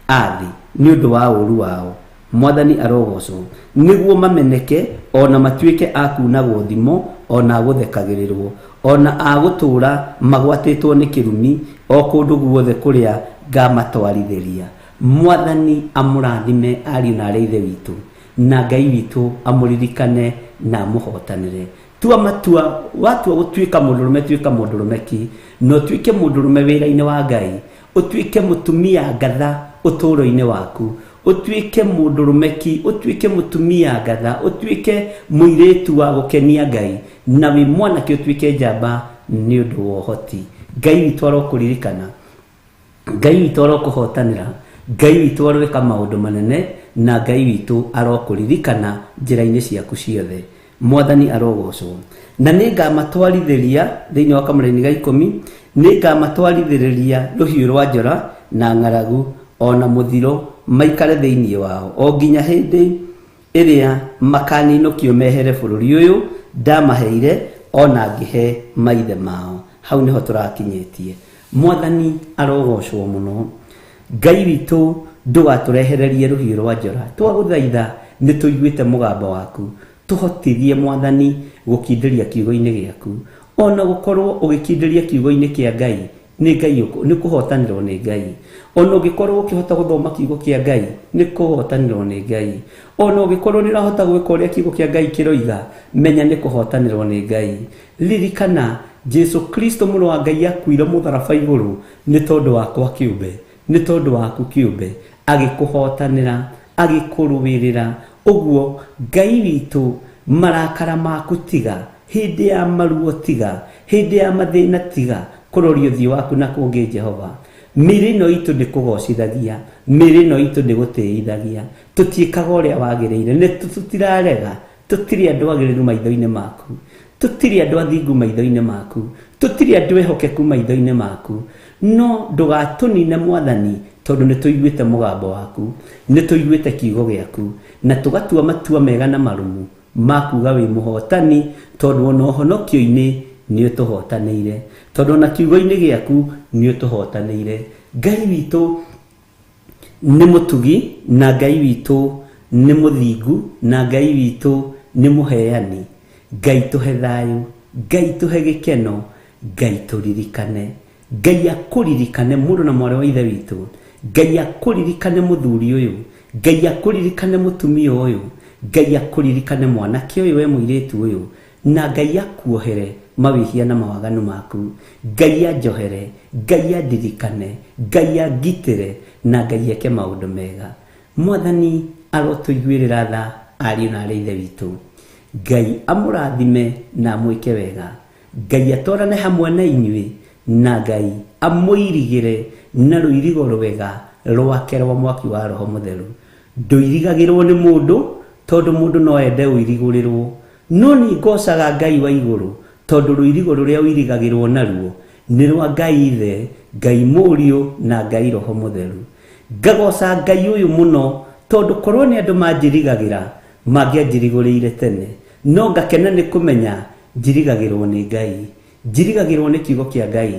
S2: a thĩ nĩ ũndũ wa ũũru wao. Mwathani arogocwo, nĩguo mameneke o na matuĩke a kuunagwo thimo, o na a gũthekagĩrĩrwo, o na a gũtũũra magwatĩtwo nĩ kĩrumi o kũndũ guothe kũrĩa ngamatwarithĩria. Mwathani amũrathime ariũ na aarĩ a Ithe witũ, na Ngai witũ amũririkane na amũhotanĩre. Tua matua, watua gũtuĩka mũndũrũme tuĩka mũndũrũme ki, na ũtuĩke mũndũrũme wĩra-inĩ wa Ngai, ũtuĩke mũtumia ngatha ũtũũro-inĩ waku, ũtuĩke mũndũrũme ki, ũtuĩke mũtumia ngatha, ũtuĩke mũirĩtu wa gũkenia Ngai, na wĩ mwanake ũtuĩke njamba nĩ ũndũ wa ũhoti. Ngai witũ arokũririkana, Ngai witũ arokũhotanĩra, Ngai witũ aroĩka maũndũ manene, na Ngai witũ arokũririkana njĩra-inĩ ciaku ciothe. Mwathani arogocwo. Na nĩngamatwarithĩria, thĩinĩ wa kamũraini ga ikũmi, nĩngamatwarithĩrĩria rũhiũ rwa njora na ng'aragu o na mũthiro maikare thĩinĩ wao, o nginya hĩndĩ ĩrĩa makaninũkio mehere bũrũri ũyũ ndamaheire o na ngĩhe maithe mao. Hau nĩho tũrakinyĩtie. Mwathani arogocwo mũno. Ngai witũ, ndũgatũrehererie rũhiũ rwa njora. Twagũthaitha, nĩ tũiguĩte mũgambo waku. Tũhotithie, Mwathani, gũkindĩria kiugo-inĩ gĩaku. O na gũkorwo ũgĩkindĩria kiugo-inĩ kĩa Ngai, nĩ Ngai nĩ kũhotanĩrwo nĩ Ngai. O na ũngĩkorwo ũkĩhota gũthoma kiugo kĩa Ngai, nĩ kũhotanĩrwo nĩ Ngai. O na ũngĩkorwo nĩ ũrahota gwĩka ũrĩa kiugo kĩa Ngai kĩroiga, menya nĩ kũhotanĩrwo nĩ Ngai. Ririkana, Jesu Kristo mũrũ wa Ngai akuire mũtharaba igũrũ nĩ tondũ wakwa kĩũmbe, nĩ tondũ waku kĩũmbe, agĩkũhotanĩra, agĩkũrũĩrĩra. Ũguo Ngai witũ, marakara maku tiga, hĩndĩ ya maruo tiga, hĩndĩ ya mathĩna tiga, kũroria ũthiũ waku na kũngĩ Jehova. Mĩĩrĩ ĩno itũ ndĩkũgocithagia, mĩĩrĩ ĩno itũ ndĩgũtĩithagia, tũtiĩkaga ũrĩa wagĩrĩire, nĩ tũtirarega, tũtirĩ andũ agĩrĩru maitho-inĩ maku, tũtirĩ andũ athingu maitho-inĩ maku, tũtirĩ andũ ehokeku maitho-inĩ maku. No ndũgatũnine Mwathani, tondũ nĩ tũiguĩte mũgambo waku, nĩ tũiguĩte kiugo gĩaku, na tũgatua matua mega na marũmu ma kuga wĩ mũhotani, tondũ ona ũhonokio-inĩ nĩ ũtũhotanĩire, tondũ ona kiugo-inĩ gĩaku nĩ ũtũhotanĩire. Ngai witũ nĩ mũtugi, na Ngai witũ nĩ mũthingu, na Ngai witũ nĩ mũheani. Ngai tũhe thayũ, Ngai tũhe gĩkeno, Ngai tũririkane. Ngai akũririkane mũrũ na mwarĩ wa Ithe witũ. Ngai akũririkane mũthuri ũyũ. Ngai akũririkane mũtumia ũyũ. Ngai akũririkane mwanake ũyũ we mũirĩtu ũyũ. Na Ngai akuohere mawĩhia na mawaganu maku. Ngai anjohere, Ngai andirikane, Ngai angitĩre, na Ngai eke maũndũ mega. Mwathani arotũiguĩrĩra tha ariũ na aarĩ a Ithe witũ. Ngai amũrathime na amwĩke wega. Ngai atwarane hamwe na inyuĩ, na Ngai amũirigĩre na rũirigo rwega rwake rwa mwaki wa Roho Mũtheru. Ndũirigagĩrwo nĩ mũndũ, tondũ mũndũ no ende ũirigũrĩrwo. No niĩ ngoocaga Ngai wa igũrũ, tondũ rũirigo rũrĩa ũirigagĩrwo naruo nĩ rwa Ngai Ithe, Ngai Mũriũ, na Ngai Roho Mũtheru. Ngagooca Ngai ũyũ mũno, tondũ korwo nĩ andũ manjirigagĩra, mangĩanjirigũrĩire tene. No ngakena nĩ kũmenya njirigagĩrwo nĩ Ngai. Njirigagĩrwo nĩ kiugo kĩa Ngai.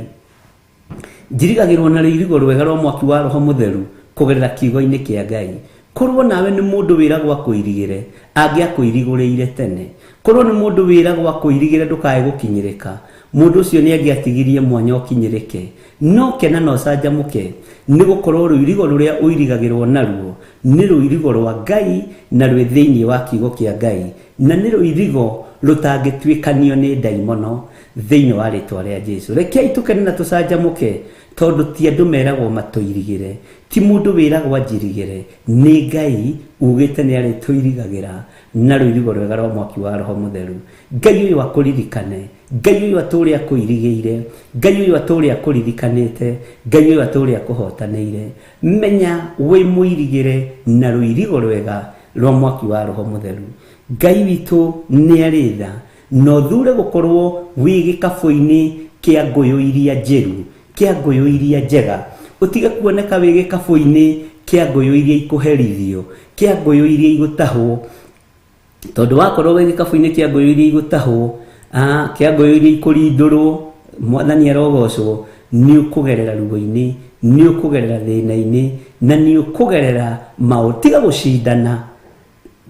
S2: Njirigagĩrwo na rũirigo rwega rwa mwaki wa Roho Mũtheru kũgerera kiugo-inĩ kĩa Ngai. Korwo nawe nĩ mũndũ wĩragwo akũirigĩre, angĩakũirigũrĩire tene. Korwo nĩ mũndũ wĩragwo akũirigĩre ndũkae gũkinyĩrĩka, mũndũ ũcio nĩ angĩatigirie mwanya ũkinyĩrĩke. No kena na ũcanjamũke, nĩ gũkorwo rũirigo rũrĩa ũirigagĩrwo naruo nĩ rũirigo rwa Ngai na rwĩ thĩinĩ wa kiugo kĩa Ngai, na nĩ rũirigo rũtangĩtuĩkanio nĩ ndaimono thĩinĩ wa rĩtwa rĩa Jesu. Rekei tũkene na tũcanjamũke. Tondũ ti andũ meragwo matũirigĩre, ti mũndũ wĩragwo anjirigĩre, nĩ Ngai ugĩte nĩ arĩtũirigagĩra na rũirigo rwega rwa mwaki wa Roho Mũtheru. Ngai ũyũ akũririkane, Ngai ũyũ atũre akũirigĩire, Ngai ũyũ atũre akũririkanĩte, Ngai ũyũ atũre akũhotanĩire. Menya wĩ mũirigĩre na rũirigo rwega rwa mwaki wa Roho Mũtheru. Ngai witũ nĩ arĩ tha, na ũthure gũkorwo wĩ gĩkabũ-inĩ kĩa ngũyũ iria njĩru, kĩa ngũyũ iria njega. Ũtige kuoneka wĩ gĩkabũ-inĩ kĩa ngũyũ iria ikũherithio, kĩa ngũyũ iria igũtahwo. Tondũ wakorwo wĩ gĩkabũ-inĩ kĩa ngũyũ iria igũtahwo, kĩa ngũyũ iria ikũrindũrwo, Mwathani arogocwo, nĩ ũkũgerera ruo-inĩ, nĩ ũkũgerera thĩna-inĩ, na nĩ ũkũgerera maũndũ. Tiga gũcindana,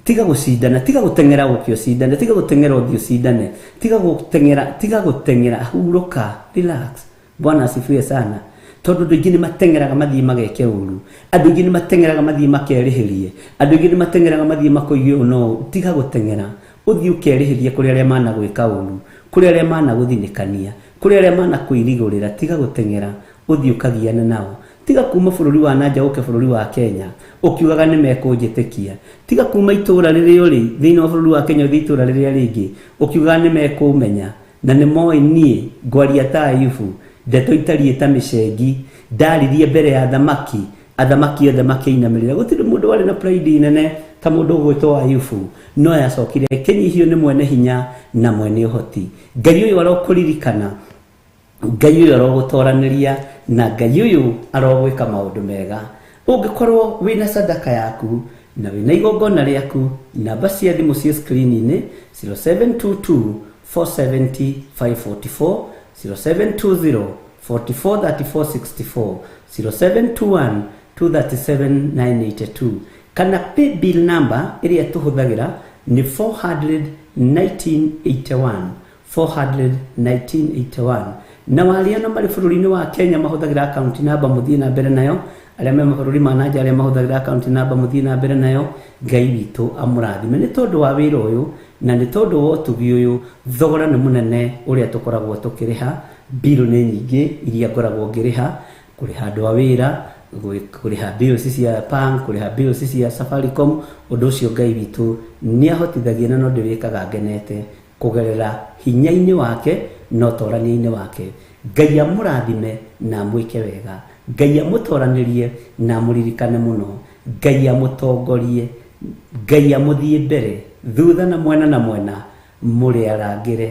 S2: tiga gũcindana, tiga gũteng'era ũke ũcindane, tiga gũteng'era ũthiĩ ũcindane, tiga gũteng'era, tiga gũteng'era, hurũka, relax. Bwana asifiwe sana. Tondũ andũ aingĩ nĩ mateng'eraga mathiĩ mageke ũru, andũ aingĩ nĩ mateng'eraga mathiĩ makerĩhĩrie, andũ aingĩ nĩ mateng'eraga mathiĩ makoige ũũ na ũũ. Tiga gũteng'era, ũthiĩ ũkerĩhĩrie kũrĩ arĩa managwĩka ũru, kũrĩ arĩa managũthinĩkania, kũrĩ arĩa manakũirigũrĩra. Tiga gũteng'era, ũthiĩ ũkagiane nao. Tiga kuma bũrũri wa nanja ũke bũrũri wa Kenya ũkiugaga nĩ mekũnjĩtĩkia. Tiga kuma itũũra rĩrĩa ũrĩ thĩinĩ wa bũrũri wa Kenya ũthiĩ itũũra rĩrĩa rĩngĩ ũkiugaga nĩ mekũmenya, na nĩ moĩ niĩ ngwaria ta Ayubu, ndeto itariĩ ta mĩcengi. Ndaririe mbere ya athamaki, athamaki othe makĩinamĩrĩra. Gũtirĩ mũndũ warĩ na pride nene ta mũndũ ũgwĩtwo Ayubu, no yacokire ĩkĩnyihio nĩ mwene hinya na mwene ũhoti. Ngai ũyũ arokũririkana, Ngai ũyũ arogũtoranĩria, na Ngai ũyũ arogwĩka maũndũ mega. Ũngĩkorwo wĩna sadaka yaku na wĩna igongona rĩaku, namba cia thimũ ciĩ screen-inĩ 0722 470 544, 0720 44 34 64, 0721 237 982, kana paybill number ĩrĩa tũhũthagĩra nĩ 41981, 41981. Na arĩa no marĩ bũrũri-inĩ wa Kenya mahũthagĩra account number, mũthiĩ na mbere nayo. Arĩa me mabũrũri ma nanja, arĩa mahũthagĩra account number, mũthiĩ na mbere nayo. Ngai witũ amũrathime nĩ tondũ wa wĩra ũyũ na nĩ tondũ wa ũtugi ũyũ. Thogora nĩ mũnene ũrĩa tũkoragwo tũkĩrĩha, mbirũ nĩ nyingĩ iria ngoragwo ngĩrĩha, kũrĩha andũ a wĩra, kũrĩha bills cia Pang, kũrĩha bills cia Safaricom. Ũndũ ũcio Ngai witũ nĩ ahotithagia, na no ndĩwĩkaga ngenete kũgerera hinya-inĩ wake na ũtorania-inĩ wake. Ngai amũrathime na amwĩke wega. Ngai amũtoranĩrie na amũririkane mũno. Ngai amũtongorie, Ngai amũthiĩ mbere, thutha na mwena na mwena, mũrĩ arangĩre.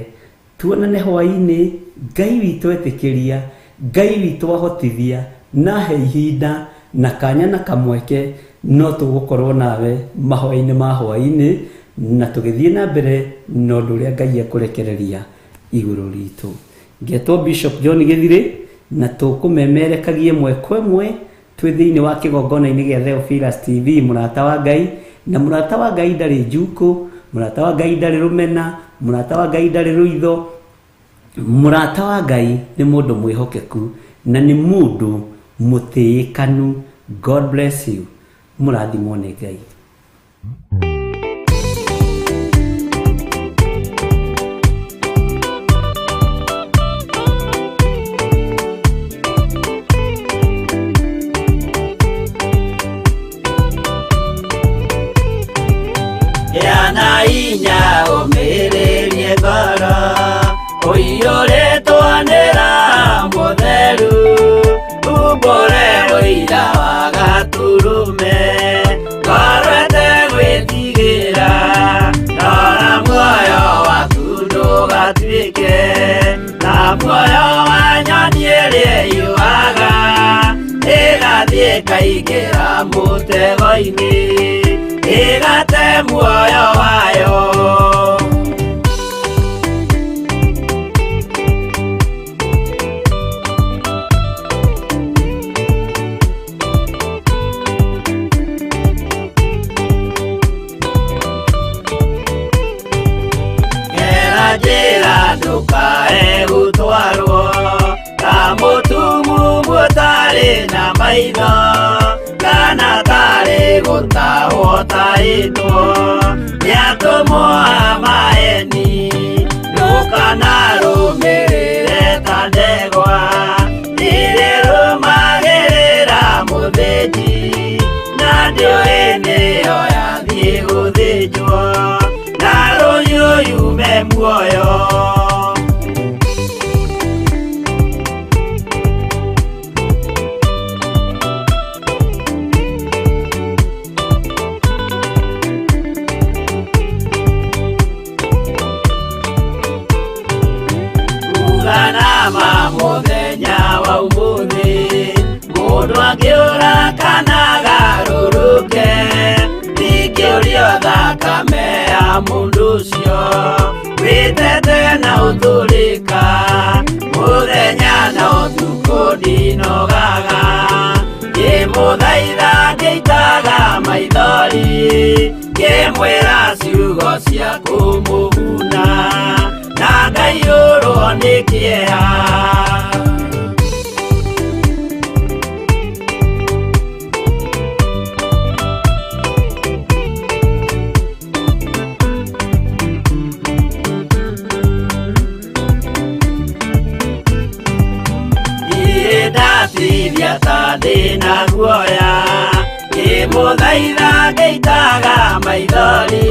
S2: Tuonane hwaĩ-inĩ, Ngai witũ etĩkĩria, Ngai witũ ahotithia, na he ihinda na kanya na kamweke, no tũgũkorwo nawe mahoya-inĩ ma hwaĩ-inĩ, na tũgĩthiĩ na mbere na ũndũ ũrĩa Ngai ekũrekereria igũrũ ritũ. Ngetwo Bishop John Gĩthirĩ, na tũkũmemerekagia ĩmwe kwa ĩmwe twĩ thĩinĩ wa kĩgongona-inĩ gĩa Theophilus TV. Mũrata wa Ngai, na mũrata wa Ngai ndarĩ njukũ, mũrata wa Ngai ndarĩ rũmena, mũrata wa Ngai ndarĩ rũitho. Mũrata wa Ngai nĩ mũndũ mwĩhokeku na nĩ mũndũ mũtĩĩkanu. God bless you. Mũrathimwo nĩ Ngai.
S1: Gĩa na hinya ũmĩrĩrie ngoro, ũiyũrĩtwo nĩ Roho Mũtheru, umbũre ũira wa Gatũrũme, ngoro ĩtegwĩtigĩra, rora muoyo waku ndũgatuĩke ta muoyo wa nyoni ĩrĩa ĩyũaga, ĩgathiĩ ĩkaingĩra mũtego-inĩ, ĩgate muoyo wayo. Gera njĩra ndũkae gũtwarwo ta mũtumumu ũtarĩ na maitho, kana tarĩ gũtahwo tahĩtwo nĩ atũmwo a maeni. Ndũkanarũmĩrĩre ta ndegwa irĩ rũũru.
S7: Angĩũra kana agarũrũke, ndingĩũrio thakame ya mũndũ ũcio. Wĩtete na ũtũrĩka, mũthenya na ũtukũ ndinogaga. Ngĩmũthaitha ngĩitaga maithori, ngĩmwĩra ciugo cia kũmũguna, na ngaiyũrwo nĩ kĩeha. Niĩ ndatithia ta ndĩna guoya, ngĩmũthaitha ngĩitaga maithori,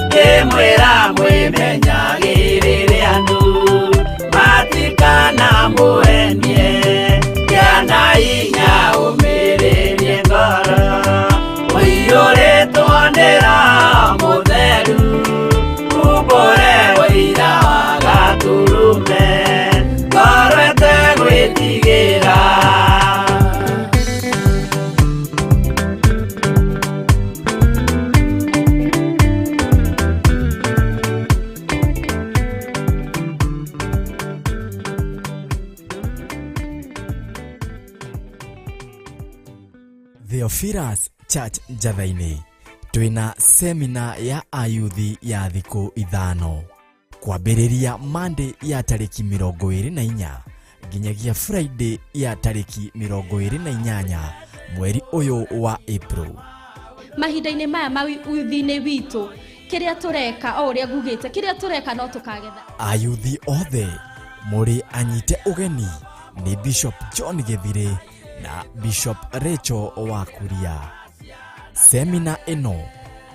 S7: ngĩmwĩra mwĩmenyagĩrĩre andũ, matikanamũenie, gĩa na hinya ũmĩrĩrie ngoro, ũiyũrĩtwo nĩ Roho Mũtheru, umbũre ũira wa Gatũrũme, ngoro ĩtegwĩtigĩra.
S4: Theophilus Church Njatha-inĩ twĩna semina ya ayuthi ya thikũ 5 kwambĩrĩria Monday ya tarĩki 24 nginyagia Friday ya tarĩki 28 mweri ũyũ wa April.
S8: Mahinda-inĩ maya ma uthi-inĩ witũ, kĩrĩa tũreka o ũrĩa ngugĩte, kĩrĩa tũreka no tũkagetha.
S4: Ayuthi othe mũrĩ anyite ũgeni nĩ Bishop John Gĩthirĩ na Bishop Rachel wa Kuria. Semina ĩno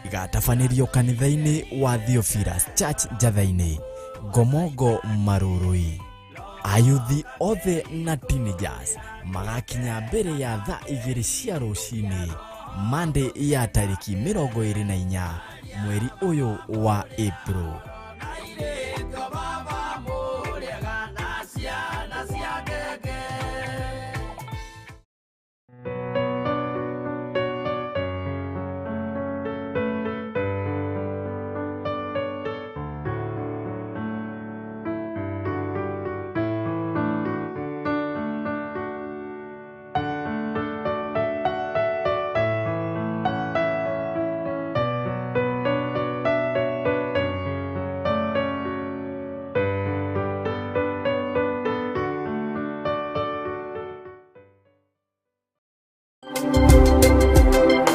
S4: ĩgatabanĩrio kanitha-inĩ wa Theophilus Church Njatha-inĩ, Ngomongo Marurui. Ayuthi othe na teenagers magakinya mbere ya thaa 2 cia rũcinĩ Monday ya tarĩki 24 mweri ũyũ wa April.